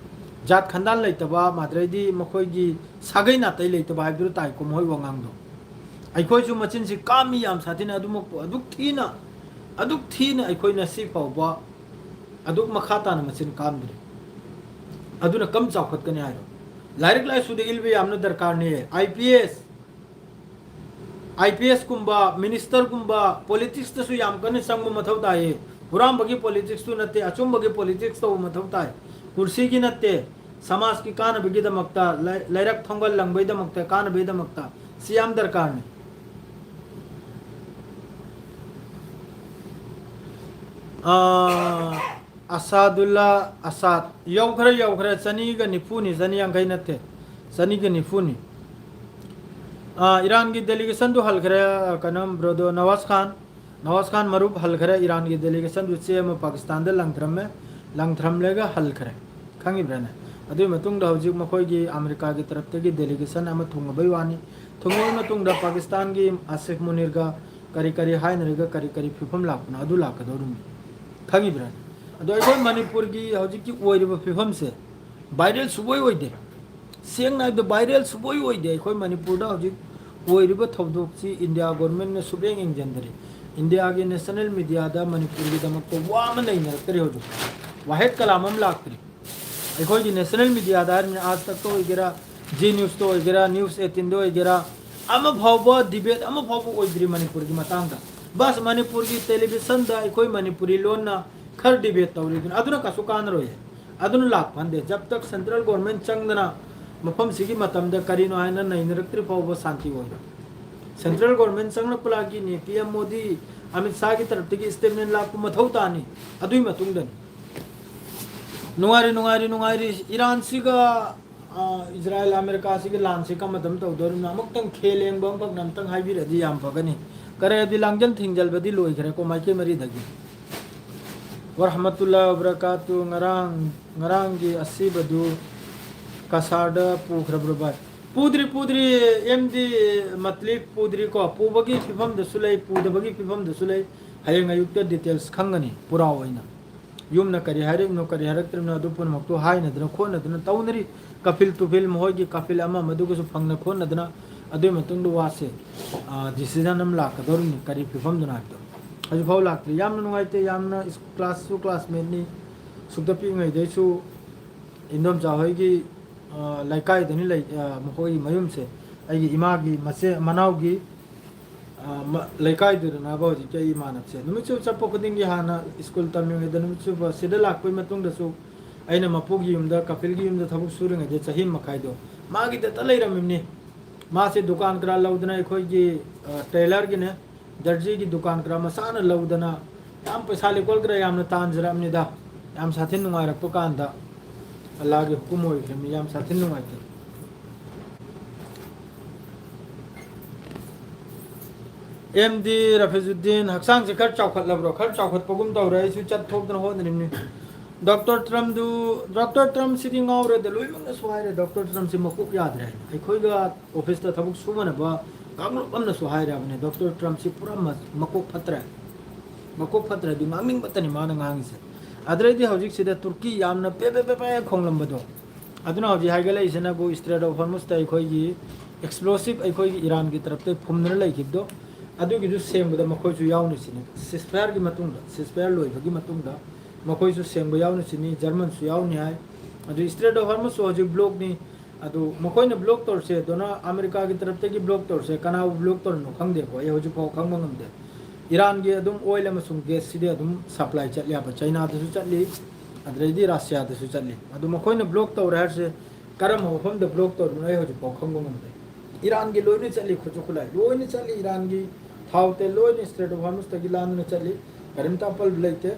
ꯖꯥꯠ ꯈꯟꯗꯥꯟ ꯂꯩꯇꯕ, ꯃꯥꯗ꯭ꯔꯩꯗꯤ ꯃꯈꯣꯏꯒꯤ ꯁꯥꯒꯩ ꯅꯥꯇꯩ ꯂꯩꯇꯕ ꯍꯥꯏꯕꯗꯨ ꯇꯥꯏꯀꯣ ꯃꯈꯣꯏ ꯋꯥꯉꯥꯡꯗꯣ꯫ ꯑꯩꯈꯣꯏꯁꯨ ꯃꯆꯤꯟꯁꯤ ꯀꯥꯝꯃꯤ ꯌꯥꯝ ꯁꯥꯊꯤꯅ, ꯑꯗꯨꯃꯛꯄꯨ ꯑꯗꯨꯛ ꯊꯤꯅ, ꯑꯗꯨꯛ ꯊꯤꯅ ꯑꯩꯈꯣꯏꯅ ꯁꯤ ꯐꯥꯎꯕ ꯑꯗꯨꯛ ꯃꯈꯥ ꯇꯥꯅ ꯃꯆꯤꯟ ꯀꯥꯝꯗ꯭ꯔꯤ꯫ ꯑꯗꯨꯅ ꯀꯝ ꯆꯥꯎꯈꯠꯀꯅꯤ ꯍꯥꯏꯔꯣ? ꯂꯥꯏꯔꯤꯛ ꯂꯥꯏꯁꯨꯗ ꯏꯟꯕ ꯌꯥꯝꯅ ꯗꯔꯀꯥꯔꯅꯦ꯫ I P S, I P S ꯀꯨꯝꯕ, ꯃꯤꯅꯤꯁꯇꯔꯒꯨꯝꯕ ꯄꯣꯂꯤꯇꯤꯛꯁꯇꯁꯨ ꯌꯥꯝ ꯀꯟꯅ ꯆꯪꯕ ꯃꯊꯧ ꯇꯥꯏꯌꯦ꯫ ꯍꯨꯔꯥꯟꯕꯒꯤ ꯄꯣꯂꯤꯇꯤꯛꯁꯇꯨ ꯅꯠꯇꯦ, ꯑꯆꯨꯝꯕꯒꯤ ꯄꯣꯂꯤꯇꯤꯛꯁ ꯇꯧꯕ ꯃꯊꯧ ꯇꯥꯏ꯫ ꯀꯨꯔꯁꯤꯒꯤ ꯅꯠꯇꯦ, ꯁꯃꯥꯖꯀꯤ ꯀꯥꯟꯅꯕꯒꯤꯗꯃꯛꯇ, ꯂꯩ-, ꯂꯩꯔꯛ ꯊꯣꯡꯒꯜ ꯂꯪꯕꯒꯤꯗꯃꯛꯇ, ꯀꯥꯟꯅꯕꯒꯤꯗꯃꯛꯇ ꯁꯤ ꯌꯥꯝ ꯗꯔꯀꯥꯔꯅꯤ꯫ ꯑꯥ, ꯑꯁꯥꯗꯨꯜꯂꯥ ꯑꯁꯥꯗ, ꯌꯧꯈ꯭ꯔꯦ, ꯌꯧꯈ꯭ꯔꯦ, ꯆꯅꯤꯒ ꯅꯤꯐꯨꯅꯤ, ꯆꯅꯤ ꯌꯥꯡꯈꯩ ꯅꯠꯇꯦ, ꯆꯅꯤꯒ ꯅꯤꯐꯨꯅꯤ꯫ ꯑꯥ, ꯏꯔꯥꯟꯒꯤ ꯗꯦꯂꯤꯒꯦꯁꯟꯗꯨ ꯍꯜꯈ꯭ꯔꯦ, ꯀꯩꯅꯣ, ꯕ꯭ꯔꯣꯗꯣ ꯅꯋꯥꯖ ꯈꯥꯟ, ꯅꯋꯥꯖ ꯈꯥꯟ ꯃꯔꯨꯞ ꯍꯜꯈ꯭ꯔꯦ꯫ ꯏꯔꯥꯟꯒꯤ ꯗꯦꯂꯤꯒꯦꯁꯟꯗꯨ ꯆꯦ ꯑꯃ ꯄꯥꯀꯤꯁꯇꯥꯟꯗ ꯂꯪꯊꯔꯝꯃꯦ, ꯂꯪꯊꯔꯝꯂꯒ ꯍꯜꯈ꯭ꯔꯦ, ꯈꯪꯉꯤꯕ꯭ꯔꯥꯅꯦ? ꯑꯗꯨꯒꯤ ꯃꯇꯨꯡꯗ ꯍꯧꯖꯤꯛ ꯃꯈꯣꯏꯒꯤ ꯑꯃꯦꯔꯤꯀꯥꯒꯤ ꯇꯔꯞꯇꯒꯤ ꯗꯦꯂꯤꯒꯦꯁꯟ ꯑꯃ ꯊꯨꯡꯉꯕꯩ ꯋꯥꯅꯤ꯫ ꯊꯨꯡꯉꯕ ꯃꯇꯨꯡꯗ ꯄꯥꯀꯤꯁꯇꯥꯟꯒꯤ ꯑꯁꯤꯐ ꯃꯨꯅꯤꯔꯒ ꯀꯔꯤ ꯀꯔꯤ ꯍꯥꯏꯅꯔꯒ ꯀꯔꯤ ꯀꯔꯤ ꯐꯤꯕꯝ ꯂꯥꯛꯄꯅꯣ, ꯑꯗꯨ ꯂꯥꯛꯀꯗꯧꯔꯤꯕꯅꯤ, ꯈꯪꯉꯤꯕ꯭ꯔꯥ? ꯑꯗꯣ ꯑꯩꯈꯣꯏ ꯃꯅꯤꯄꯨꯔꯒꯤ ꯍꯧꯖꯤꯛꯀꯤ ꯑꯣꯏꯔꯤꯕ ꯐꯤꯕꯝꯁꯦ ꯚꯥꯏꯔꯦꯜ ꯁꯨꯡꯑꯣꯏ ꯑꯣꯏꯗꯦ꯫ ꯁꯦꯡꯅ ꯍꯥꯏꯕꯗ ꯚꯥꯏꯔꯦꯜ ꯁꯨꯡꯑꯣꯏ ꯑꯣꯏꯗꯦ꯫ ꯑꯩꯈꯣꯏ ꯃꯅꯤꯄꯨꯔꯗ ꯍꯧꯖꯤꯛ ꯑꯣꯏꯔꯤꯕ ꯊꯧꯗꯣꯛꯁꯤ ꯏꯟꯗꯤꯌꯥ ꯒꯣꯔꯃꯦꯟꯅ ꯁꯨꯛꯌꯦꯡ ꯌꯦꯡꯁꯤꯟꯗꯔꯤ꯫ ꯏꯟꯗꯤꯌꯥꯒꯤ ꯅꯦꯁꯅꯦꯜ ꯃꯤꯗꯤꯌꯥꯗ ꯃꯅꯤꯄꯨꯔꯒꯤꯗꯃꯛꯇ ꯋꯥ ꯑꯃ ꯅꯩꯅꯔꯛꯇꯔꯤ ꯍꯧꯖꯤꯛ꯫ ꯋꯥꯍꯦꯗ ꯀꯂꯥꯝ ꯑꯃ ꯂꯥꯛꯇ꯭ꯔꯤ꯫ ꯑꯩꯈꯣꯏꯒꯤ ꯅꯦꯁꯅꯦꯜ ꯃꯤꯗꯤꯌꯥꯗ ꯍꯥꯏꯔꯤꯕꯅꯤ, ꯑꯥꯖ ꯇꯛꯇ ꯑꯣꯏꯒꯦꯔꯥ, ꯖꯤ ꯅ꯭ꯌꯨꯁꯇ ꯑꯣꯏꯒꯦꯔꯥ, ꯅ꯭ꯌꯨꯁ ꯑꯩꯠꯇꯤꯟꯗ ꯑꯣꯏꯒꯦꯔꯥ, ꯑꯃ ꯐꯥꯎꯕ ꯗꯤꯕꯦꯠ ꯑꯃ ꯐꯥꯎꯕ ꯑꯣꯏꯗ꯭ꯔꯤ ꯃꯅꯤꯄꯨꯔꯒꯤ ꯃꯇꯥꯡꯗ꯫ ꯕꯁ, ꯃꯅꯤꯄꯨꯔꯒꯤ ꯇꯦꯂꯤꯚꯤꯖꯟꯗ ꯑꯩꯈꯣꯏ ꯃꯅꯤꯄꯨꯔꯤ ꯂꯣꯟꯅ ꯈꯔ ꯗꯤꯕꯦꯠ ꯇꯧꯔꯤꯗꯨꯅ, ꯑꯗꯨꯅ ꯀꯩꯁꯨ ꯀꯥꯟꯅꯔꯣꯏꯌꯦ꯫ ꯑꯗꯨꯅ ꯂꯥꯛꯄ ꯍꯟꯗꯦ꯫ ꯖꯕ ꯇꯛ ꯁꯦꯟꯇ꯭ꯔꯦꯜ ꯒꯣꯔꯃꯦꯟ ꯆꯪꯗꯅ ꯃꯐꯝꯁꯤꯒꯤ ꯃꯇꯝꯗ ꯀꯔꯤꯅꯣ ꯍꯥꯏꯅ ꯅꯩꯅꯔꯛꯇ꯭ꯔꯤ ꯐꯥꯎꯕ ꯁꯥꯟꯇꯤ ꯑꯣꯏꯔꯣꯏ꯫ ꯁꯦꯟꯇ꯭ꯔꯦꯜ ꯒꯣꯔꯃꯦꯟ ꯆꯪꯂꯛꯄ ꯂꯥꯛꯈꯤꯅꯤ, ꯄꯤ ꯑꯦꯝ ꯃꯣꯗꯤ, ꯑꯃꯤꯠ ꯁꯥꯍꯒꯤ ꯇꯔꯞꯇꯒꯤ ꯁ꯭ꯇꯦꯠꯃꯦꯟ ꯂꯥꯛꯄ ꯃꯊꯧ ꯇꯥꯅꯤ꯫ ꯑꯗꯨꯒꯤ ꯃꯇꯨꯡꯗꯅꯤ꯫ ꯅꯨꯡꯉꯥꯏꯔꯤ, ꯅꯨꯡꯉꯥꯏꯔꯤ, ꯅꯨꯡꯉꯥꯏꯔꯤ꯫ ꯏꯔꯥꯟꯁꯤꯒ, ꯑ, ꯏꯖꯔꯥꯏꯜ ꯑꯃꯦꯔꯤꯀꯥꯁꯤꯒꯤ ꯂꯥꯟꯁꯤ ꯀꯔꯝꯕ ꯃꯇꯝ ꯇꯧꯗꯣꯔꯤꯕꯅꯣ? ꯑꯃꯨꯛꯇꯪ ꯈꯦ ꯂꯦꯡꯕ ꯑꯃꯈꯛ ꯑꯝꯇꯪ ꯍꯥꯏꯕꯤꯔꯗꯤ ꯌꯥꯝ ꯐꯒꯅꯤ꯫ ꯀꯔꯦꯗꯤ ꯂꯥꯡꯖꯟ ꯊꯤꯡꯖꯜꯕꯗꯤ ꯂꯣꯏꯈ꯭ꯔꯦꯀꯣ ꯃꯥꯏꯀꯩ ꯃꯔꯤꯗꯒꯤ꯫ ꯋꯔꯍꯃꯇꯨꯜꯂꯥ ꯋꯕꯔꯀꯥꯇꯨ꯫ ꯉꯔꯥꯡ, ꯉꯔꯥꯡꯒꯤ ꯑꯁꯤꯕꯗꯨ ꯀꯁꯥꯔꯗ ꯄꯨꯈ꯭ꯔꯕ꯭ꯔꯣ ꯚꯥꯏ? ꯄꯨꯗ꯭ꯔꯤ, ꯄꯨꯗ꯭ꯔꯤ꯫ M D ꯃꯠꯂꯤꯞ ꯄꯨꯗ꯭ꯔꯤꯀꯣ꯫ ꯄꯨꯕꯒꯤ ꯐꯤꯕꯝꯗꯁꯨ ꯂꯩ, ꯄꯨꯗꯕꯒꯤ ꯐꯤꯕꯝꯗꯁꯨ ꯂꯩ꯫ ꯍꯌꯦꯡ ꯑꯌꯨꯛꯇ ꯗꯤꯇꯦꯜꯁ ꯈꯪꯒꯅꯤ ꯄꯨꯔꯥ ꯑꯣꯏꯅ꯫ ꯌꯨꯝꯅ ꯀꯔꯤ ꯍꯥꯏꯔꯛꯏꯕꯅꯣ, ꯀꯔꯤ ꯍꯥꯏꯔꯛꯇ꯭ꯔꯤꯕꯅꯣ, ꯑꯗꯨ ꯄꯨꯝꯅꯃꯛꯇꯨ ꯍꯥꯏꯅꯗꯅ ꯈꯣꯠꯅꯗꯅ ꯇꯧꯅꯔꯤ꯫ ꯀꯄꯤꯜ ꯇꯨꯄꯤꯜ, ꯃꯈꯣꯏꯒꯤ ꯀꯄꯤꯜ ꯑꯃ ꯑꯃꯗꯨꯒꯁꯨ ꯐꯪꯅ ꯈꯣꯠꯅꯗꯅ, ꯑꯗꯨꯒꯤ ꯃꯇꯨꯡꯗ ꯋꯥꯁꯦ, ꯑ, decision ꯑꯃ ꯂꯥꯛꯀꯗꯧꯔꯤꯕꯅꯤ, ꯀꯔꯤ ꯐꯤꯕꯝꯗꯅꯣ ꯍꯥꯏꯕꯗꯣ꯫ ꯍꯧꯖꯤꯛꯐꯥꯎ ꯂꯥꯛꯇ꯭ꯔꯤ꯫ ꯌꯥꯝꯅ ꯅꯨꯡꯉꯥꯏꯇꯦ꯫ ꯌꯥꯝꯅ ꯏꯁ-, ꯀ꯭ꯂꯥꯁꯁꯨ ꯀ꯭ꯂꯥꯁꯃꯦꯠꯅꯤ꯫ ꯁꯨꯛꯇ ꯄꯤꯛꯏꯉꯩꯗꯩꯁꯨ ꯏꯟꯗꯣꯝꯆꯥ ꯍꯣꯏꯒꯤ, ꯑ, ꯂꯩꯀꯥꯏꯗꯅꯤ ꯂꯩ-, ꯑ, ꯃꯈꯣꯏꯒꯤ ꯃꯌꯨꯝꯁꯦ꯫ ꯑꯩꯒꯤ ꯏꯃꯥꯒꯤ ꯃꯆꯦ ꯃꯅꯥꯎꯒꯤ ꯑ, ꯃ-, ꯂꯩꯀꯥꯏꯗꯨꯗꯅꯦꯕ ꯍꯧꯖꯤꯛꯀꯤ ꯑꯩ ꯏꯃꯥꯟꯅꯕꯁꯦ꯫ ꯅꯨꯃꯤꯠ ꯆꯨꯞꯄ ꯆꯠꯄ ꯈꯨꯗꯤꯡꯒꯤ, ꯍꯥꯟꯅ ꯁ꯭ꯀꯨꯜ ꯇꯝꯂꯤꯉꯩꯗ ꯅꯨꯃꯤꯠ ꯆꯨꯞꯄ ꯁꯤꯗ ꯂꯥꯛꯄꯒꯤ ꯃꯇꯨꯡꯗꯁꯨ ꯑꯩꯅ ꯃꯄꯨꯒꯤ ꯌꯨꯝꯗ, ꯀꯄꯤꯜꯒꯤ ꯌꯨꯝꯗ ꯊꯕꯛ ꯁꯨꯔꯤꯉꯩꯗ ꯆꯍꯤ ꯃꯈꯥꯏꯗꯣ ꯃꯥꯒꯤꯗꯇ ꯂꯩꯔꯝꯃꯤꯕꯅꯤ꯫ ꯃꯥꯁꯦ ꯗꯨꯀꯥꯟ ꯀꯔꯥ ꯂꯧꯗꯅ, ꯑꯩꯈꯣꯏꯒꯤ, ꯑ, ꯇꯦꯂꯔꯒꯤꯅꯦ, ꯗꯔꯖꯤꯒꯤ ꯗꯨꯀꯥꯟ ꯀꯔꯥ ꯃꯆꯥꯅ ꯂꯧꯗꯅ, ꯌꯥꯝ ꯄꯩꯁꯥ ꯂꯩꯀꯣꯜ ꯀꯔꯥ ꯌꯥꯝꯅ ꯇꯥꯟꯖꯔꯛꯑꯕꯅꯤꯗ꯫ ꯌꯥꯝ ꯁꯥꯊꯤꯅ ꯅꯨꯡꯉꯥꯏꯔꯛꯄ ꯀꯥꯟꯗ ꯑꯜꯂꯥꯒꯤ ꯍꯨꯀꯨꯝ ꯑꯣꯏꯈ꯭ꯔꯕꯅꯤ꯫ ꯌꯥꯝ ꯁꯥꯊꯤꯅ ꯅꯨꯡꯉꯥꯏꯇꯦ꯫ ꯑꯦꯝ ꯗꯤ ꯔꯐꯤꯖꯨꯗꯤꯟ, ꯍꯛꯆꯥꯡꯁꯦ ꯈꯔ ꯆꯥꯎꯈꯠꯂꯕ꯭ꯔꯣ? ꯈꯔ ꯆꯥꯎꯈꯠꯄꯒꯨꯝ ꯇꯧꯔꯦ꯫ ꯑꯩꯁꯨ ꯆꯠꯊꯣꯛꯇꯅ ꯍꯣꯠꯅꯔꯤꯕꯅꯤ꯫ ꯗꯣꯛꯇꯔ ꯇ꯭ꯔꯝꯗꯨ, ꯗꯣꯛꯇꯔ ꯇ꯭ꯔꯝꯁꯤꯗꯤ ꯉꯥꯎꯔꯦꯗ, ꯂꯣꯏꯅꯃꯛꯅꯁꯨ ꯍꯥꯏꯔꯦ, ꯗꯣꯛꯇꯔ ꯇ꯭ꯔꯝꯁꯤ ꯃꯀꯣꯛ ꯌꯥꯗ꯭ꯔꯦ ꯍꯥꯏꯅ꯫ ꯑꯩꯈꯣꯏꯒ ꯑꯣꯐꯤꯁꯇ ꯊꯕꯛ ꯁꯨꯃꯤꯟꯅꯕ ꯀꯥꯡꯂꯨꯞ ꯑꯃꯅꯁꯨ ꯍꯥꯏꯔꯕꯅꯦ, ꯗꯣꯛꯇꯔ ꯇ꯭ꯔꯝꯁꯤ ꯄꯨꯔꯥ ꯃ-, ꯃꯀꯣꯛ ꯐꯠꯇ꯭ꯔꯦ꯫ ꯃꯀꯣꯛ ꯐꯠꯇ꯭ꯔꯗꯤ ꯉꯥꯡꯅꯤꯡꯕꯇꯅꯤ ꯃꯥꯅ ꯉꯥꯡꯉꯤꯁꯦ꯫ ꯑꯗꯨꯗꯩꯗꯤ ꯍꯧꯖꯤꯛꯁꯤꯗ ꯇꯨꯔꯀꯤ ꯌꯥꯝꯅ ꯄꯦ ꯄꯦ ꯄꯦ ꯄꯦ ꯈꯣꯡꯂꯝꯕꯗꯣ, ꯑꯗꯨꯅ ꯍꯧꯖꯤꯛ ꯍꯥꯏꯒꯠꯂꯛꯏꯁꯤꯅꯕꯨ ꯏꯁꯇ꯭ꯔꯦꯠ ꯑꯣꯐ ꯍꯣꯔꯃꯨꯁꯇ ꯑꯩꯈꯣꯏꯒꯤ ꯑꯦꯛꯁꯄ꯭ꯂꯣꯁꯤꯞ ꯑꯩꯈꯣꯏꯒꯤ ꯏꯔꯥꯟꯒꯤ ꯇꯔꯞꯇ ꯐꯨꯝꯗꯨꯅ ꯂꯩꯈꯤꯕꯗꯣ, ꯑꯗꯨꯒꯤꯗꯨ ꯁꯦꯡꯕꯗ ꯃꯈꯣꯏꯁꯨ ꯌꯥꯎꯅꯤꯁꯤꯅꯤ꯫ ꯁꯤꯁꯐꯥꯌꯔꯒꯤ ꯃꯇꯨꯡꯗ, ꯁꯤꯁꯐꯥꯌꯔ ꯂꯣꯏꯕꯒꯤ ꯃꯇꯨꯡꯗ ꯃꯈꯣꯏꯁꯨ ꯁꯦꯡꯕ ꯌꯥꯎꯅ ꯆꯤꯡꯅꯤ, ꯖꯔꯃꯟꯁꯨ ꯌꯥꯎꯅꯤ ꯍꯥꯏ꯫ ꯑꯗꯨ Strait of Hormuz ꯁꯨ ꯍꯧꯖꯤꯛ block ꯅꯤ꯫ ꯑꯗꯨ ꯃꯈꯣꯏꯅ block ꯇꯧꯔꯤꯁꯦ, ꯗꯣꯅꯥ-, ꯑꯃꯦꯔꯤꯀꯥꯒꯤ ꯇꯔꯞꯇꯒꯤ block ꯇꯧꯔꯤꯁꯦ, ꯀꯅꯥꯕꯨ block ꯇꯧꯔꯤꯅꯣ ꯈꯪꯗꯦꯀꯣ, ꯑꯩ ꯍꯧꯖꯤꯛꯐꯥꯎ ꯈꯪꯕ ꯉꯝꯗꯦ꯫ ꯏꯔꯥꯟꯒꯤ ꯑꯗꯨꯝ oil ꯑꯃꯁꯨꯡ gas ꯁꯤꯗꯤ ꯑꯗꯨꯝ supply ꯆꯠꯂꯤ ꯍꯥꯏꯕ, ꯆꯩꯅꯥꯗꯁꯨ ꯆꯠꯂꯤ, ꯑꯗꯨꯗꯩꯗꯤ ꯔꯁꯤꯌꯥꯗꯁꯨ ꯆꯠꯂꯤ꯫ ꯑꯗꯨ ꯃꯈꯣꯏꯅ block ꯇꯧꯔꯦ ꯍꯥꯏꯔꯤꯁꯦ ꯀꯔꯝꯕ ꯃꯐꯝꯗ block ꯇꯧꯔꯤꯅꯣ, ꯑꯩ ꯍꯧꯖꯤꯛꯐꯥꯎ ꯈꯪꯕ ꯉꯝꯗꯦ꯫ ꯏꯔꯥꯟꯒꯤ ꯂꯣꯏꯅ ꯆꯠꯂꯤ, ꯈꯨꯠꯁꯨ ꯈꯨꯠꯂꯥꯏ ꯂꯣꯏꯅ ꯆꯠꯂꯤ, ꯏꯔꯥꯟꯒꯤ ꯊꯥꯎ ꯇꯦꯜ ꯂꯣꯏꯅ Strait of Hormuz ꯇꯒꯤ ꯂꯥꯟꯗꯨꯅ ꯆꯠꯂꯤ, ꯀꯔꯤꯝꯇ ꯑꯄꯜꯕ ꯂꯩꯇꯦ꯫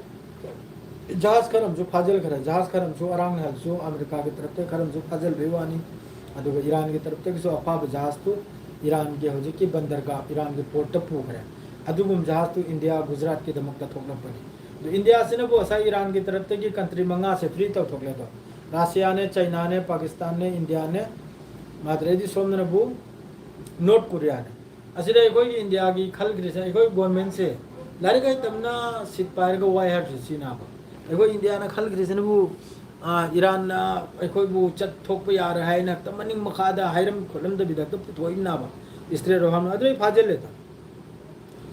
ꯖꯍꯥꯖ ꯈꯔ ꯑꯃꯁꯨ ꯐꯥꯖꯤꯜꯈ꯭ꯔꯦ, ꯖꯍꯥꯖ ꯈꯔ ꯑꯃꯁꯨ ꯑꯔꯥꯡ ꯅꯍꯥꯜꯁꯨ ꯑꯃꯦꯔꯤꯀꯥꯒꯤ ꯇꯔꯞꯇ ꯈꯔ ꯑꯃꯁꯨ ꯐꯥꯖꯤꯜꯕꯩ ꯋꯥꯅꯤ꯫ ꯑꯗꯨꯒ ꯏꯔꯥꯟꯒꯤ ꯇꯔꯞꯇꯒꯤꯁꯨ ꯑꯐꯥꯕ ꯖꯍꯥꯖꯇꯨ ꯏꯔꯥꯟꯒꯤ ꯍꯧꯖꯤꯛꯀꯤ ꯕꯟꯗꯔꯒꯥꯍ, ꯏꯔꯥꯟꯒꯤ port ꯇ ꯄꯨꯈ꯭ꯔꯦ꯫ ꯑꯗꯨꯒꯨꯝꯕ ꯖꯍꯥꯖꯇꯨ ꯏꯟꯗꯤꯌꯥ, ꯒꯨꯖꯔꯥꯠꯀꯤꯗꯃꯛꯇ ꯊꯣꯛꯂꯛꯄꯅꯤ꯫ ꯑꯗꯨ ꯏꯟꯗꯤꯌꯥꯁꯤꯅꯕꯨ ꯉꯁꯥꯏ ꯏꯔꯥꯟꯒꯤ ꯇꯔꯞꯇꯒꯤ country ꯃꯉꯥꯁꯦ free ꯇꯧꯊꯣꯛꯂꯦ ꯑꯗꯣ, ꯔꯁꯤꯌꯥꯅꯦ, ꯆꯩꯅꯥꯅꯦ, ꯄꯥꯀꯤꯁꯇꯥꯟꯅꯦ, ꯏꯟꯗꯤꯌꯥꯅꯦ, ꯑꯗꯨꯗꯩꯗꯤ ꯁꯣꯝꯗꯅꯕꯨ ꯅꯣꯔꯠ ꯀꯣꯔꯤꯌꯥꯅꯦ꯫ ꯑꯁꯤꯗ ꯑꯩꯈꯣꯏꯒꯤ ꯏꯟꯗꯤꯌꯥꯒꯤ ꯈꯜꯈ꯭ꯔꯤꯁꯦ, ꯑꯩꯈꯣꯏ government ꯁꯦ ꯂꯥꯏꯔꯤꯛ ꯍꯩꯇꯕꯅ seat ꯄꯥꯏꯔꯒ ꯋꯥꯏ ꯍꯥꯏꯕꯁꯤ ꯁꯤꯅꯦꯕ꯫ ꯑꯩꯈꯣꯏ ꯏꯟꯗꯤꯌꯥꯅ ꯈꯜꯈ꯭ꯔꯤꯁꯤꯅꯕꯨ, ꯑꯥ, ꯏꯔꯥꯟꯅ ꯑꯩꯈꯣꯏꯕꯨ ꯆꯠꯊꯣꯛꯄ ꯌꯥꯔꯣꯏ ꯍꯥꯏꯅ ꯍꯦꯛꯇ ꯃꯅꯤꯡ ꯃꯈꯥꯗ ꯍꯥꯏꯔꯝ ꯈꯣꯠꯂꯝꯗꯕꯤꯗ ꯍꯦꯛꯇ ꯄꯨꯊꯣꯛꯏꯅꯦꯕ꯫ Strait of Hormuz ꯑꯗꯨꯗꯩ ꯐꯥꯖꯤꯜꯂꯦꯗ꯫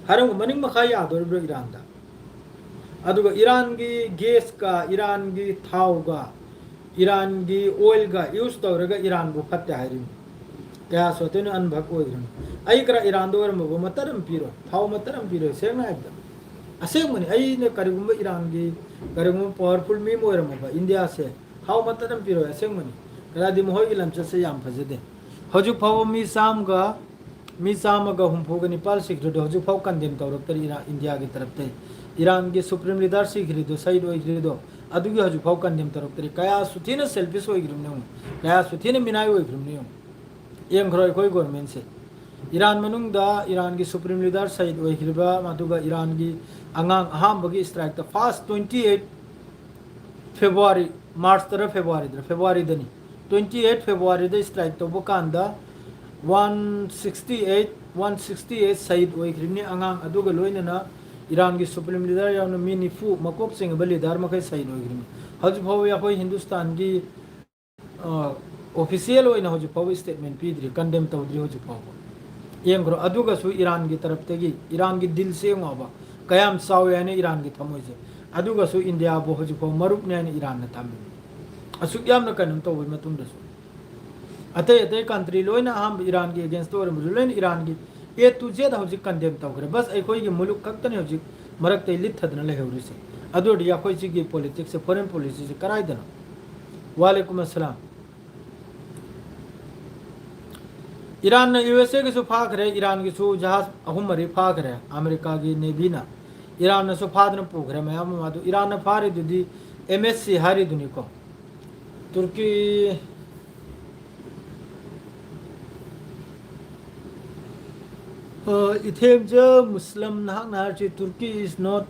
ꯍꯥꯏꯔꯝꯒ ꯃꯅꯤꯡ ꯃꯈꯥ ꯌꯥꯗꯣꯔꯤꯕ꯭ꯔꯣ ꯏꯔꯥꯟꯗ? ꯑꯗꯨꯒ ꯏꯔꯥꯟꯒꯤ gas ꯀ, ꯏꯔꯥꯟꯒꯤ ꯊꯥꯎꯒ, ꯏꯔꯥꯟꯒꯤ oil ꯒ use ꯇꯧꯔꯒ ꯏꯔꯥꯟꯕꯨ ꯐꯠꯇꯦ ꯍꯥꯏꯔꯤꯅꯤ꯫ ꯀꯌꯥ ꯁꯣꯠꯇꯣꯏꯅꯣ ꯑꯟꯚꯛ ꯑꯣꯏꯈ꯭ꯔꯅꯤ꯫ ꯑꯩ ꯈꯔ ꯏꯔꯥꯟꯗ ꯑꯣꯏꯔꯝꯕꯕꯨ ꯃꯇꯠ ꯑꯃ ꯄꯤꯔꯣꯏ, ꯊꯥꯎ ꯃꯇꯠ ꯑꯃ ꯄꯤꯔꯣꯏ꯫ ꯁꯦꯡꯅ ꯍꯥꯏꯕꯗ, ꯑꯁꯦꯡꯕꯅꯤ꯫ ꯑꯩꯅ ꯀꯔꯤꯒꯨꯝꯕ ꯏꯔꯥꯟꯒꯤ, ꯀꯔꯤꯒꯨꯝꯕ powerful ꯃꯤ ꯑꯃ ꯑꯣꯏꯔꯝꯃꯕ, ꯏꯟꯗꯤꯌꯥꯁꯦ ꯊꯥꯎ ꯃꯇꯠ ꯑꯃ ꯄꯤꯔꯣꯏ ꯑꯁꯦꯡꯕꯅꯤ꯫ ꯀꯗꯥꯏꯗꯤ ꯃꯈꯣꯏꯒꯤ ꯂꯝꯆꯠꯁꯦ ꯌꯥꯝ ꯐꯖꯗꯦ꯫ ꯍꯧꯖꯤꯛ ꯐꯥꯎꯕ ꯃꯤ ꯆꯥꯝꯃꯒ, ꯃꯤ ꯆꯥꯝꯃꯒ ꯍꯨꯝꯐꯨꯒ ꯅꯤꯄꯥꯜ ꯁꯤꯈ꯭ꯔꯤꯗꯣ ꯍꯧꯖꯤꯛ ꯐꯥꯎ condemn ꯇꯧꯔꯛꯇꯔꯤ ꯏꯔꯥ-, ꯏꯟꯗꯤꯌꯥꯒꯤ ꯇꯔꯞꯇꯩ꯫ ꯏꯔꯥꯟꯒꯤ supreme leader ꯁꯤꯈ꯭ꯔꯤꯗꯣ, ꯁꯍꯤꯗ ꯑꯣꯏꯈ꯭ꯔꯤꯗꯣ, ꯑꯗꯨꯒꯤ ꯍꯧꯖꯤꯛ ꯐꯥꯎ condemn ꯇꯧꯔꯛꯇꯔꯤ꯫ ꯀꯌꯥꯁꯨ ꯊꯤꯅ selfish ꯑꯣꯏꯈ꯭ꯔꯤꯕꯅꯤ ꯌꯦꯡꯉꯨ, ꯀꯌꯥꯁꯨ ꯊꯤꯅ ꯃꯤꯅꯥꯏ ꯑꯣꯏꯈ꯭ꯔꯤꯕꯅꯤ ꯌꯦꯡꯉꯨ꯫ ꯌꯦꯡꯈ꯭ꯔꯣ ꯑꯩꯈꯣꯏ government ꯁꯦ꯫ ꯏꯔꯥꯟ ꯃꯅꯨꯡꯗ ꯏꯔꯥꯟꯒꯤ supreme leader ꯁꯍꯤꯗ ꯑꯣꯏꯈ꯭ꯔꯤꯕ, ꯑꯗꯨꯒ ꯏꯔꯥꯟꯒꯤ ꯑꯉꯥꯡ ꯑꯍꯥꯟꯕꯒꯤ strike ꯇ first twenty eight February, March ꯇꯔꯥ February ꯗꯔ, February ꯗꯅꯤ꯫ Twenty eight February ꯗ strike ꯇꯧꯕ ꯀꯥꯟꯗ one sixty eight, one sixty eight ꯁꯍꯤꯗ ꯑꯣꯏꯈ꯭ꯔꯤꯕꯅꯤ꯫ ꯑꯉꯥꯡ ꯑꯗꯨꯒ ꯂꯣꯏꯅꯅ ꯏꯔꯥꯟꯒꯤ supreme leader ꯌꯥꯎꯅ ꯃꯤ ꯅꯤꯐꯨ ꯃꯀꯣꯛ ꯆꯤꯡꯉꯕ leader ꯃꯈꯩ ꯁꯍꯤꯗ ꯑꯣꯏꯈ꯭ꯔꯤꯕꯅꯤ꯫ ꯍꯧꯖꯤꯛ ꯐꯥꯎꯕ ꯑꯩꯈꯣꯏ ꯍꯤꯟꯗꯨꯁꯇꯥꯟꯒꯤ ꯑ, official ꯑꯣꯏꯅ ꯍꯧꯖꯤꯛ ꯐꯥꯎꯕ statement ꯄꯤꯗ꯭ꯔꯤ, condemn ꯇꯧꯗ꯭ꯔꯤ ꯍꯧꯖꯤꯛ ꯐꯥꯎꯕ꯫ ꯌꯦꯡꯈ꯭ꯔꯣ, ꯑꯗꯨꯒꯁꯨ ꯏꯔꯥꯟꯒꯤ ꯇꯔꯞꯇꯒꯤ, ꯏꯔꯥꯟꯒꯤ deal ꯁꯦ ꯌꯦꯡꯉꯣꯕ, ꯀꯌꯥꯝ ꯆꯥꯎꯏ ꯍꯥꯏꯅ ꯏꯔꯥꯟꯒꯤ ꯊꯃꯣꯏꯁꯦ꯫ ꯑꯗꯨꯒꯁꯨ ꯏꯟꯗꯤꯌꯥꯕꯨ ꯍꯧꯖꯤꯛꯐꯥꯎ ꯃꯔꯨꯞꯅꯦ ꯍꯥꯏꯅ ꯏꯔꯥꯟꯅ ꯊꯝꯃꯤ꯫ ꯑꯁꯨꯛ ꯌꯥꯝꯅ ꯀꯩꯅꯣ ꯇꯧꯕꯒꯤ ꯃꯇꯨꯡꯗꯁꯨ ꯑꯇꯩ ꯑꯇꯩ ꯀꯟꯇ꯭ꯔꯤ ꯂꯣꯏꯅ ꯑꯍꯥꯟꯕ ꯏꯔꯥꯟꯒꯤ ꯑꯦꯒꯦꯟꯁꯇ ꯑꯣꯏꯔꯝꯕꯗꯨ ꯂꯣꯏꯅ ꯏꯔꯥꯟꯒꯤ A to Z ꯍꯧꯖꯤꯛ ꯀꯟꯗꯦꯝ ꯇꯧꯈ꯭ꯔꯦ꯫ ꯕꯁ ꯑꯩꯈꯣꯏꯒꯤ ꯃꯨꯂꯨꯛ ꯈꯛꯇꯅꯤ ꯍꯧꯖꯤꯛ ꯃꯔꯛꯇ ꯂꯤꯠꯊꯗꯅ ꯂꯩꯍꯧꯔꯤꯁꯦ꯫ ꯑꯗꯨ ꯑꯣꯏꯔꯗꯤ ꯑꯩꯈꯣꯏ ꯁꯤꯒꯤ ꯄꯣꯂꯤꯇꯤꯛꯁꯁꯦ, ꯐꯣꯔꯦꯟ ꯄꯣꯂꯤꯁꯤꯁꯦ ꯀꯔꯥꯏꯗꯅꯣ? ꯋꯥꯂꯦꯀꯨꯝ ꯑꯁꯂꯥꯝ꯫ ꯏꯔꯥꯟꯅ ꯌꯨ ꯑꯦꯁ ꯑꯦꯒꯤꯁꯨ ꯐꯥꯈ꯭ꯔꯦ, ꯏꯔꯥꯟꯒꯤꯁꯨ ꯖꯍꯥꯖ ꯑꯍꯨꯝ ꯃꯔꯤ ꯐꯥꯈ꯭ꯔꯦ ꯑꯃꯦꯔꯤꯀꯥꯒꯤ ꯅꯦꯚꯤꯅ꯫ ꯏꯔꯥꯟꯅꯁꯨ ꯐꯥꯗꯅ ꯄꯨꯈ꯭ꯔꯦ ꯃꯌꯥꯝ ꯑꯃ꯫ ꯑꯗꯨ ꯏꯔꯥꯟꯅ ꯐꯥꯔꯤꯗꯨꯗꯤ ꯑꯦꯝ ꯑꯦꯁ ꯁꯤ ꯍꯥꯏꯔꯤꯗꯨꯅꯤꯀꯣ꯫ ꯇꯨꯔꯀꯤ, ꯑ, ꯏꯊꯦꯝꯖ ꯃꯨꯁꯂꯝ, ꯅꯍꯥꯛꯅ ꯍꯥꯏꯔꯤꯁꯤ ꯇꯨꯔꯀꯤ is not,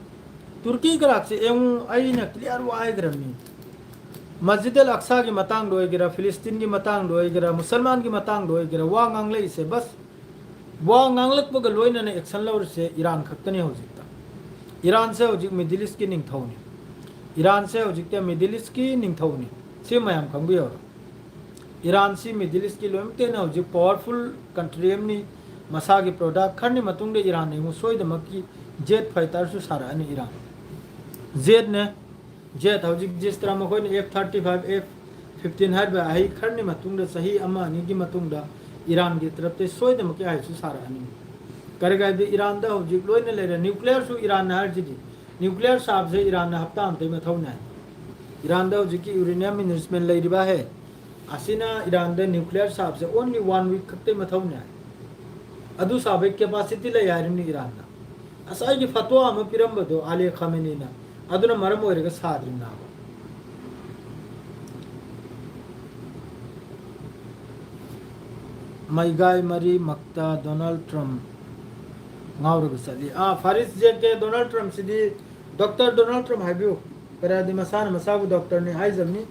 ꯇꯨꯔꯀꯤ ꯀꯔꯥꯛꯁꯦ ꯌꯦꯡꯉꯨ, ꯑꯩꯅ ꯀ꯭ꯂꯤꯌꯥꯔ ꯋꯥ ꯍꯥꯏꯈ꯭ꯔꯕꯅꯤ꯫ ꯃꯁꯖꯤꯗ ꯑꯜ ꯑꯛꯁꯥꯒꯤ ꯃꯇꯥꯡꯗ ꯑꯣꯏꯒꯦꯔꯥ, ꯐꯤꯂꯤꯁꯇꯤꯟꯒꯤ ꯃꯇꯥꯡꯗ ꯑꯣꯏꯒꯦꯔꯥ, ꯃꯨꯁꯜꯃꯥꯟꯒꯤ ꯃꯇꯥꯡꯗ ꯑꯣꯏꯒꯦꯔꯥ, ꯋꯥ ꯉꯥꯡꯂꯛꯏꯁꯦ ꯕꯁ ꯋꯥ ꯉꯥꯡꯂꯛꯄꯒ ꯂꯣꯏꯅꯅ ꯑꯦꯛꯁꯟ ꯂꯧꯔꯤꯁꯦ ꯏꯔꯥꯟ ꯈꯛꯇꯅꯤ ꯍꯧꯖꯤꯛꯇ꯫ ꯏꯔꯥꯟꯁꯦ ꯍꯧꯖꯤꯛ ꯃꯤꯗꯜ ꯏꯁꯀꯤ ꯅꯤꯡꯊꯧꯅꯤ꯫ ꯏꯔꯥꯟꯁꯦ ꯍꯧꯖꯤꯛꯇ ꯃꯤꯗꯜ ꯏꯁꯀꯤ ꯅꯤꯡꯊꯧꯅꯤ꯫ ꯁꯤ ꯃꯌꯥꯝ ꯈꯪꯕꯤꯌꯣ꯫ ꯏꯔꯥꯟꯁꯤ ꯃꯤꯗꯜ ꯏꯁꯀꯤ ꯂꯣꯏꯅꯃꯛꯇ ꯍꯦꯟꯅ ꯍꯧꯖꯤꯛ ꯄꯋꯥꯔꯐꯨꯜ ꯀꯟꯇ꯭ꯔꯤ ꯑꯃꯅꯤ꯫ ꯃꯁꯥꯒꯤ ꯄ꯭ꯔꯣꯗꯛ ꯈꯔꯅꯤ ꯃꯇꯨꯡꯗ ꯏꯔꯥꯟꯅ ꯑꯃꯨꯛ ꯁꯣꯏꯗꯃꯛꯀꯤ ꯖꯦꯠ ꯐꯥꯏꯇꯔꯁꯨ ꯁꯥꯔꯛꯑꯅꯤ ꯏꯔꯥꯟ꯫ ꯖꯦꯠꯅꯦ꯫ ꯖꯦꯠ ꯍꯧꯖꯤꯛ ꯖꯤꯁ ꯇꯔꯥ ꯃꯈꯣꯏꯅ F thirty five, F fifteen ꯍꯥꯏꯔꯤꯕ ꯑꯍꯩ ꯈꯔꯅꯤ ꯃꯇꯨꯡꯗ, ꯆꯍꯤ ꯑꯃ ꯑꯅꯤꯒꯤ ꯃꯇꯨꯡꯗ ꯏꯔꯥꯟꯒꯤ ꯇꯔꯞꯇ ꯁꯣꯏꯗꯃꯛꯀꯤ ꯑꯍꯩꯁꯨ ꯁꯥꯔꯛꯑꯅꯤ꯫ ꯀꯔꯤꯒꯤꯅꯣ ꯍꯥꯏꯕꯗꯤ ꯏꯔꯥꯟꯗ ꯍꯧꯖꯤꯛ ꯂꯣꯏꯅ ꯂꯩꯔꯦ꯫ ꯅ꯭ꯌꯨꯀ꯭ꯂꯤꯌꯔꯁꯨ ꯏꯔꯥꯟꯅ ꯍꯥꯏꯔꯤꯁꯤꯗꯤ, ꯅ꯭ꯌꯨꯀ꯭ꯂꯤꯌꯔ ꯁꯥꯕꯁꯦ ꯏꯔꯥꯟꯅ ꯍꯞꯇꯥ ꯑꯃꯇꯩ ꯃꯊꯧꯅꯦ꯫ ꯏꯔꯥꯟꯗ ꯍꯧꯖꯤꯛꯀꯤ ꯌꯨꯔꯦꯅꯤꯌꯝ ꯏꯟꯔꯤꯆꯃꯦꯟ ꯂꯩꯔꯤꯕ ꯍꯦ, ꯑꯁꯤꯅ ꯏꯔꯥꯟꯗ ꯅ꯭ꯌꯨꯀ꯭ꯂꯤꯌꯔ ꯁꯥꯕꯁꯦ only one week ꯈꯛꯇꯩ ꯃꯊꯧꯅꯦ꯫ ꯑꯗꯨ ꯁꯥꯕꯒꯤ ꯀꯦꯄꯥꯁꯤꯇꯤ ꯂꯩ ꯍꯥꯏꯔꯤꯕꯅꯤ ꯏꯔꯥꯟꯅ꯫ ꯉꯁꯥꯏꯒꯤ ꯐꯇꯣꯋꯥ ꯑꯃ ꯄꯤꯔꯝꯕꯗꯣ ꯑꯂꯤ ꯈꯥꯃꯦꯅꯤꯅ, ꯑꯗꯨꯅ ꯃꯔꯝ ꯑꯣꯏꯔꯒ ꯁꯥꯗ꯭ꯔꯤꯕꯅꯦꯕ꯫ ꯃꯩꯒꯥꯏ ꯃꯔꯤꯃꯛꯇ ꯗꯣꯅꯥꯜꯗ ꯇ꯭ꯔꯝꯞ ꯉꯥꯎꯔꯒ ꯆꯠꯂꯤ꯫ ꯑꯥ, ꯐꯥꯔꯤꯁ ꯖꯦ ꯀꯦ, ꯗꯣꯅꯥꯜꯗ ꯇ꯭ꯔꯝꯞꯁꯤꯗꯤ, ꯗꯣꯛꯇꯔ ꯗꯣꯅꯥꯜꯗ ꯇ꯭ꯔꯝꯞ ꯍꯥꯏꯕꯤꯌꯨ꯫ ꯀꯔꯤꯗꯤ ꯃꯁꯥꯅ ꯃꯁꯥꯕꯨ ꯗꯣꯛꯇꯔꯅꯤ ꯍꯥꯏꯖꯕꯅꯤ꯫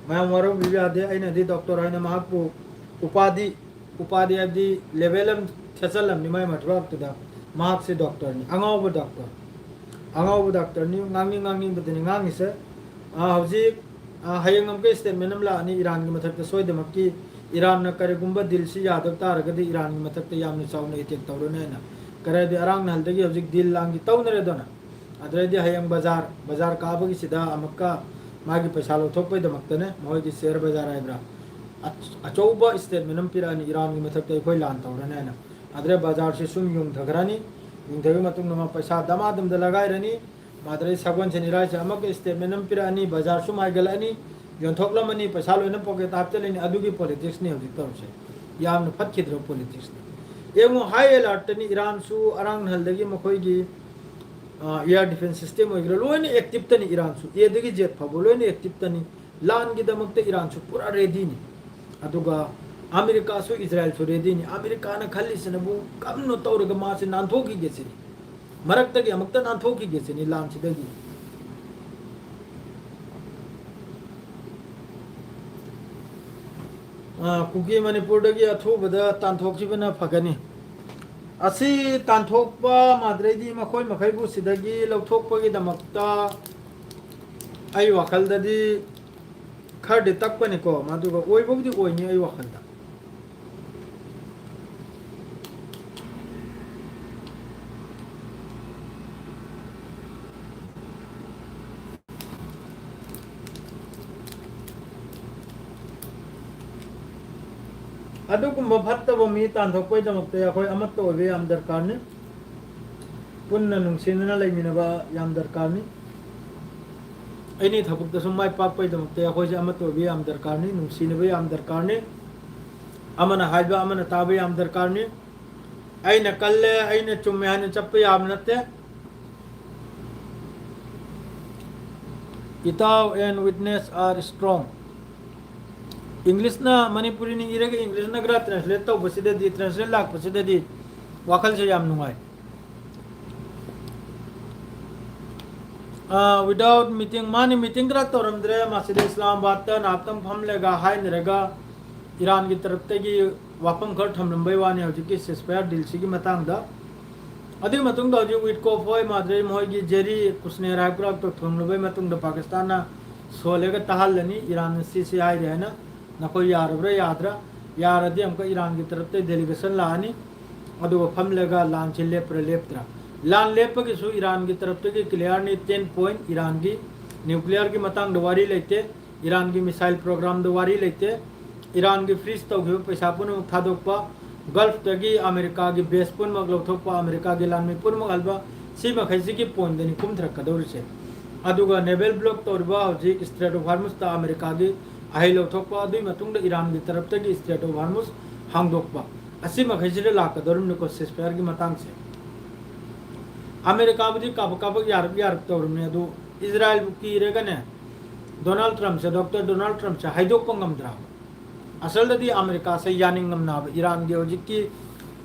ꯃꯌꯥꯝ ꯋꯥꯔꯧꯕꯤꯕ ꯌꯥꯗꯦ꯫ ꯑꯩꯅꯗꯤ ꯗꯣꯛꯇꯔ ꯍꯥꯏꯅ ꯃꯍꯥꯛꯄꯨ ꯎꯄꯥꯗꯤ, ꯎꯄꯥꯗꯤ ꯍꯥꯏꯕꯗꯤ ꯂꯦꯚꯦꯜ ꯑꯃ ꯊꯦꯠꯆꯜꯂꯝꯅꯤ ꯃꯥꯏ ꯃꯊꯕꯥꯛꯇꯨꯗ꯫ ꯃꯍꯥꯛꯁꯦ ꯗꯣꯛꯇꯔꯅꯤ, ꯑꯉꯥꯎꯕ ꯗꯣꯛꯇꯔ꯫ ꯑꯉꯥꯎꯕ ꯗꯣꯛꯇꯔꯅꯤ, ꯉꯥꯡꯅꯤꯡ ꯉꯥꯡꯅꯤꯡꯕꯗꯅꯤ ꯉꯥꯡꯉꯤꯁꯦ꯫ ꯑꯥ, ꯍꯧꯖꯤꯛ, ꯑꯥ, ꯍꯌꯦꯡ ꯑꯃꯨꯛꯀ ꯏꯁꯇꯦꯠꯃꯦꯟ ꯑꯃ ꯂꯥꯛꯑꯅꯤ ꯏꯔꯥꯟꯒꯤ ꯃꯊꯛꯇ ꯁꯣꯏꯗꯃꯛꯀꯤ꯫ ꯏꯔꯥꯟꯅ ꯀꯔꯤꯒꯨꯝꯕ ꯗꯤꯜꯁꯤ ꯌꯥꯗꯕ ꯇꯥꯔꯒꯗꯤ ꯏꯔꯥꯟꯒꯤ ꯃꯊꯛꯇ ꯌꯥꯝꯅ ꯆꯥꯎꯅ ꯑꯦꯇꯦꯛ ꯇꯧꯔꯅꯤ ꯍꯥꯏꯅ꯫ ꯀꯔꯤ ꯍꯥꯏꯗꯤ ꯑꯔꯥꯡ ꯅꯍꯜꯗꯒꯤ ꯍꯧꯖꯤꯛ ꯗꯤꯜ ꯂꯥꯡꯒꯤ ꯇꯧꯅꯔꯦꯗꯅ꯫ ꯑꯗꯨꯗꯩꯗꯤ ꯍꯌꯦꯡ ꯕꯖꯥꯔ, ꯕꯖꯥꯔ ꯀꯥꯕꯒꯤꯁꯤꯗ ꯑꯃꯨꯛꯀ ꯃꯥꯒꯤ ꯄꯩꯁꯥ ꯂꯧꯊꯣꯛꯄꯩꯗꯃꯛꯇꯅꯦ, ꯃꯈꯣꯏꯒꯤ ꯁꯤꯌꯔ ꯕꯖꯥꯔ ꯍꯥꯏꯕ꯭ꯔꯥ, ꯑꯆ-, ꯑꯆꯧꯕ ꯁ꯭ꯇꯦꯠꯃꯦꯟ ꯑꯃ ꯄꯤꯔꯛꯑꯅꯤ, "ꯏꯔꯥꯟꯒꯤ ꯃꯊꯛꯇ ꯑꯩꯈꯣꯏ ꯂꯥꯟ ꯇꯧꯔꯅꯤ" ꯍꯥꯏꯅ꯫ ꯑꯗꯨꯗꯩ ꯕꯖꯥꯔꯁꯦ ꯁꯨꯝ ꯌꯨꯡꯊꯈ꯭ꯔꯅꯤ, ꯌꯨꯡꯊꯈꯤꯕ ꯃꯇꯨꯡꯗ ꯃꯥ ꯄꯩꯁꯥ ꯗꯃꯥꯗꯝꯗ ꯂꯒꯥꯏꯔꯅꯤ꯫ ꯃꯥꯗꯔꯩ ꯁꯒꯣꯜꯁꯦꯟ ꯏꯔꯥꯏꯁꯦ ꯑꯃꯨꯛꯀ ꯁ꯭ꯇꯦꯠꯃꯦꯟ ꯑꯃ ꯄꯤꯔꯛꯑꯅꯤ, ꯕꯖꯥꯔ ꯁꯨꯝ ꯍꯥꯏꯒꯠꯂꯛꯑꯅꯤ, ꯌꯣꯟꯊꯣꯛꯂꯝꯃꯅꯤ, ꯄꯩꯁꯥ ꯂꯣꯏꯅ ꯄꯣꯀꯦꯠꯇ ꯍꯥꯞꯆꯤꯜꯂꯅꯤ꯫ ꯑꯗꯨꯒꯤ ꯄꯣꯂꯤꯇꯤꯛꯁꯅꯤ ꯍꯧꯖꯤꯛ ꯇꯧꯔꯤꯁꯦ, ꯌꯥꯝꯅ ꯐꯠꯈꯤꯗ꯭ꯔꯕ ꯄꯣꯂꯤꯇꯤꯛꯁꯅꯤ꯫ ꯌꯦꯡꯉꯨ, ꯍꯥꯏ ꯑꯦꯂꯔꯠꯇꯅꯤ ꯏꯔꯥꯟꯁꯨ꯫ ꯑꯔꯥꯡ ꯅꯍꯜꯗꯒꯤ ꯃꯈꯣꯏꯒꯤ ꯏꯌꯥꯔ ꯗꯤꯐꯦꯟꯁ ꯁꯤꯁꯇꯦꯝ ꯑꯣꯏꯒꯦꯔꯥ, ꯂꯣꯏꯅ ꯑꯦꯛꯇꯤꯞꯇꯅꯤ ꯏꯔꯥꯟꯁꯨ, ꯑꯦꯗꯒꯤ ꯖꯦꯠ ꯐꯥꯎꯕ ꯂꯣꯏꯅ ꯑꯦꯛꯇꯤꯞꯇꯅꯤ꯫ ꯂꯥꯟꯒꯤꯗꯃꯛꯇ ꯏꯔꯥꯟꯁꯨ ꯄꯨꯔꯥ ꯔꯦꯗꯤꯅꯤ꯫ ꯑꯗꯨꯒ ꯑꯃꯦꯔꯤꯀꯥꯁꯨ, ꯏꯖꯔꯥꯌꯦꯜꯁꯨ ꯔꯦꯗꯤꯅꯤ꯫ ꯑꯃꯦꯔꯤꯀꯥꯅ ꯈꯜꯂꯤꯁꯤꯅꯕꯨ ꯀꯝꯅ ꯇꯧꯔꯒ ꯃꯥꯁꯦ ꯅꯥꯟꯊꯣꯛꯈꯤꯒꯦ ꯁꯤꯅꯤ, ꯃꯔꯛꯇꯒꯤ ꯑꯃꯨꯛꯇ ꯅꯥꯟꯊꯣꯛꯈꯤꯒꯦ ꯁꯤꯅꯤ ꯂꯥꯟꯁꯤꯗꯒꯤ꯫ ꯑ, ꯀꯨꯀꯤ ꯃꯅꯤꯄꯨꯔꯗꯒꯤ ꯑꯊꯨꯕꯗ ꯇꯥꯟꯊꯣꯛꯈꯤꯕꯅ ꯐꯒꯅꯤ꯫ ꯑꯁꯤ ꯇꯥꯟꯊꯣꯛꯄ ꯃꯥꯗ꯭ꯔꯩꯗꯤ ꯃꯈꯣꯏ ꯃꯈꯩꯕꯨ ꯁꯤꯗꯒꯤ ꯂꯧꯊꯣꯛꯄꯒꯤꯗꯃꯛꯇ ꯑꯩ ꯋꯥꯈꯜꯗꯗꯤ ꯈꯔꯗꯤ ꯇꯛꯄꯅꯤꯀꯣ, ꯃꯗꯨꯒ ꯑꯣꯏꯕꯕꯨꯗꯤ ꯑꯣꯏꯅꯤ ꯑꯩ ꯋꯥꯈꯜꯗ꯫ ꯑꯗꯨꯒꯨꯝꯕ ꯐꯠꯇꯕ ꯃꯤ ꯇꯥꯟꯊꯣꯛꯄꯒꯤꯗꯃꯛꯇ ꯑꯩꯈꯣꯏ ꯑꯃꯠꯇ ꯑꯣꯏꯕ ꯌꯥꯝ ꯗꯔꯀꯥꯔꯅꯤ꯫ ꯄꯨꯟꯅ ꯅꯨꯡꯁꯤꯅꯅ ꯂꯩꯃꯤꯟꯅꯕ ꯌꯥꯝ ꯗꯔꯀꯥꯔꯅꯤ꯫ ꯑꯦꯅꯤ ꯊꯕꯛꯇꯁꯨ ꯃꯥꯏ ꯄꯥꯛꯄꯒꯤꯗꯃꯛꯇ ꯑꯩꯈꯣꯏꯁꯦ ꯑꯃꯠꯇ ꯑꯣꯏꯕ ꯌꯥꯝ ꯗꯔꯀꯥꯔꯅꯤ, ꯅꯨꯡꯁꯤꯅꯕ ꯌꯥꯝ ꯗꯔꯀꯥꯔꯅꯤ, ꯑꯃꯅ ꯍꯥꯏꯕ ꯑꯃꯅ ꯇꯥꯕ ꯌꯥꯝ ꯗꯔꯀꯥꯔꯅꯤ꯫ ꯑꯩꯅ ꯀꯜꯂꯦ, ꯑꯩꯅ ꯆꯨꯝꯃꯦ ꯍꯥꯏꯅ ꯆꯠꯄ ꯌꯥꯕ ꯅꯠꯇꯦ꯫ ꯏꯇꯥꯎ and witness are strong. ꯏꯪꯂꯤꯁꯅ ꯃꯅꯤꯄꯨꯔꯤꯅ ꯏꯔꯒ ꯏꯪꯂꯤꯁꯅ ꯈꯔ ꯇ꯭ꯔꯥꯟꯁꯂꯦꯠ ꯇꯧꯕꯁꯤꯗꯗꯤ, ꯇ꯭ꯔꯥꯟꯁꯂꯦꯠ ꯂꯥꯛꯄꯁꯤꯗꯗꯤ ꯋꯥꯈꯜꯁꯦ ꯌꯥꯝ ꯅꯨꯡꯉꯥꯏ꯫ ꯑꯥ, without meeting, ꯃꯥꯅꯤ, ꯃꯤꯇꯤꯡ ꯈꯔ ꯇꯧꯔꯝꯗ꯭ꯔꯦ꯫ ꯃꯁꯤꯗ ꯏꯁꯂꯥꯃꯥꯕꯥꯗꯇ ꯉꯥꯏꯍꯥꯛꯇꯪ ꯐꯝꯂꯒ ꯍꯥꯏꯅꯔꯒ ꯏꯔꯥꯟꯒꯤ ꯇꯔꯞꯇꯒꯤ ꯋꯥꯐꯝ ꯈꯔ ꯊꯝꯂꯝꯕꯩ ꯋꯥꯅꯤ ꯍꯧꯖꯤꯛꯀꯤ ceasefire ꯗꯤꯜꯁꯤꯒꯤ ꯃꯇꯥꯡꯗ꯫ ꯑꯗꯨꯒꯤ ꯃꯇꯨꯡꯗ ꯍꯧꯖꯤꯛ ꯋꯤꯠꯀꯣꯐ ꯍꯣꯏ, ꯃꯥꯗ꯭ꯔꯦ ꯃꯈꯣꯏꯒꯤ ꯖꯦꯔꯤ ꯀꯨꯁꯅꯦꯔ ꯍꯥꯏꯕ ꯈꯔ ꯊꯣꯡꯂꯕꯩ ꯃꯇꯨꯡꯗ ꯄꯥꯀꯤꯁꯇꯥꯟꯅ ꯁꯣꯜꯂꯒ ꯇꯥꯍꯜꯂꯅꯤ꯫ ꯏꯔꯥꯟꯅ ꯁꯤ ꯁꯤ ꯍꯥꯏꯔꯦ ꯍꯥꯏꯅ ꯅꯈꯣꯏ ꯌꯥꯔꯕ꯭ꯔꯥ ꯌꯥꯗ꯭ꯔꯥ? ꯌꯥꯔꯗꯤ ꯑꯃꯨꯛꯀ ꯏꯔꯥꯟꯒꯤ ꯇꯔꯞꯇ ꯗꯦꯂꯤꯒꯦꯁꯟ ꯂꯥꯛꯑꯅꯤ꯫ ꯑꯗꯨꯒ ꯐꯝꯂꯒ ꯂꯥꯟꯁꯦ ꯂꯦꯞꯄ꯭ꯔꯥ ꯂꯦꯞꯇ꯭ꯔꯥ? ꯂꯥꯟ ꯂꯦꯞꯄꯒꯤꯁꯨ ꯏꯔꯥꯟꯒꯤ ꯇꯔꯞꯇꯒꯤ clear ꯅꯤ, ten point꯫ ꯏꯔꯥꯟꯒꯤ nuclear ꯒꯤ ꯃꯇꯥꯡꯗ ꯋꯥꯔꯤ ꯂꯩꯇꯦ, ꯏꯔꯥꯟꯒꯤ missile program ꯗ ꯋꯥꯔꯤ ꯂꯩꯇꯦ, ꯏꯔꯥꯟꯒꯤ freeze ꯇꯧꯈꯤꯕ ꯄꯩꯁꯥ ꯄꯨꯝꯅꯃꯛ ꯊꯥꯗꯣꯛꯄ, Gulf ꯇꯒꯤ ꯑꯃꯦꯔꯤꯀꯥꯒꯤ base ꯄꯨꯝꯅꯃꯛ ꯂꯧꯊꯣꯛꯄ, ꯑꯃꯦꯔꯤꯀꯥꯒꯤ ꯂꯥꯟꯃꯤ ꯄꯨꯝꯅꯃꯛ ꯍꯜꯕ, ꯁꯤ ꯃꯈꯩꯁꯤꯒꯤ point ꯅꯤ ꯀꯨꯝꯊꯔꯛꯀꯗꯧꯔꯤꯁꯦ꯫ ꯑꯗꯨꯒ naval block ꯇꯧꯔꯤꯕ ꯍꯧꯖꯤꯛ Strait of Hormuz ꯇ ꯑꯃꯦꯔꯤꯀꯥꯒꯤ ꯑꯍꯩ ꯂꯧꯊꯣꯛꯄ, ꯑꯗꯨꯒꯤ ꯃꯇꯨꯡꯗ ꯏꯔꯥꯟꯒꯤ ꯇꯔꯞꯇꯒꯤ Strait of Hormuz ꯍꯥꯡꯗꯣꯛꯄ, ꯑꯁꯤ ꯃꯈꯩꯁꯤꯗ ꯂꯥꯛꯀꯗꯧꯔꯤꯕꯅꯤꯀꯣ ceasefire ꯒꯤ ꯃꯇꯥꯡꯁꯦ꯫ ꯑꯃꯦꯔꯤꯀꯥꯕꯨꯗꯤ ꯀꯥꯕꯛ ꯀꯥꯕꯛ ꯌꯥꯔꯛ ꯌꯥꯔꯛ ꯇꯧꯔꯕꯅꯦ, ꯑꯗꯨ ꯏꯖꯔꯥꯏꯜꯕꯨ ꯀꯤꯔꯒꯅꯦ ꯗꯣꯅꯥꯜꯗ ꯇ꯭ꯔꯝꯞꯁꯦ, ꯗꯣꯛꯇꯔ ꯗꯣꯅꯥꯜꯗ ꯇ꯭ꯔꯝꯞꯁꯦ ꯍꯥꯏꯗꯣꯛꯄ ꯉꯝꯗ꯭ꯔꯕ꯫ ꯑꯁꯜꯗꯗꯤ ꯑꯃꯦꯔꯤꯀꯥꯁꯦ ꯌꯥꯅꯤꯡꯉꯝꯅꯕ, ꯏꯔꯥꯟꯒꯤ ꯍꯧꯖꯤꯛꯀꯤ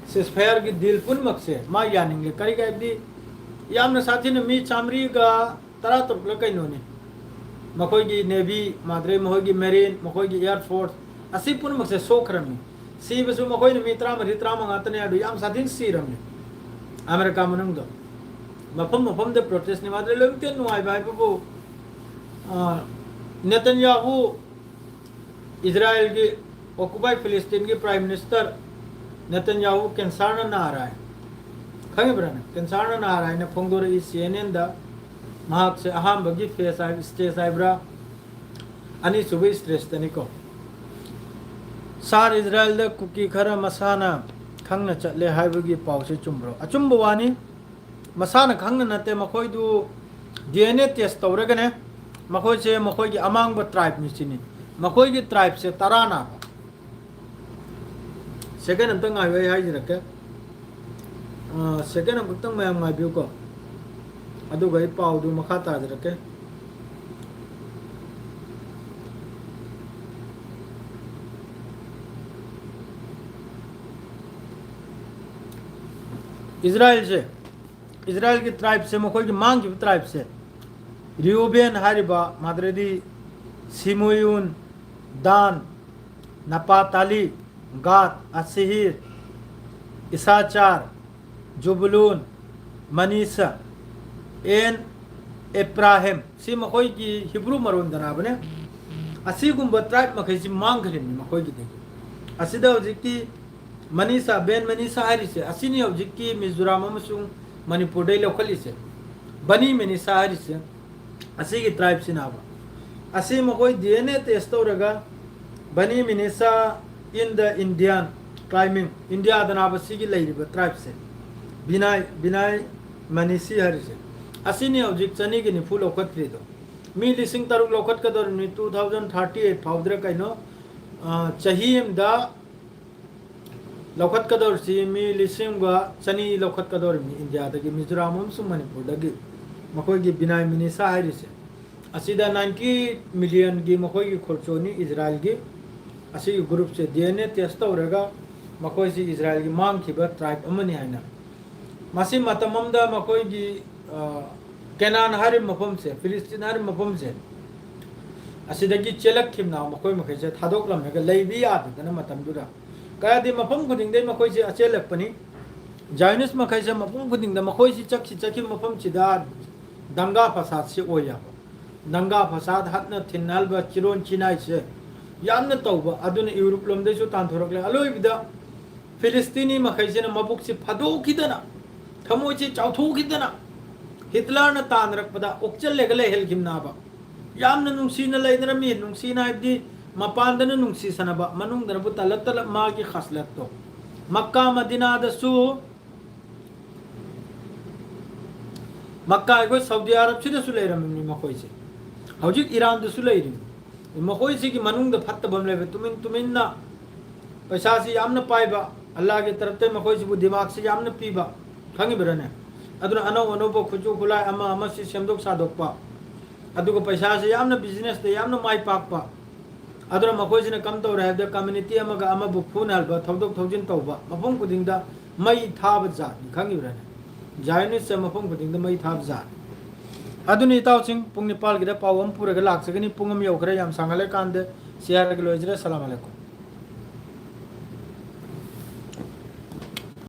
ceasefire ꯒꯤ deal ꯄꯨꯝꯅꯃꯛꯁꯦ ꯃꯥ ꯌꯥꯅꯤꯡꯂꯦ꯫ ꯀꯔꯤꯒꯤ ꯍꯥꯏꯕꯗꯤ ꯌꯥꯝꯅ ꯁꯥꯊꯤꯅ ꯃꯤ ꯆꯥꯃꯔꯤꯒ ꯇꯔꯥ ꯇꯔꯨꯛꯂ ꯀꯩꯅꯣꯅꯤ ꯃꯈꯣꯏꯒꯤ navy, ꯃꯥꯗ꯭ꯔꯦ ꯃꯈꯣꯏꯒꯤ marine, ꯃꯈꯣꯏꯒꯤ air force, ꯑꯁꯤ ꯄꯨꯝꯅꯃꯛꯁꯦ ꯁꯣꯛꯈ꯭ꯔꯕꯅꯤ꯫ ꯁꯤꯕꯁꯨ ꯃꯈꯣꯏꯅ ꯃꯤ ꯇꯔꯥꯃꯔꯤ ꯇꯔꯥꯃꯉꯥ ꯇꯅꯦ, ꯑꯗꯨ ꯌꯥꯝ ꯁꯥꯊꯤꯅ ꯁꯤꯔꯕꯅꯤ ꯑꯃꯦꯔꯤꯀꯥ ꯃꯅꯨꯡꯗ꯫ ꯃꯐꯝ ꯃꯐꯝꯗ protest ꯅꯤ꯫ ꯃꯥꯗ꯭ꯔꯦ ꯂꯣꯏꯅꯃꯛꯇ ꯅꯨꯡꯉꯥꯏꯕ ꯍꯥꯏꯕꯕꯨ, ꯑ, ꯅꯦꯇꯟꯌꯥꯍꯨ, ꯏꯖꯔꯥꯏꯜꯒꯤ, occupied ꯐꯤꯂꯤꯁꯇꯤꯟꯒꯤ prime minister ꯅꯦꯇꯟꯌꯥꯍꯨ cancer ꯅ ꯅꯥꯔꯦ꯫ ꯈꯪꯉꯤꯕ꯭ꯔꯥ ꯅꯪ? Cancer ꯅ ꯅꯥꯔꯦ ꯍꯥꯏꯅ ꯐꯣꯡꯗꯣꯔꯛꯏ ꯁꯤ ꯑꯦꯟ ꯑꯦꯟꯗ꯫ ꯃꯍꯥꯛꯁꯦ ꯑꯍꯥꯟꯕꯒꯤ phase ꯍꯥꯏ-, stage ꯍꯥꯏꯕ꯭ꯔꯥ, ꯑꯅꯤꯁꯨꯕ stage ꯇꯅꯤꯀꯣ꯫ ꯁꯥꯔ, ꯏꯖꯔꯥꯏꯜꯗ ꯀꯨꯀꯤ ꯈꯔ ꯃꯁꯥꯅ ꯈꯪꯅ ꯆꯠꯂꯦ ꯍꯥꯏꯕꯒꯤ ꯄꯥꯎꯁꯦ ꯆꯨꯝꯕ꯭ꯔꯣ? ꯑꯆꯨꯝꯕ ꯋꯥꯅꯤ꯫ ꯃꯁꯥꯅ ꯈꯪꯅ ꯅꯠꯇꯦ, ꯃꯈꯣꯏꯗꯨ D N A test ꯇꯧꯔꯒꯅꯦ, ꯃꯈꯣꯏꯁꯦ ꯃꯈꯣꯏꯒꯤ ꯑꯃꯥꯡꯕ tribe ꯅꯤ ꯁꯤꯅꯤ꯫ ꯃꯈꯣꯏꯒꯤ tribe ꯁꯦ ꯇꯔꯥꯅ꯫ Second ꯑꯝꯇ ꯉꯥꯏꯌꯨ, ꯑꯩ ꯍꯥꯏꯖꯔꯛꯀꯦ꯫ ꯑ, second ꯑꯃꯈꯛꯇꯪ ꯃꯌꯥꯝ ꯉꯥꯏꯕꯤꯌꯨꯀꯣ, ꯑꯗꯨꯒ ꯑꯩ ꯄꯥꯎꯗꯨ ꯃꯈꯥ ꯇꯥꯖꯔꯛꯀꯦ꯫ ꯏꯖꯔꯥꯏꯜꯁꯦ, ꯏꯖꯔꯥꯏꯜꯒꯤ tribe ꯁꯦ, ꯃꯈꯣꯏꯒꯤ ꯃꯥꯡꯈꯤꯕ tribe ꯁꯦ, ꯔꯤꯎꯕꯦꯟ ꯍꯥꯏꯔꯤꯕ, ꯃꯥꯗ꯭ꯔꯦꯗꯤ ꯁꯤꯃꯨꯌꯨꯟ, ꯗꯥꯟ, ꯅꯄꯥꯇꯥꯂꯤ, ꯒꯥꯗ, ꯑꯁꯤꯍꯤꯔ, ꯏꯁꯥꯆꯥꯔ, ꯖꯨꯕꯨꯂꯨꯟ, ꯃꯅꯤꯁꯥ, ꯑꯦꯟ ꯑꯦꯄ꯭ꯔꯥꯍꯦꯝ, ꯁꯤ ꯃꯈꯣꯏꯒꯤ ꯍꯤꯕ꯭ꯔꯨ ꯃꯔꯣꯟꯗ ꯅꯥꯕꯅꯦ꯫ ꯑꯁꯤꯒꯨꯝꯕ tribe ꯃꯈꯩꯁꯤ ꯃꯥꯡꯈ꯭ꯔꯤꯕꯅꯤ ꯃꯈꯣꯏꯒꯤꯗꯒꯤ꯫ ꯑꯁꯤꯗ ꯍꯧꯖꯤꯛꯀꯤ ꯃꯅꯤꯁꯥ, ꯕꯦꯟ ꯃꯅꯤꯁꯥ ꯍꯥꯏꯔꯤꯁꯦ, ꯑꯁꯤꯅꯤ ꯍꯧꯖꯤꯛꯀꯤ ꯃꯤꯖꯣꯔꯥꯝ ꯑꯃꯁꯨꯡ ꯃꯅꯤꯄꯨꯔꯗꯩ ꯂꯧꯈꯠꯂꯤꯁꯦ, ꯕꯅꯤ ꯃꯤꯅꯤꯁꯥ ꯍꯥꯏꯔꯤꯁꯦ, ꯑꯁꯤꯒꯤ tribeꯁꯤꯅꯕ꯫ ꯑꯁꯤ ꯃꯈꯣꯏ D N A test ꯇꯧꯔꯒ ꯕꯅꯤ ꯃꯤꯅꯤꯁꯥ in the Indian climbing, ꯏꯟꯗꯤꯌꯥꯗꯅꯕ ꯁꯤꯒꯤ ꯂꯩꯔꯤꯕ tribeꯁꯦ, ꯕꯤꯅꯥꯏ, ꯕꯤꯅꯥꯏ ꯃꯅꯤꯁꯤ ꯍꯥꯏꯔꯤꯁꯦ, ꯑꯁꯤꯅꯤ ꯍꯧꯖꯤꯛ ꯆꯅꯤꯒ ꯅꯤꯐꯨ ꯂꯧꯈꯠꯇ꯭ꯔꯤꯗꯣ꯫ ꯃꯤ ꯂꯤꯁꯤꯡ ꯇꯔꯨꯛ ꯂꯧꯈꯠꯀꯗꯧꯔꯤꯕꯅꯤ two thousand thirty eight ꯐꯥꯎꯗ꯭ꯔꯥ ꯀꯩꯅꯣ, ꯑ, ꯆꯍꯤ ꯑꯃꯗ ꯂꯧꯈꯠꯀꯗꯧꯔꯤꯁꯤ ꯃꯤ ꯂꯤꯁꯤꯡ ꯑꯃꯒ ꯆꯅꯤ ꯂꯧꯈꯠꯀꯗꯧꯔꯤꯕꯅꯤ ꯏꯟꯗꯤꯌꯥꯗꯒꯤ, ꯃꯤꯖꯣꯔꯥꯝ ꯑꯃꯁꯨꯡ ꯃꯅꯤꯄꯨꯔꯗꯒꯤ꯫ ꯃꯈꯣꯏꯒꯤ ꯕꯤꯅꯥꯏ ꯃꯤꯅꯤꯁꯥ ꯍꯥꯏꯔꯤꯁꯦ, ꯑꯁꯤꯗ ninety millionꯒꯤ ꯃꯈꯣꯏꯒꯤ ꯈꯣꯔꯆꯣꯅꯤ ꯏꯖꯔꯥꯏꯜꯒꯤ꯫ ꯑꯁꯤꯒꯤ groupꯁꯦ D N A test ꯇꯧꯔꯒ ꯃꯈꯣꯏꯁꯤ ꯏꯖꯔꯥꯏꯜꯒꯤ ꯃꯥꯡꯈꯤꯕ tribe ꯑꯃꯅꯤ ꯍꯥꯏꯅ꯫ ꯃꯁꯤ ꯃꯇꯝ ꯑꯃꯗ ꯃꯈꯣꯏꯒꯤ, ꯑ, ꯀꯦꯅꯥꯟ ꯍꯥꯏꯔꯤꯕ ꯃꯐꯝꯁꯦ, ꯐꯤꯂꯤꯁꯇꯤꯟ ꯍꯥꯏꯔꯤꯕ ꯃꯐꯝꯁꯦ, ꯑꯁꯤꯗꯒꯤ ꯆꯦꯜꯂꯛꯈꯤꯕꯅ ꯃꯈꯣꯏ ꯃꯈꯩꯁꯦ ꯊꯥꯗꯣꯛꯂꯝꯂꯒ ꯂꯩꯕ ꯌꯥꯗꯗꯅ ꯃꯇꯝꯗꯨꯗ꯫ ꯀꯌꯥꯗꯤ ꯃꯐꯝ ꯈꯨꯗꯤꯡꯗꯒꯤ ꯃꯈꯣꯏꯁꯦ ꯑꯆꯦꯜꯂꯛꯄꯅꯤ꯫ Zionist ꯃꯈꯩꯁꯦ ꯃꯐꯝ ꯈꯨꯗꯤꯡꯗ ꯃꯈꯣꯏꯁꯤ ꯆꯠꯈꯤ, ꯆꯠꯈꯤꯕ ꯃꯐꯝꯁꯤꯗ ꯗꯪꯒꯥ ꯐꯁꯥꯗꯁꯤ ꯑꯣꯏ ꯌꯥꯕ꯫ ꯗꯪꯒꯥ ꯐꯁꯥꯗ, ꯍꯠꯅ ꯊꯤꯟꯅꯍꯟꯕ, ꯆꯤꯔꯣꯟ ꯆꯤꯅꯥꯏꯁꯦ ꯌꯥꯝꯅ ꯇꯧꯕ꯫ ꯑꯗꯨꯅ ꯌꯨꯔꯨꯞ ꯂꯣꯝꯗꯩꯁꯨ ꯇꯥꯟꯊꯣꯔꯛꯂꯦ꯫ ꯑꯂꯣꯏꯕꯗ ꯐꯤꯂꯤꯁꯇꯤꯅꯤ ꯃꯈꯩꯁꯤꯅ ꯃꯕꯨꯛꯁꯤ ꯐꯥꯗꯣꯛꯈꯤꯗꯅ, ꯊꯃꯣꯏꯁꯤ ꯆꯥꯎꯊꯣꯛꯈꯤꯗꯅ, ꯍꯤꯠꯂꯔꯅ ꯇꯥꯟꯅꯔꯛꯄꯗ ꯑꯣꯛꯆꯜꯂꯒ ꯂꯩꯍꯜꯈꯤꯕꯅꯕ꯫ ꯌꯥꯝꯅ ꯅꯨꯡꯁꯤꯅ ꯂꯩꯅꯔꯝꯃꯤ꯫ ꯅꯨꯡꯁꯤꯅ ꯍꯥꯏꯕꯗꯤ ꯃꯄꯥꯟꯗꯅ ꯅꯨꯡꯁꯤꯁꯅꯕ, ꯃꯅꯨꯡꯗꯅꯕꯨ ꯇꯂꯠ ꯇꯂꯠ ꯃꯥꯒꯤ ꯈꯥꯁꯂꯠꯇꯣ꯫ ꯃꯛꯀꯥ ꯃꯗꯤꯅꯥꯗꯁꯨ, ꯃꯛꯀꯥ ꯑꯩꯈꯣꯏ ꯁꯥꯎꯗꯤ ꯑꯔꯕꯁꯤꯗꯁꯨ ꯂꯩꯔꯝꯃꯤꯕꯅꯤ ꯃꯈꯣꯏꯁꯦ꯫ ꯍꯧꯖꯤꯛ ꯏꯔꯥꯟꯗꯁꯨ ꯂꯩꯔꯤꯕꯅꯤ꯫ ꯃꯈꯣꯏꯁꯤꯒꯤ ꯃꯅꯨꯡꯗ ꯐꯠꯇꯕ ꯑꯃ ꯂꯩꯕ, ꯇꯨꯃꯤꯟ ꯇꯨꯃꯤꯟꯅ ꯄꯩꯁꯥꯁꯤ ꯌꯥꯝꯅ ꯄꯥꯏꯕ, ꯑꯜꯂꯥꯒꯤ ꯇꯔꯞꯇ ꯃꯈꯣꯏꯁꯤꯕꯨ ꯗꯤꯃꯥꯛꯁꯤ ꯌꯥꯝꯅ ꯄꯤꯕ, ꯈꯪꯉꯤꯕ꯭ꯔꯥꯅꯦ? ꯑꯗꯨꯅ ꯑꯅꯧ ꯑꯅꯧꯕ ꯈꯨꯠꯁꯨ ꯈꯨꯠꯂꯥꯏ ꯑꯃ ꯑꯃꯁꯤ ꯁꯦꯝꯗꯣꯛ ꯁꯥꯗꯣꯛꯄ, ꯑꯗꯨꯒ ꯄꯩꯁꯥꯁꯤ ꯌꯥꯝꯅ businessꯇ ꯌꯥꯝꯅ ꯃꯥꯏ ꯄꯥꯛꯄ꯫ ꯑꯗꯨꯅ ꯃꯈꯣꯏꯁꯤꯅ ꯀꯝ ꯇꯧꯔꯦ ꯍꯥꯏꯕꯗ, community ꯑꯃꯒ ꯑꯃꯕꯨ ꯐꯨꯅꯍꯟꯕ, ꯊꯧꯗꯣꯛ ꯊꯧꯖꯤꯟ ꯇꯧꯕ, ꯃꯐꯝ ꯈꯨꯗꯤꯡꯗ ꯃꯩ ꯊꯥꯕ ꯖꯥꯠꯅꯤ, ꯈꯪꯉꯤꯕ꯭ꯔꯥꯅꯦ? Zionistꯁꯦ ꯃꯐꯝ ꯈꯨꯗꯤꯡꯗ ꯃꯩ ꯊꯥꯕ ꯖꯥꯠꯅꯤ꯫ ꯑꯗꯨꯅ ꯏꯇꯥꯎꯁꯤꯡ, ꯄꯨꯡ ꯅꯤꯄꯥꯜꯒꯤꯗ ꯄꯥꯎ ꯑꯃ ꯄꯨꯔꯒ ꯂꯥꯛꯆꯒꯅꯤ꯫ ꯄꯨꯡ ꯑꯃ ꯌꯧꯈ꯭ꯔꯦ, ꯌꯥꯝ ꯁꯥꯡꯍꯜꯂꯦ ꯀꯥꯟꯗ꯫ ꯁꯤ ꯍꯥꯏꯔꯒ ꯂꯣꯏꯖꯔꯦ꯫ ꯁꯂꯥꯝ ꯑꯂꯩꯀꯨꯝ꯫